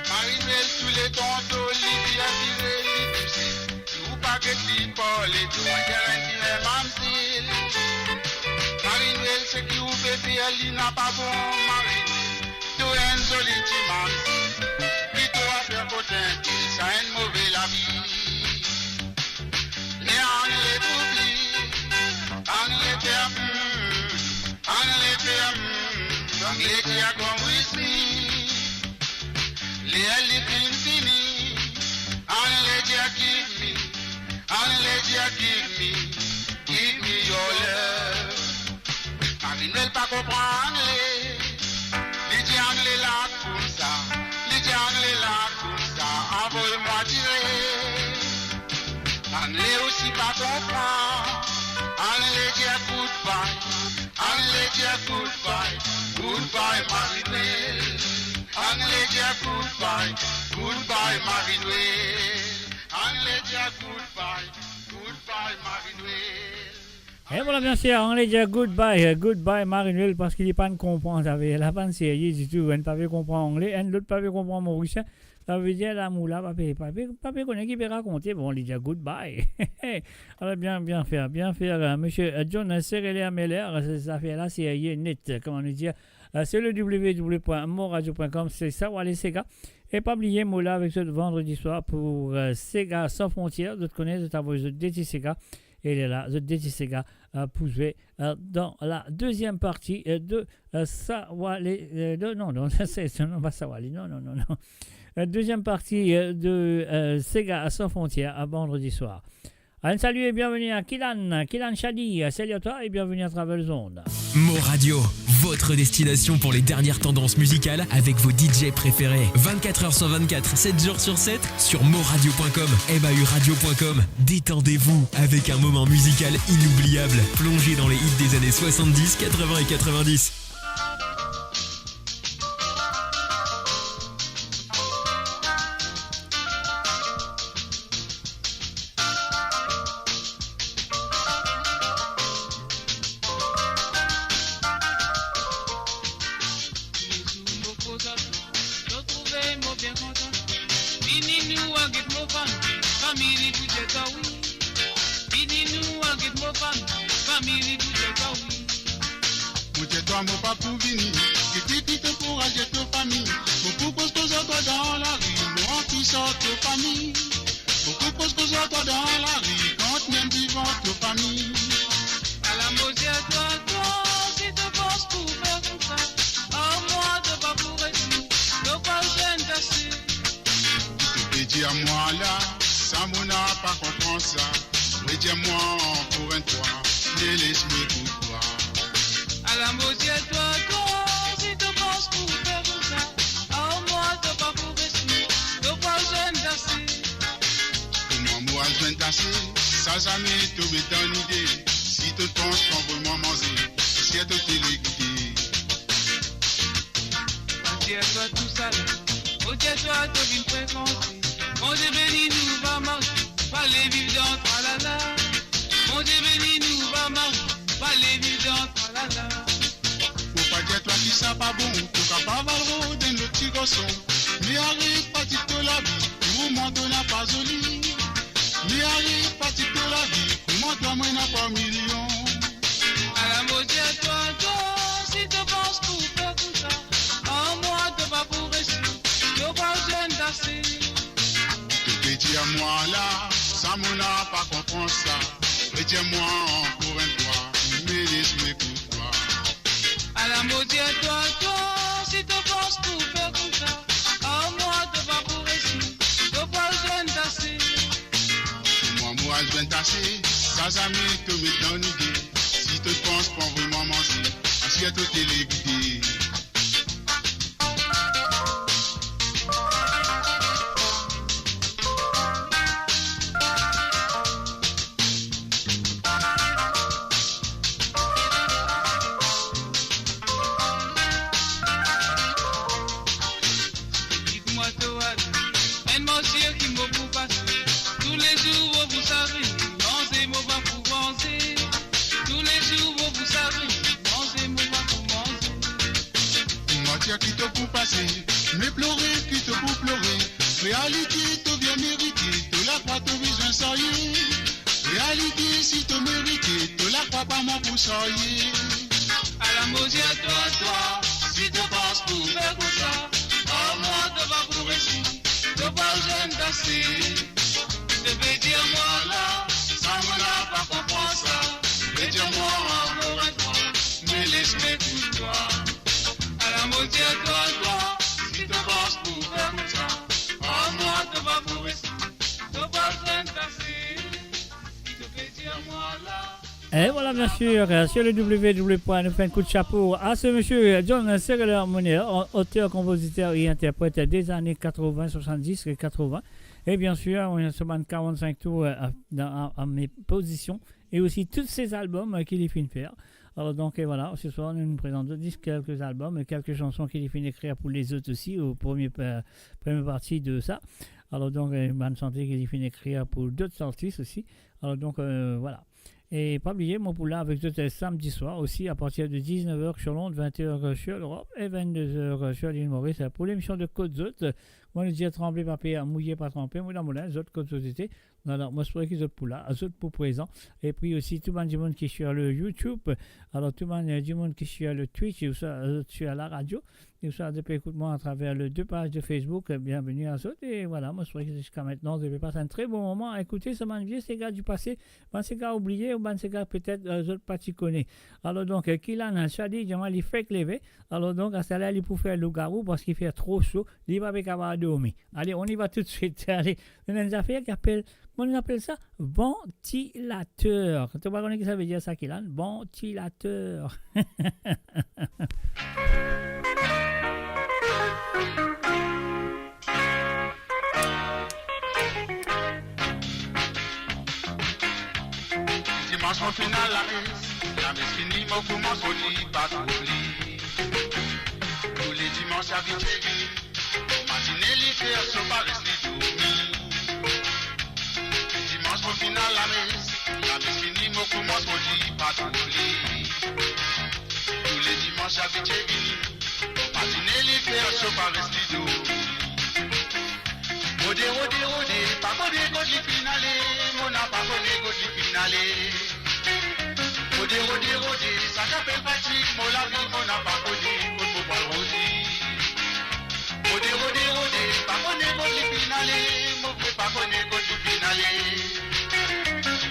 Marie-Noël touletan to li, li vire, li touse. Si ou pa get li parle, to a dir enn ti mamzel. Marie-Noël, seki ou pe fer, li napa bon, Marie-Noël. To enn zoli ti mamzel, ki to a fer kot enn fil, sa enn move lavi. Me angle trouv li, angle fer, hmm, angle fer, hmm, angle dir come with me. Ler li finn fini, angle dir give me, angle dir give me, give me your love. Marie-Noël pa konpran angle. Li dir angle la koumsa, li dir angle la koumsa, anvoy mwa direk. Angle osi pa konpran. Angle dir goodbye, angle dir goodbye, goodbye Marie-Noël. Angle dir goodbye, goodbye Marie-Noël. Ann le dir goodbye, goodbye Marie-Noël. E vwala, bien sir, ann le dir goodbye, goodbye Marie-Noël, parski li pa'nn konpran, savedir li pa'nn serye ditou, enn pa pe konpran angle, enn lot pa pe konpran morisien, savedir lamour la pa pe, pa pe, pa pe kone ki pe rakonte, bon, li dir goodbye. Alor, bien, bien fer, bien fer, euh, monsieur, euh, John Sereler Meller, euh, zafer la serye net, kouma nou dir, euh, se le w w w point moradio point com, se sa ou ale sega. E pa bliye, mo la avek zot vandredi swar pou, euh, Sega San Frontières. Zot kone, zot avoy zot de ti sega. E lerla, zot de ti sega, euh, pou zwe, euh, dan la deziem parti, euh, de, euh, sa ou ale, euh, de, non, non, sa se, non, pa sa ou ale, non, non, non, non. Euh, deziem parti, euh, de, euh, Sega San Frontières, euh, vandredi swar. Allez, salut et bienvenue à Kilan, Kilan Shadi, euh, salut à toi et bienvenue à Travel Zone. Mo Radio, votre destination pour les dernières tendances musicales avec vos D J préférés. Vingt-quatre heures sur vingt-quatre, sept jours sur sept, sur moradio point com, M A U radio point com. Détendez-vous avec un moment musical inoubliable, plongé dans les hits des années soixante-dix, quatre-vingts et quatre-vingt-dix. Toulezour mo koz ar twa, to trouve mo bien kontan. Vini nou al get mo fami, fami li pou dir twa wi. Vini nou al get mo fami, fami li pou dir twa wi. Mo dir twa mo pa pou vini, ki ti pito pou al get to fami. Mo pou koz koz ar twa dan lari, mo anvi sort to fami. Mo pou koz koz ar twa dan lari, kanmem divan to fami. Ala mo dir twa, twa, si to pans pou fer koumsa, ar mwa to pa pou resi, to pa zwenn ase. To pe dir mwa la, sa mo napa konpran sa. Redir mwa ankor enn fwa, me les mo ekout twa. Ala mo dir twa, twa, si to pans pou fer koumsa, ar mwa to pa pou resi, to pa zwenn ase. Kouma mo al zwenn ase, sa zame to met dan lide. Si to pans pou anvoy mwa manze, asiet to tele gete. Pa dir twa tousala, mo dir twa to vinn frekante. Bondie beni nou, pa mari, pa ale viv dan tralala. Bondie beni nou, pa mari, pa ale viv dan tralala. Mo pa dir twa ki sa pa bon, to kapav al rod enn lot ti garson. Me aret fatig to lavi, kouma to napa zoli. Me aret fatig to lavi, kouma twa mwa napa milion. Ala mo dir twa, twa, si to pans pou fer koumsa, ar mwa to pa pou resi, to pa zwenn ase. To pe dir mwa la, sa mo napa konpran sa. Redir mwa ankor enn fwa, me les mo ekout twa. Ala mo dir twa, twa, si to pans pou fer koumsa, ar mwa to pa pou resi, to pa zwenn ase. Mwa mo al zwenn ase, sa zame to met dan lide. Si to pans pou anvoy mwa manze, asiet to tele gete. Ki kouma to al, enn martir ki mo pou pase. Toulezour mo pou sari, manze mo pa pou manze. Toulezour mo pou sari, manze mo pa pou manze. Martir ki to pou pase, me plore ki to pou plore. Realite to bien merite, to lakrwa to bizin sarye. Realite si to merite, to lakrwa pa mwa pou sarye. Ala mo dir twa, twa, si to pans pou fer koumsa, ar mwa to pa pou resi, to pa zwenn ase. To pe dir mwa la, sa mo napa konpran sa. Redir mwa ankor enn fwa, me les mo ekout twa. Ala mo dir twa, twa, si to pans pou fer koumsa, ar mwa to pa pou resi, to pa zwenn ase. Si to pe dir mwa la, Et voilà, bien sûr, euh, sur le W W W point, nou fer enn kout chapo à ce monsieur, euh, John Sereler Meller, au-, auteur, compositeur et interprète des années quatre-vingts, soixante-dix et quatre-vingts. Et bien sûr, on a seulement quarante-cinq tours, euh, à, dans, à, à mes positions. Et aussi tous ses albums, euh, ki li finn fer. Alors donc, et voilà, ce soir, nou, nou prezant zot zis quelques albums et quelques chansons ki li finn ekrir pou lezot osi, au premier, euh, première partie de ça. Alor donk, eh, bann sante ki li finn ekrir pou dot artis osi. Alor donk, eh, vwala. E pa bliye, mo pou la avek zot, eh, samdi swar osi, apartir de diznef er sur l'onde, vent er sur Europe e vennde er sur lil Moris, eh, pou lemision de Kot Zot. Mo dir, tranble pa per, mouye pa tranpe, mo dan mo linz, zot kot zot ete. Alor, mo espere ki zot pou la, zot pou prezan. Epi osi, tou bann dimoun ki sur le YouTube, alor tou bann, eh, dimoun ki sur le Twitch, ouswa, eh, sur la radio, ouswa zot pe ekout mwa atraver le de paz de Facebook, eh, bienveni a zot. E vwala, mo espere ki ziska aster, zot pe pas enn tre bon moman a ekoute sa bann vie sega di pase, bann sega oubliye, ou bann sega petet, eh, zot pa ti kone. Alor donk, eh, Kilan, eh, Shadi, dir mwa li fek leve. Alor donk, aster la, li pou fer lougarou parski fer tro so, li pa pe kapav dormi. Ale, on y va tout de suite. Ale, nou ena enn zafer ki apel, kouma nou apel sa? Vantilater. To pa kone ki sa ve dir sa, Kilan? Vantilater. Dimans mo finn al lames, lames fini, mo koumans rod li, pa trouv li. Toule dimans, li abitie vini, mo mazine li fer so, pa res li dormi. Dimans mo finn al lames, lames fini, mo koumans rod li, pa trouv li. Toule dimans, li abitie vini, mo mazine li fer so, pa res li dormi. Rode, rode, rode, pa kone kot li finn ale, mo napa kone kot li finn ale. Rode, rode, rode, sa ki apel fatig mo lavi, mo napa kone kot mo pou al rod li. Rode, rode, rode, pa kone kot li finn ale, mo pe pa kone kot li finn ale.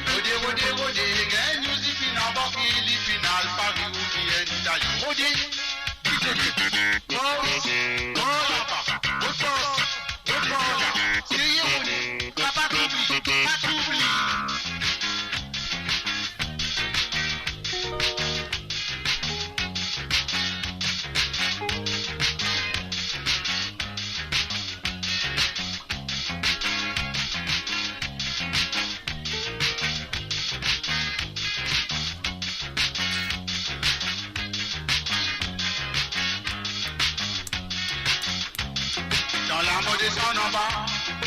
Rode, rode, rode, gagn news li finn anbarke, li finn al Pari oubien Itali. Rode, Kite li. Kor isi, kor laba, rod par isi, rod par la. Seye rode, pa, pa trouv li, pa trouv li. Dan la mo desann anba,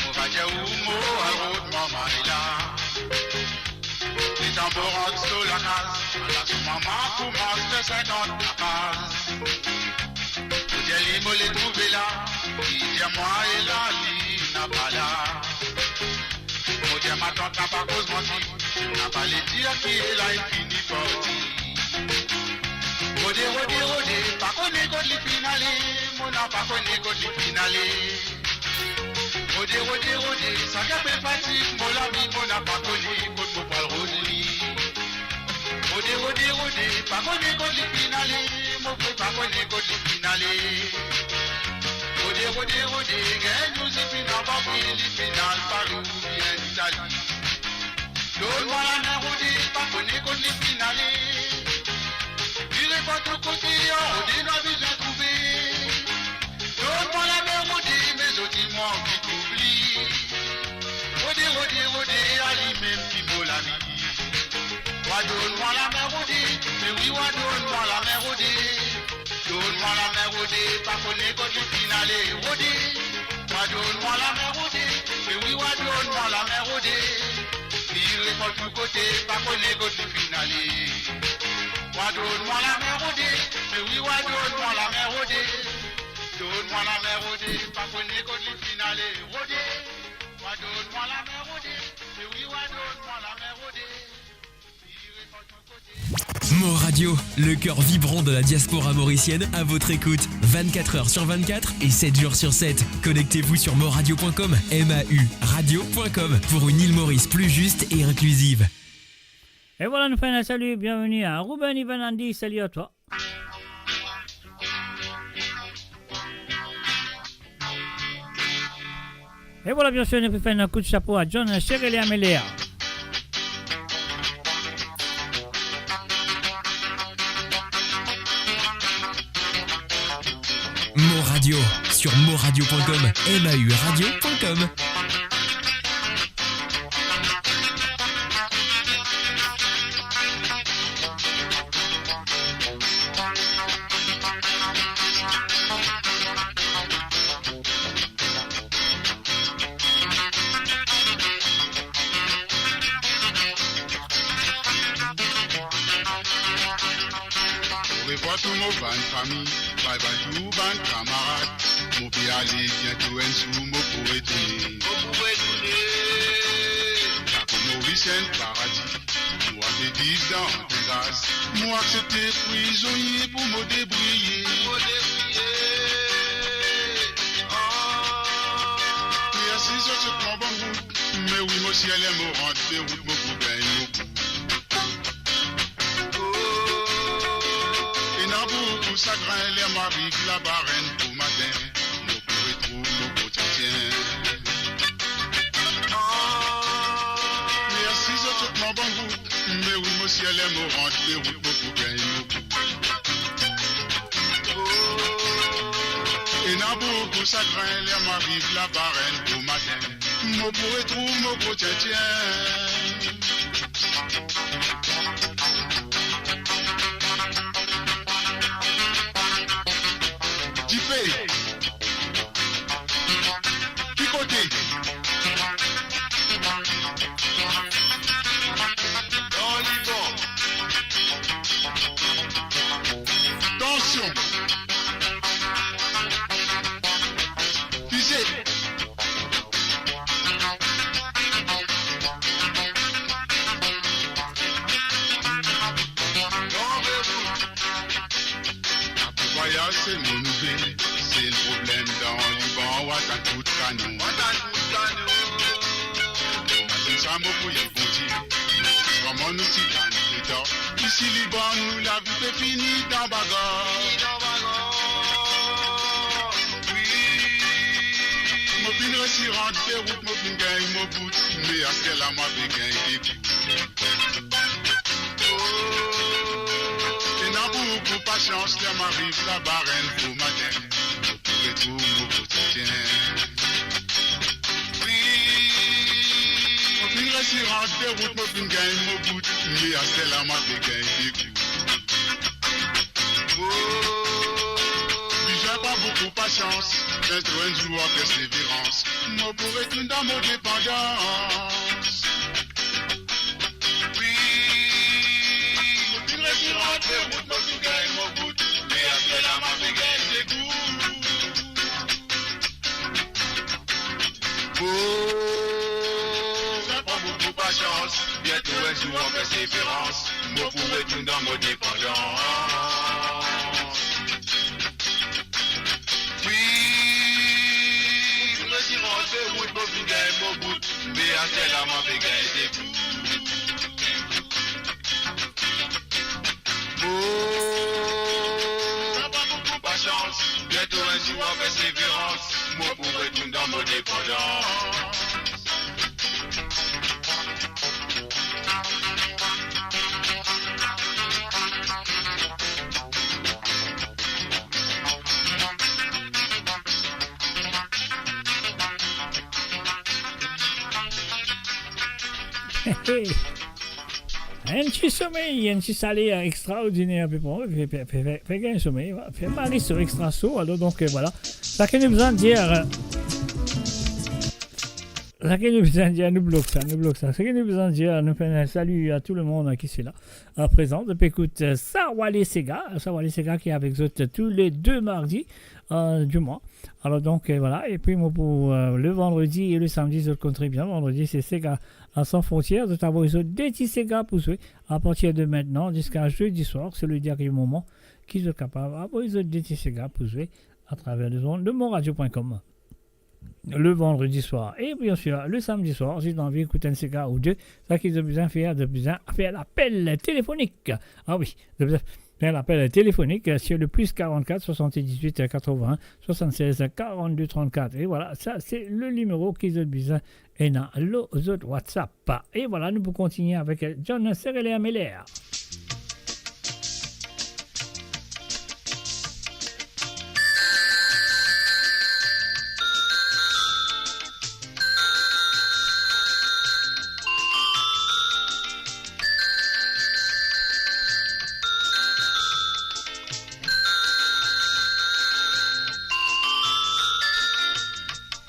mo va dir ou mo al rod mama Ela. Letan mo rant so lakaz, ala so mama koumans fer sinkant lapaz. Mo dir li mo le trouve la, li dir mwa Ela li napa la. Mo dir matant napa koz manti, napa le dir ki Ela inn fini parti. Rode, rode, rode, pa kone kot li finn ale, mo napa kone kot li finn ale. Rode, rode, rode, sa ki apel fatig mo lavi, mo napa kone kot mo pou al rod li. Rode, rode, rode, pa kone kot li finn ale, mo pe pa kone kot li finn ale. Rode, rode, rode, gagn news li finn anbarke, li finn al Pari oubien Itali. Donn mwa lame rode, pa kone kot li finn ale. Vire par tou kote, rode, nou bizin trouve. Donn mwa lame rode, me zot dir mwa ki trouv li. Rode, rode, rode, a limem ki mo lavi. Wa donn mwa lame rode, me wi, wa donn mwa lame rode. Donn mwa lame rode, pa kone kot li finn ale, rode. Wa donn mwa lame rode, me wi, wa donn mwa lame rode. Vire par tou kote, pa kone kot li finn ale. Wa donn mwa lame rode, me wi, wa donn mwa lame rode. Donn mwa lame rode, pa kone kot li finn ale, rode. Wa donn mwa lame rode, me wi, wa donn mwa lame rode. Mo Radio, le cœur vibrant de la diaspora mauricienne, à votre écoute, vingt-quatre heures sur vingt-quatre et sept jours sur sept. Connectez-vous sur mo radio point com, M A U radio point com, pour une île Maurice plus juste et inclusive. E vwala, nou fer enn salu, bienveni a Ruben Ivan Andy, salu a twa. E vwala, biensir, nou pe fer enn kout sapo a John Cherelia Melea. Mo Radio, sur mo radio point com, M A U radio point com. Tou mo bann fami, bay bay tou bann kamarad. Mo pe ale, biento enn zour mo pou retourne. Mo pou retourne. Drapo Moris enn paradi. Mo ape viv dan gras. Mo aksepte prizonnie pou mo debrouye. Pou mo debrouye. Ah. Mersi zot, zot pran bann rout. Me wi, mo sir, ler mo rant Berout, mo pou gagn mo bout. Ena boukou sagrin ler mo ariv Labarenn bomatin, mo pou retrouv mo gro tientie. Mersi zot, zot pran bann rout. Me wi, mo sir, ler mo rant Berout, mo pou gagn mo bout. Ena boukou sagrin ler mo ariv Labarenn bomatin, mo pou retrouv mo gro tientie. Dife. Ki kote? Dan Liban. Tansion. Fize. Pou vwayaz se mo nouvel, sel problem dan Liban, ou atann kout kanon. Ou atann kout kanon. Sa mo pou dir Bondie, kouma nou ti tann letan. Isi Liban nou lavi pe fini dan bagar. Fini dan bagar. Wi. Mo finn resi rant Berout, mo finn gagn mo bout, me aster la mo pe gagn degout. Ena boukou pasians, ler mo ariv Labarenn bomatin, mo pou retrouv mo gro tientie. Wi. Mo finn resi rant Berout, mo finn gagn mo bout, me aster la mo pe gagn degout. Oh, bizin pa boukou pasians, biento enn zour ar perseverans, mo pou retourn dan mo depandans. Wi, mo finn resi rant Berout, mo finn gagn mo bout, me aster la mo pe gagn degout. Oh, bizin pa boukou pasians, biento enn zour ar perseverans, mo pou retourn dan mo depandans. Wi, mo finn resi rant Berout, mo finn gagn mo bout, me aster la mo pe gagn degout. Oh, bizin pa boukou pasians, biento enn zour ar perseverans, mo pou retourn dan mo depandans. Hey, hey. Enn ti somey, enn ti sale extraordiner, pe pran, pe, pe, pe, pe, pe gagn somey, pe mari so extra so. Alor, donk, euh, vwala. Sa ki nou bizin dir, euh, sa ki nou bizin dir, nou blok sa, nou blok sa. Sa ki nou bizin dir, nou fer enn salut à tout le monde, euh, ki sera là à présent. Zot pe ekout, euh, Sawale Sega, Sawale Sega ki avek zot tou le de mardi, euh, du mwa. Alor, donk, euh, vwala. Epi mo pou, euh, le vandredi e le samdi, zot konn tre bien, vandredi se Sega à Sans Frontières, zot avoy zot de ti sega pou zwe. A partir de maintenant, ziska zedi swar, se le dernier moment ki zot kapav avoy zot de ti sega pou zwe atraver lezond de monradio point com. Le vandredi swar. E bien sir, le samdi swar, si zot anvi ekout enn sega ou de, sa ki zot bizin fer, zot bizin fer lapel telefonik. Ah wi, zot bizin fer lapel telefonik, euh, sur le plus quarante-quatre soixante-dix-huit quatre-vingts soixante-seize quarante-deux trente-quatre. E vwala, sa se le nimero ki zot bizin ena lor zot WhatsApp. E vwala, nou pou kontigne avek John Sereler Meller.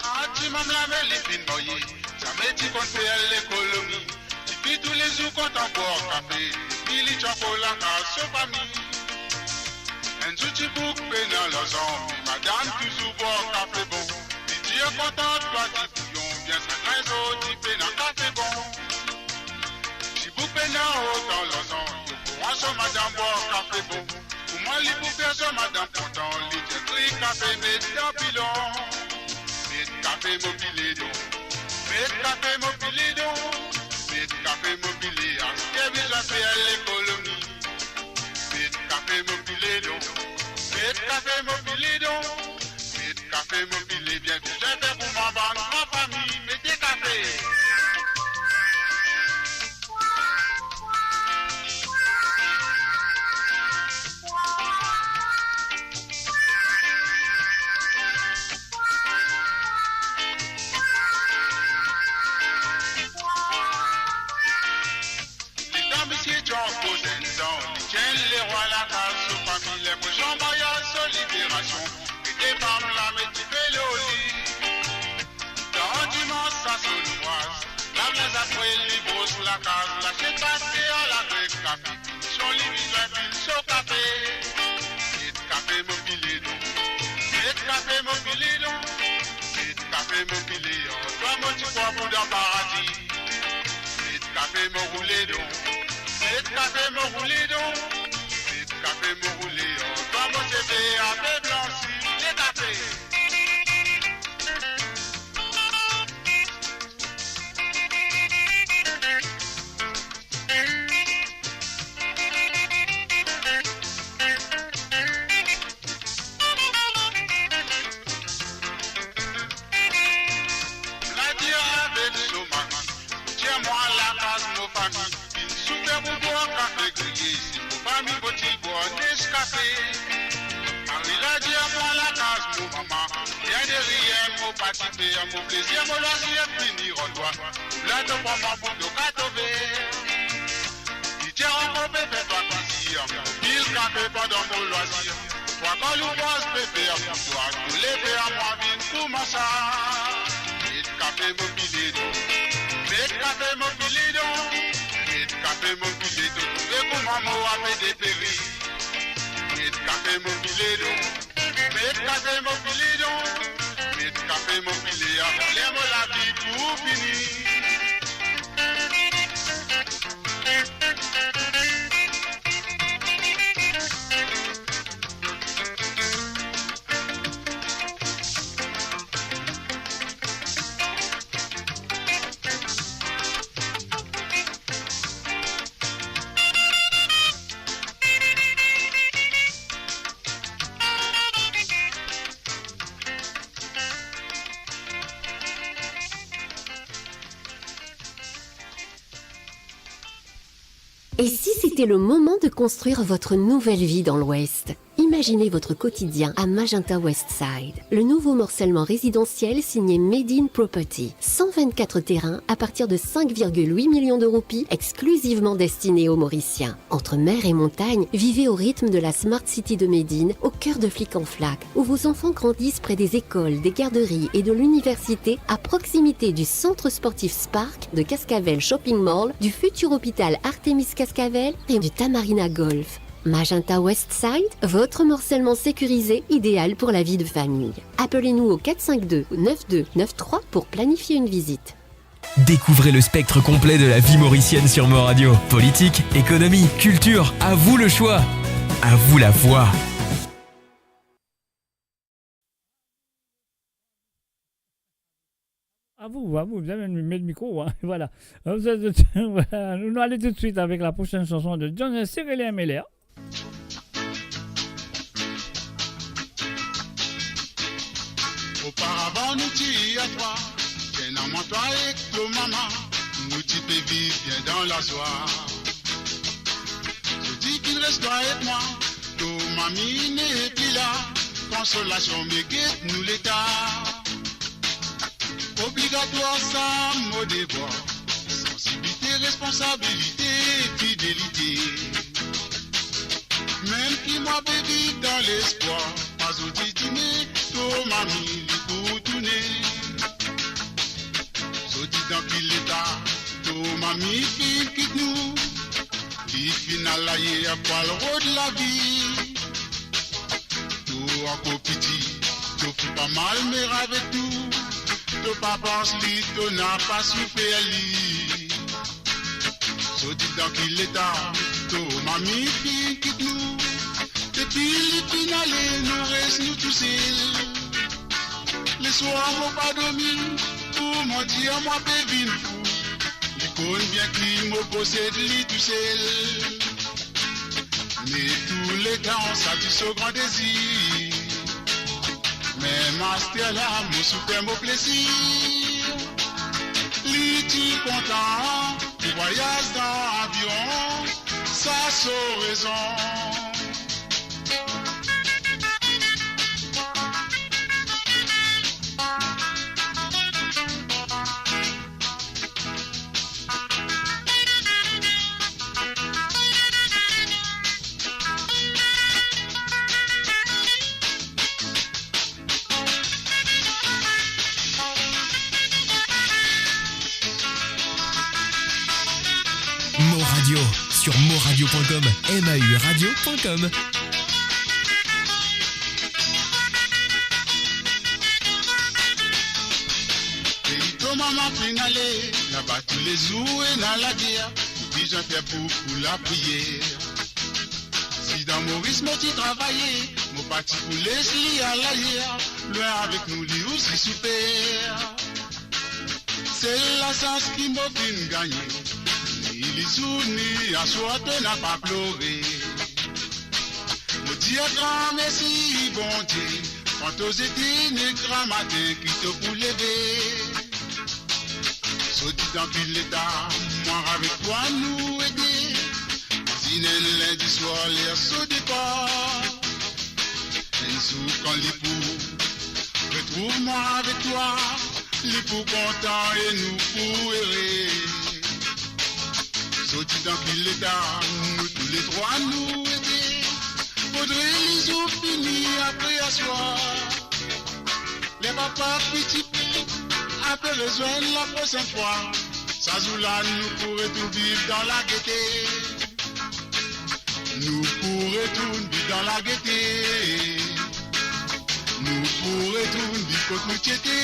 Ah, ti mama, me li finn marye, zame ti konn fer lekonomi. Tifi toulezour kontan bwar kafe, li ti ankor lakaz so fami. Ti boug pena larzan, me madam touzour bwar kafe bon. Li dir kontan twa ti bouyon, bien sa grin zordi pena kafe bon. Ti boug pena otan larzan, yo pou rant so madam bwar kafe bon. Kouma li pou fer so madam kontan, li dir kri kafe met dan pilon. Met kafe mo pile don, met kafe mo pile don, met kafe mo pile, aster bizin fer lekonomi. Met kafe mo pile don, met kafe mo pile don, met kafe mo pile bien, bizin fer pou mwa bann gran fami, mete kafe. Letan misie ti ankor zenn, li ti enn lerwa lakaz so fami, linpresion maryaz so liberasion, e de fam lame ti pe lor li. Dan dimans sa so louvraz, lav linz apre li bros lakaz, lasiet, baster, lagre, kafe, finision li bizin finn so kafe. Met kafe mo pile don, met kafe mo pile don, met kafe mo pile, an twa mo ti krwar pou dan paradi. Met kafe mo roule don, met kafe mo roule don, met kafe mo roule, an twa mo seve ape blansi. Met kafe. Ladir avek so mari, tir mwa lakaz mo fami, finn soufer pou bwar kafe griye, si mo fami mo ti bwar Nescafe. Mari ladir mwa lakaz mo mama, bien de rien mo pa ti fer, mo plezir mo lwazir fini rant twa, la to pran mwa pou to kato ver. Li dir ankor pe fer twa plezir, pil kafe pandan mo lwazir. Twa kan louvraz pe fer pou twa, to leve a mwa vinn kouma sa. Met kafe mo pile don, met kafe mo pile don, met kafe mo pile don, trouve kouma mo ape deperi. Met kafe mo pile don, met kafe mo pile don, met kafe mo pile avan ler mo lavi pou fini. Et si c'était le moment de construire votre nouvelle vie dans l'Ouest ? Imaginez votre quotidien à Magenta West Side, le nouveau morcellement résidentiel signé Made in Property. Cent vingt-quatre terrains à partir de cinq virgule huit millions de roupies, exclusivement destinés aux Mauriciens. Entre mer et montagne, vivez au rythme de la Smart City de Médine, au cœur de Flic en Flac, où vos enfants grandissent près des écoles, des garderies et de l'université, à proximité du centre sportif Spark, de Cascavelle Shopping Mall, du futur hôpital Artemis Cascavelle et du Tamarina Golf. Magenta West Side, votre morcellement sécurisé, idéal pour la vie de famille. Appelez-nous au quatre cinq deux, neuf deux neuf trois pour planifier une visite. Découvrez le spectre complet de la vie mauricienne sur Mo Radio. Politique, économie, culture, à vous le choix. À vous la voix. À vous, à vous, vous avez mis le micro, hein, voilà. Voilà, nous allons tout de suite avec la prochaine chanson de John Cyril et Amelia. Oparavan nou ti a trwa, ti ena mwa, twa ek to mama, nou ti pe viv bien dan lazwa. Zot ti finn res twa ek mwa, to mami nepli la, konsolasion me get nou leta. Obligatwar sa mo devwar, sansibilite, responsabilite, fidelite. Mem ki mwa pe viv dan lespwar, pa zot ti dime, to mami li pou tourne. Zot ti dan ki leta, to mami finn kit nou, li finn al ayer pou al rod lavi. Ankor piti, to finn pa mal mer avek tou, to pa pans li, to napa soufer li. Sorti dan ki leta, to mami finn kit nou, depi li finn ale, nou res nou tousel. Leswar mo pa dormi, pou mo dir mwa pe vinn fou, li konn bien ki mo posed li tousel. Me touletan sa ti so gran dezir. Me aster la, mo soufer mo plezir. Li ti kontan pou vwayaz dan avion, sa so rezon. Mo Radio, sur moradio point com, M A U radio point com. Pei to mama finn ale, laba toulezour ena lager, nou bizin fer boukou lapriyer. Si dan Moris mo ti travaye, mo pa ti pou les li al ayer, lwin avek nou li osi soufer. Sel lasans ki mo finn gagne, ni lizour ni aswar to napa plore. Mo dir gran mersi Bondie, kan to zete nek gramatin ki to pou leve. Sorti dan ki leta, mwa avek twa nou ete. Mazinn enn lindi swar ler so depar. Enn zour kan li pou retrouv mwa avek twa, li pou kontan e nou pou ere. Sorti dan ki leta, nou touletrwa nou ete. Fodre lizour fini apre aswar. Ler papa piti ape rezwenn laprosenn fwa, sa zour la nou pou retourn viv dan lagete. Nou pou retourn viv dan lagete. Nou pou retourn viv kot nou ti ete.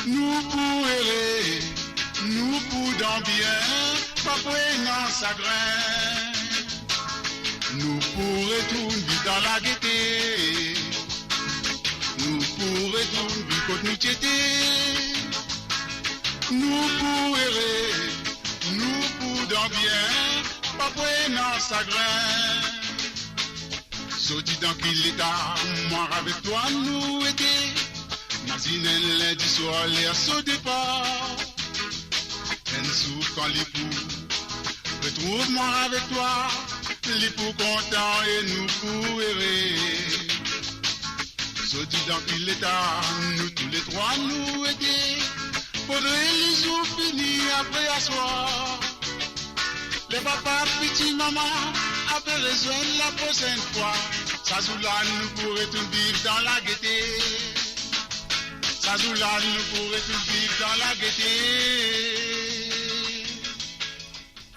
Nou pou ere, nou pou dan bien, pa pou ena sagrin. Nou pou retourn viv dan lagete. Nou pou retourn viv kot nou ti ete. Nou pou ere, nou pou dan bien, pa pou ena sagrin. Sorti dan ki leta, mwa avek twa nou ete. Mazinn enn lindi swar ler so depar. Enn zour kan li pou retrouv mwa avek twa, li pou kontan e nou pou ere. Sorti dan ki leta, nou touletrwa nou ete. Fodre lizour fini apre aswar. Ler papa piti mama ape rezwenn laprosenn fwa, sa zour la nou pou retourn viv dan lagete. Sa zour la nou pou retourn viv dan lagete.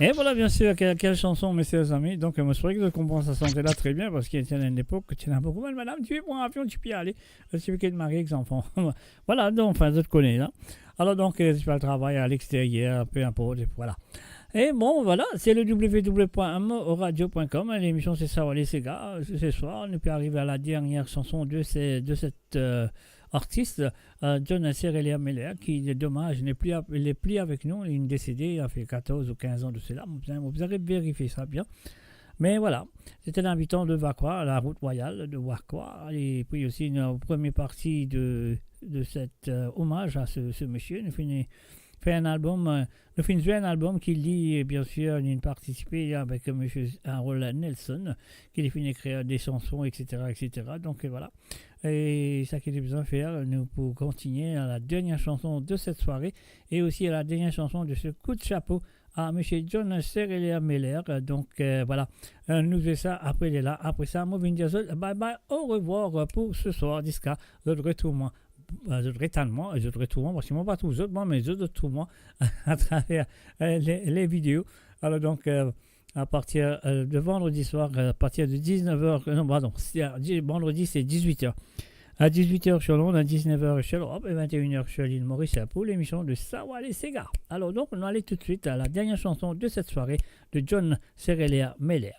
Et voilà, bien sûr, quelle, quelle chanson, mes chers amis. Donc, euh, moi, je trouvais que le compensation était là très bien parce qu'il y a une époque que tu n'as beaucoup mal, madame, tu es pour un avion, tu peux y aller. Euh, tu peux être marié avec des enfants. Voilà, donc, enfin, zot konn, hein. Alors, donc, euh, tu vas travailler à l'extérieur, peu importe, et voilà. Et bon, voilà, c'est le w w w point moradio point com, hein, l'émission c'est Sawa Lesega. Euh, ce soir, nou pe arive à la dernière chanson de ce, de cette, euh, artiste, euh, John Serelia Miller, qui, dommage, n'est plus, n'est plus avec nous, il est décédé, il y a fait quatorze ou quinze ans de cela. Vous, vous allez vérifier ça bien. Mais voilà, c'était l'invitant de Vacoa, la route royale de Vacoa. Et puis aussi, une première partie de, de cet, euh, hommage à ce, ce monsieur. Nou finn fer un album, euh, nou finn zwe un album ki li, bien sûr, li partisipe avec monsieur Harold Nelson, ki li finn ekrir des chansons, et cetera, et cetera. Donc, euh, voilà. Et ça qui est besoin faire, nous pour continuer à la dernière chanson de cette soirée et aussi à la dernière chanson de ce coup de chapeau à monsieur John Serelia Miller. Donc, euh, voilà, euh, nou fer sa apre de la. Apre sa, mo vinn dir zot bye bye, au revoir pour ce soir, ziska zot retrouv mwa, euh, zot retann mwa, zot retrouv mwa, parski mo pa trouv zot, mwa, me zot, zot trouv mwa à travers, euh, les, les vidéos. Alors donc, euh, à partir, euh, de vendredi soir, euh, à partir de dix-neuf heures, euh, non, pardon, c'est, euh, di-, vendredi, c'est dix-huit heures. À dix-huit heures sur l'onde, à dix-neuf heures sur l'Europe et vingt et une heures sur l'île Maurice, euh, pour l'émission de Sa w ale sega. Alors donc, on va aller tout de suite à la dernière chanson de cette soirée de John Serelia Meller.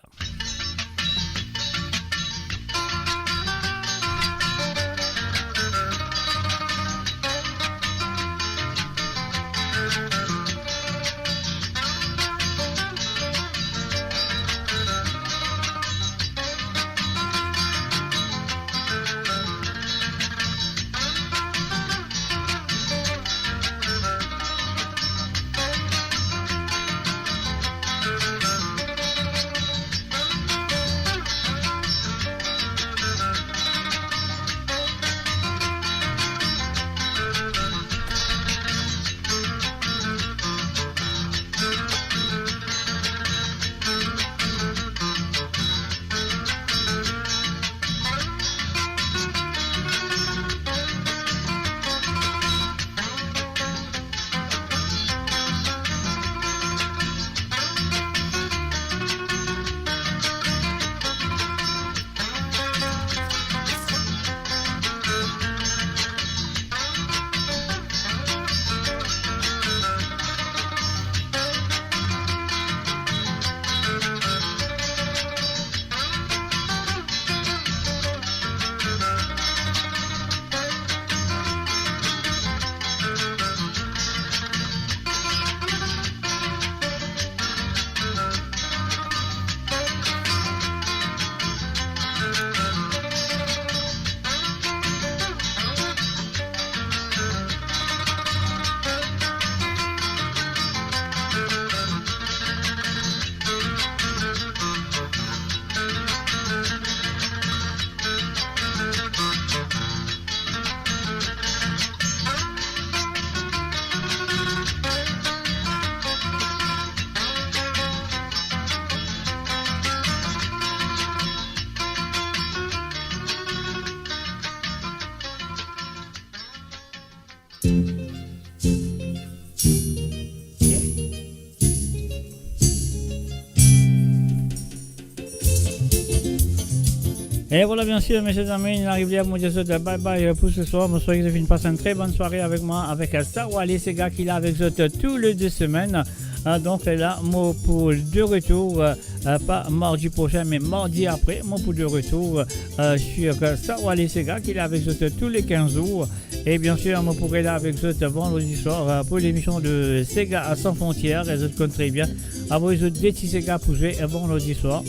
E vwala, bien sir, mesie, zami, nou ariv ler pou nou dir zot bye bye pou se swar. Mo swete zot finn pas enn tre bonn sware avek mwa, avek Sa w ale sega ki la avek zot tou le de semenn. Ah, donk la, mo pou de retour, euh, pa mardi prosin, me mardi apre, mo pou de retour, euh, sur, euh, Sa w ale sega ki la avek zot tou le kinz zour. E bien sir, mo pou rela avek zot vandredi swar, euh, pou lemision de Sega Sans Frontières. E zot konn tre bien, avoy zot de ti sega pou zwe, euh, vandredi swar.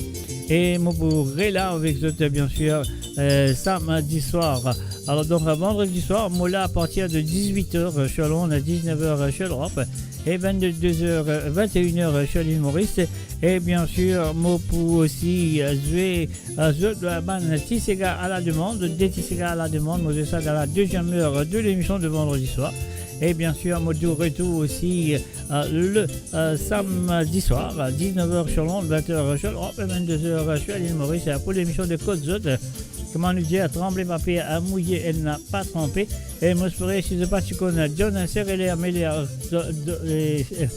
E mo pou rela avek zot, bien sir, euh, samdi swar. Alor donk, euh, vandredi swar, mo la apartir de diz-wit er, euh, sur l'onde, diz-nef er, euh, sur l'Europe, e vinn-de er, euh, vinn-e-enn er, euh, sur l'île Maurice. E bien sir, mo pou osi, euh, zwe, euh, zot, euh, bann ti sega à la demande, de ti sega à la demande, mo zwe sa dan la deziem er, euh, de lemision de vandredi swar. E bien sir, mo de retour osi, euh, le, euh, samdi swar, à diz-nef er sur l'onde, vinn-e-enn er, euh, sur l'Europe, e vinn-de er, euh, sur l'île Maurice, euh, pou lemision de Kot Zot, euh, kouma nou dir, tranble pa per, euh, mouye ena pa tranpe. E mo espere, si zot pa ti konn John Serelia Meller, euh, do-, do-, e, e,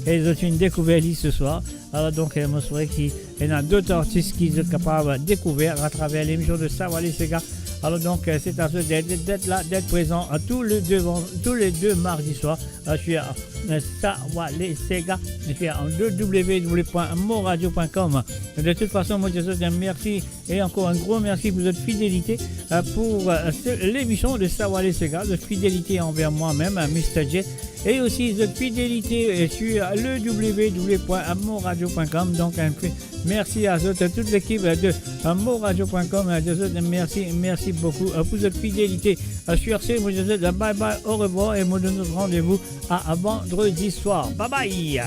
e zot finn dekouver li se swar. Alor donk, euh, mo espere ki ena dot artis ki zot kapav dekouver atraver lemision de Sa w ale sega. Alor donk, euh, se a zot d'être, d'être, d'être la, d'être prezan, euh, tou le de van-, tou le de mardi swar, euh, sur, euh, Sa w ale sega, sur w w w point moradio point com. De tout fason, mo dir zot mersi e ankor enn gro mersi pou zot fidelite, euh, pou, euh, se, lemision de Sa w ale sega, zot fidelite anver mwa mem, euh, Mister J, e osi zot fidelite, euh, sur le w w w point moradio point com. Donk, enn fi-, mersi a zot, euh, tout lekip, euh, de, euh, moradio point com, euh, dir zot mersi, mersi boukou, euh, pou zot fidelite. Euh, sur se, mo dir zot bye bye, orevwar, e mo donn zot randevou a, a vandredi swar. Bye bye.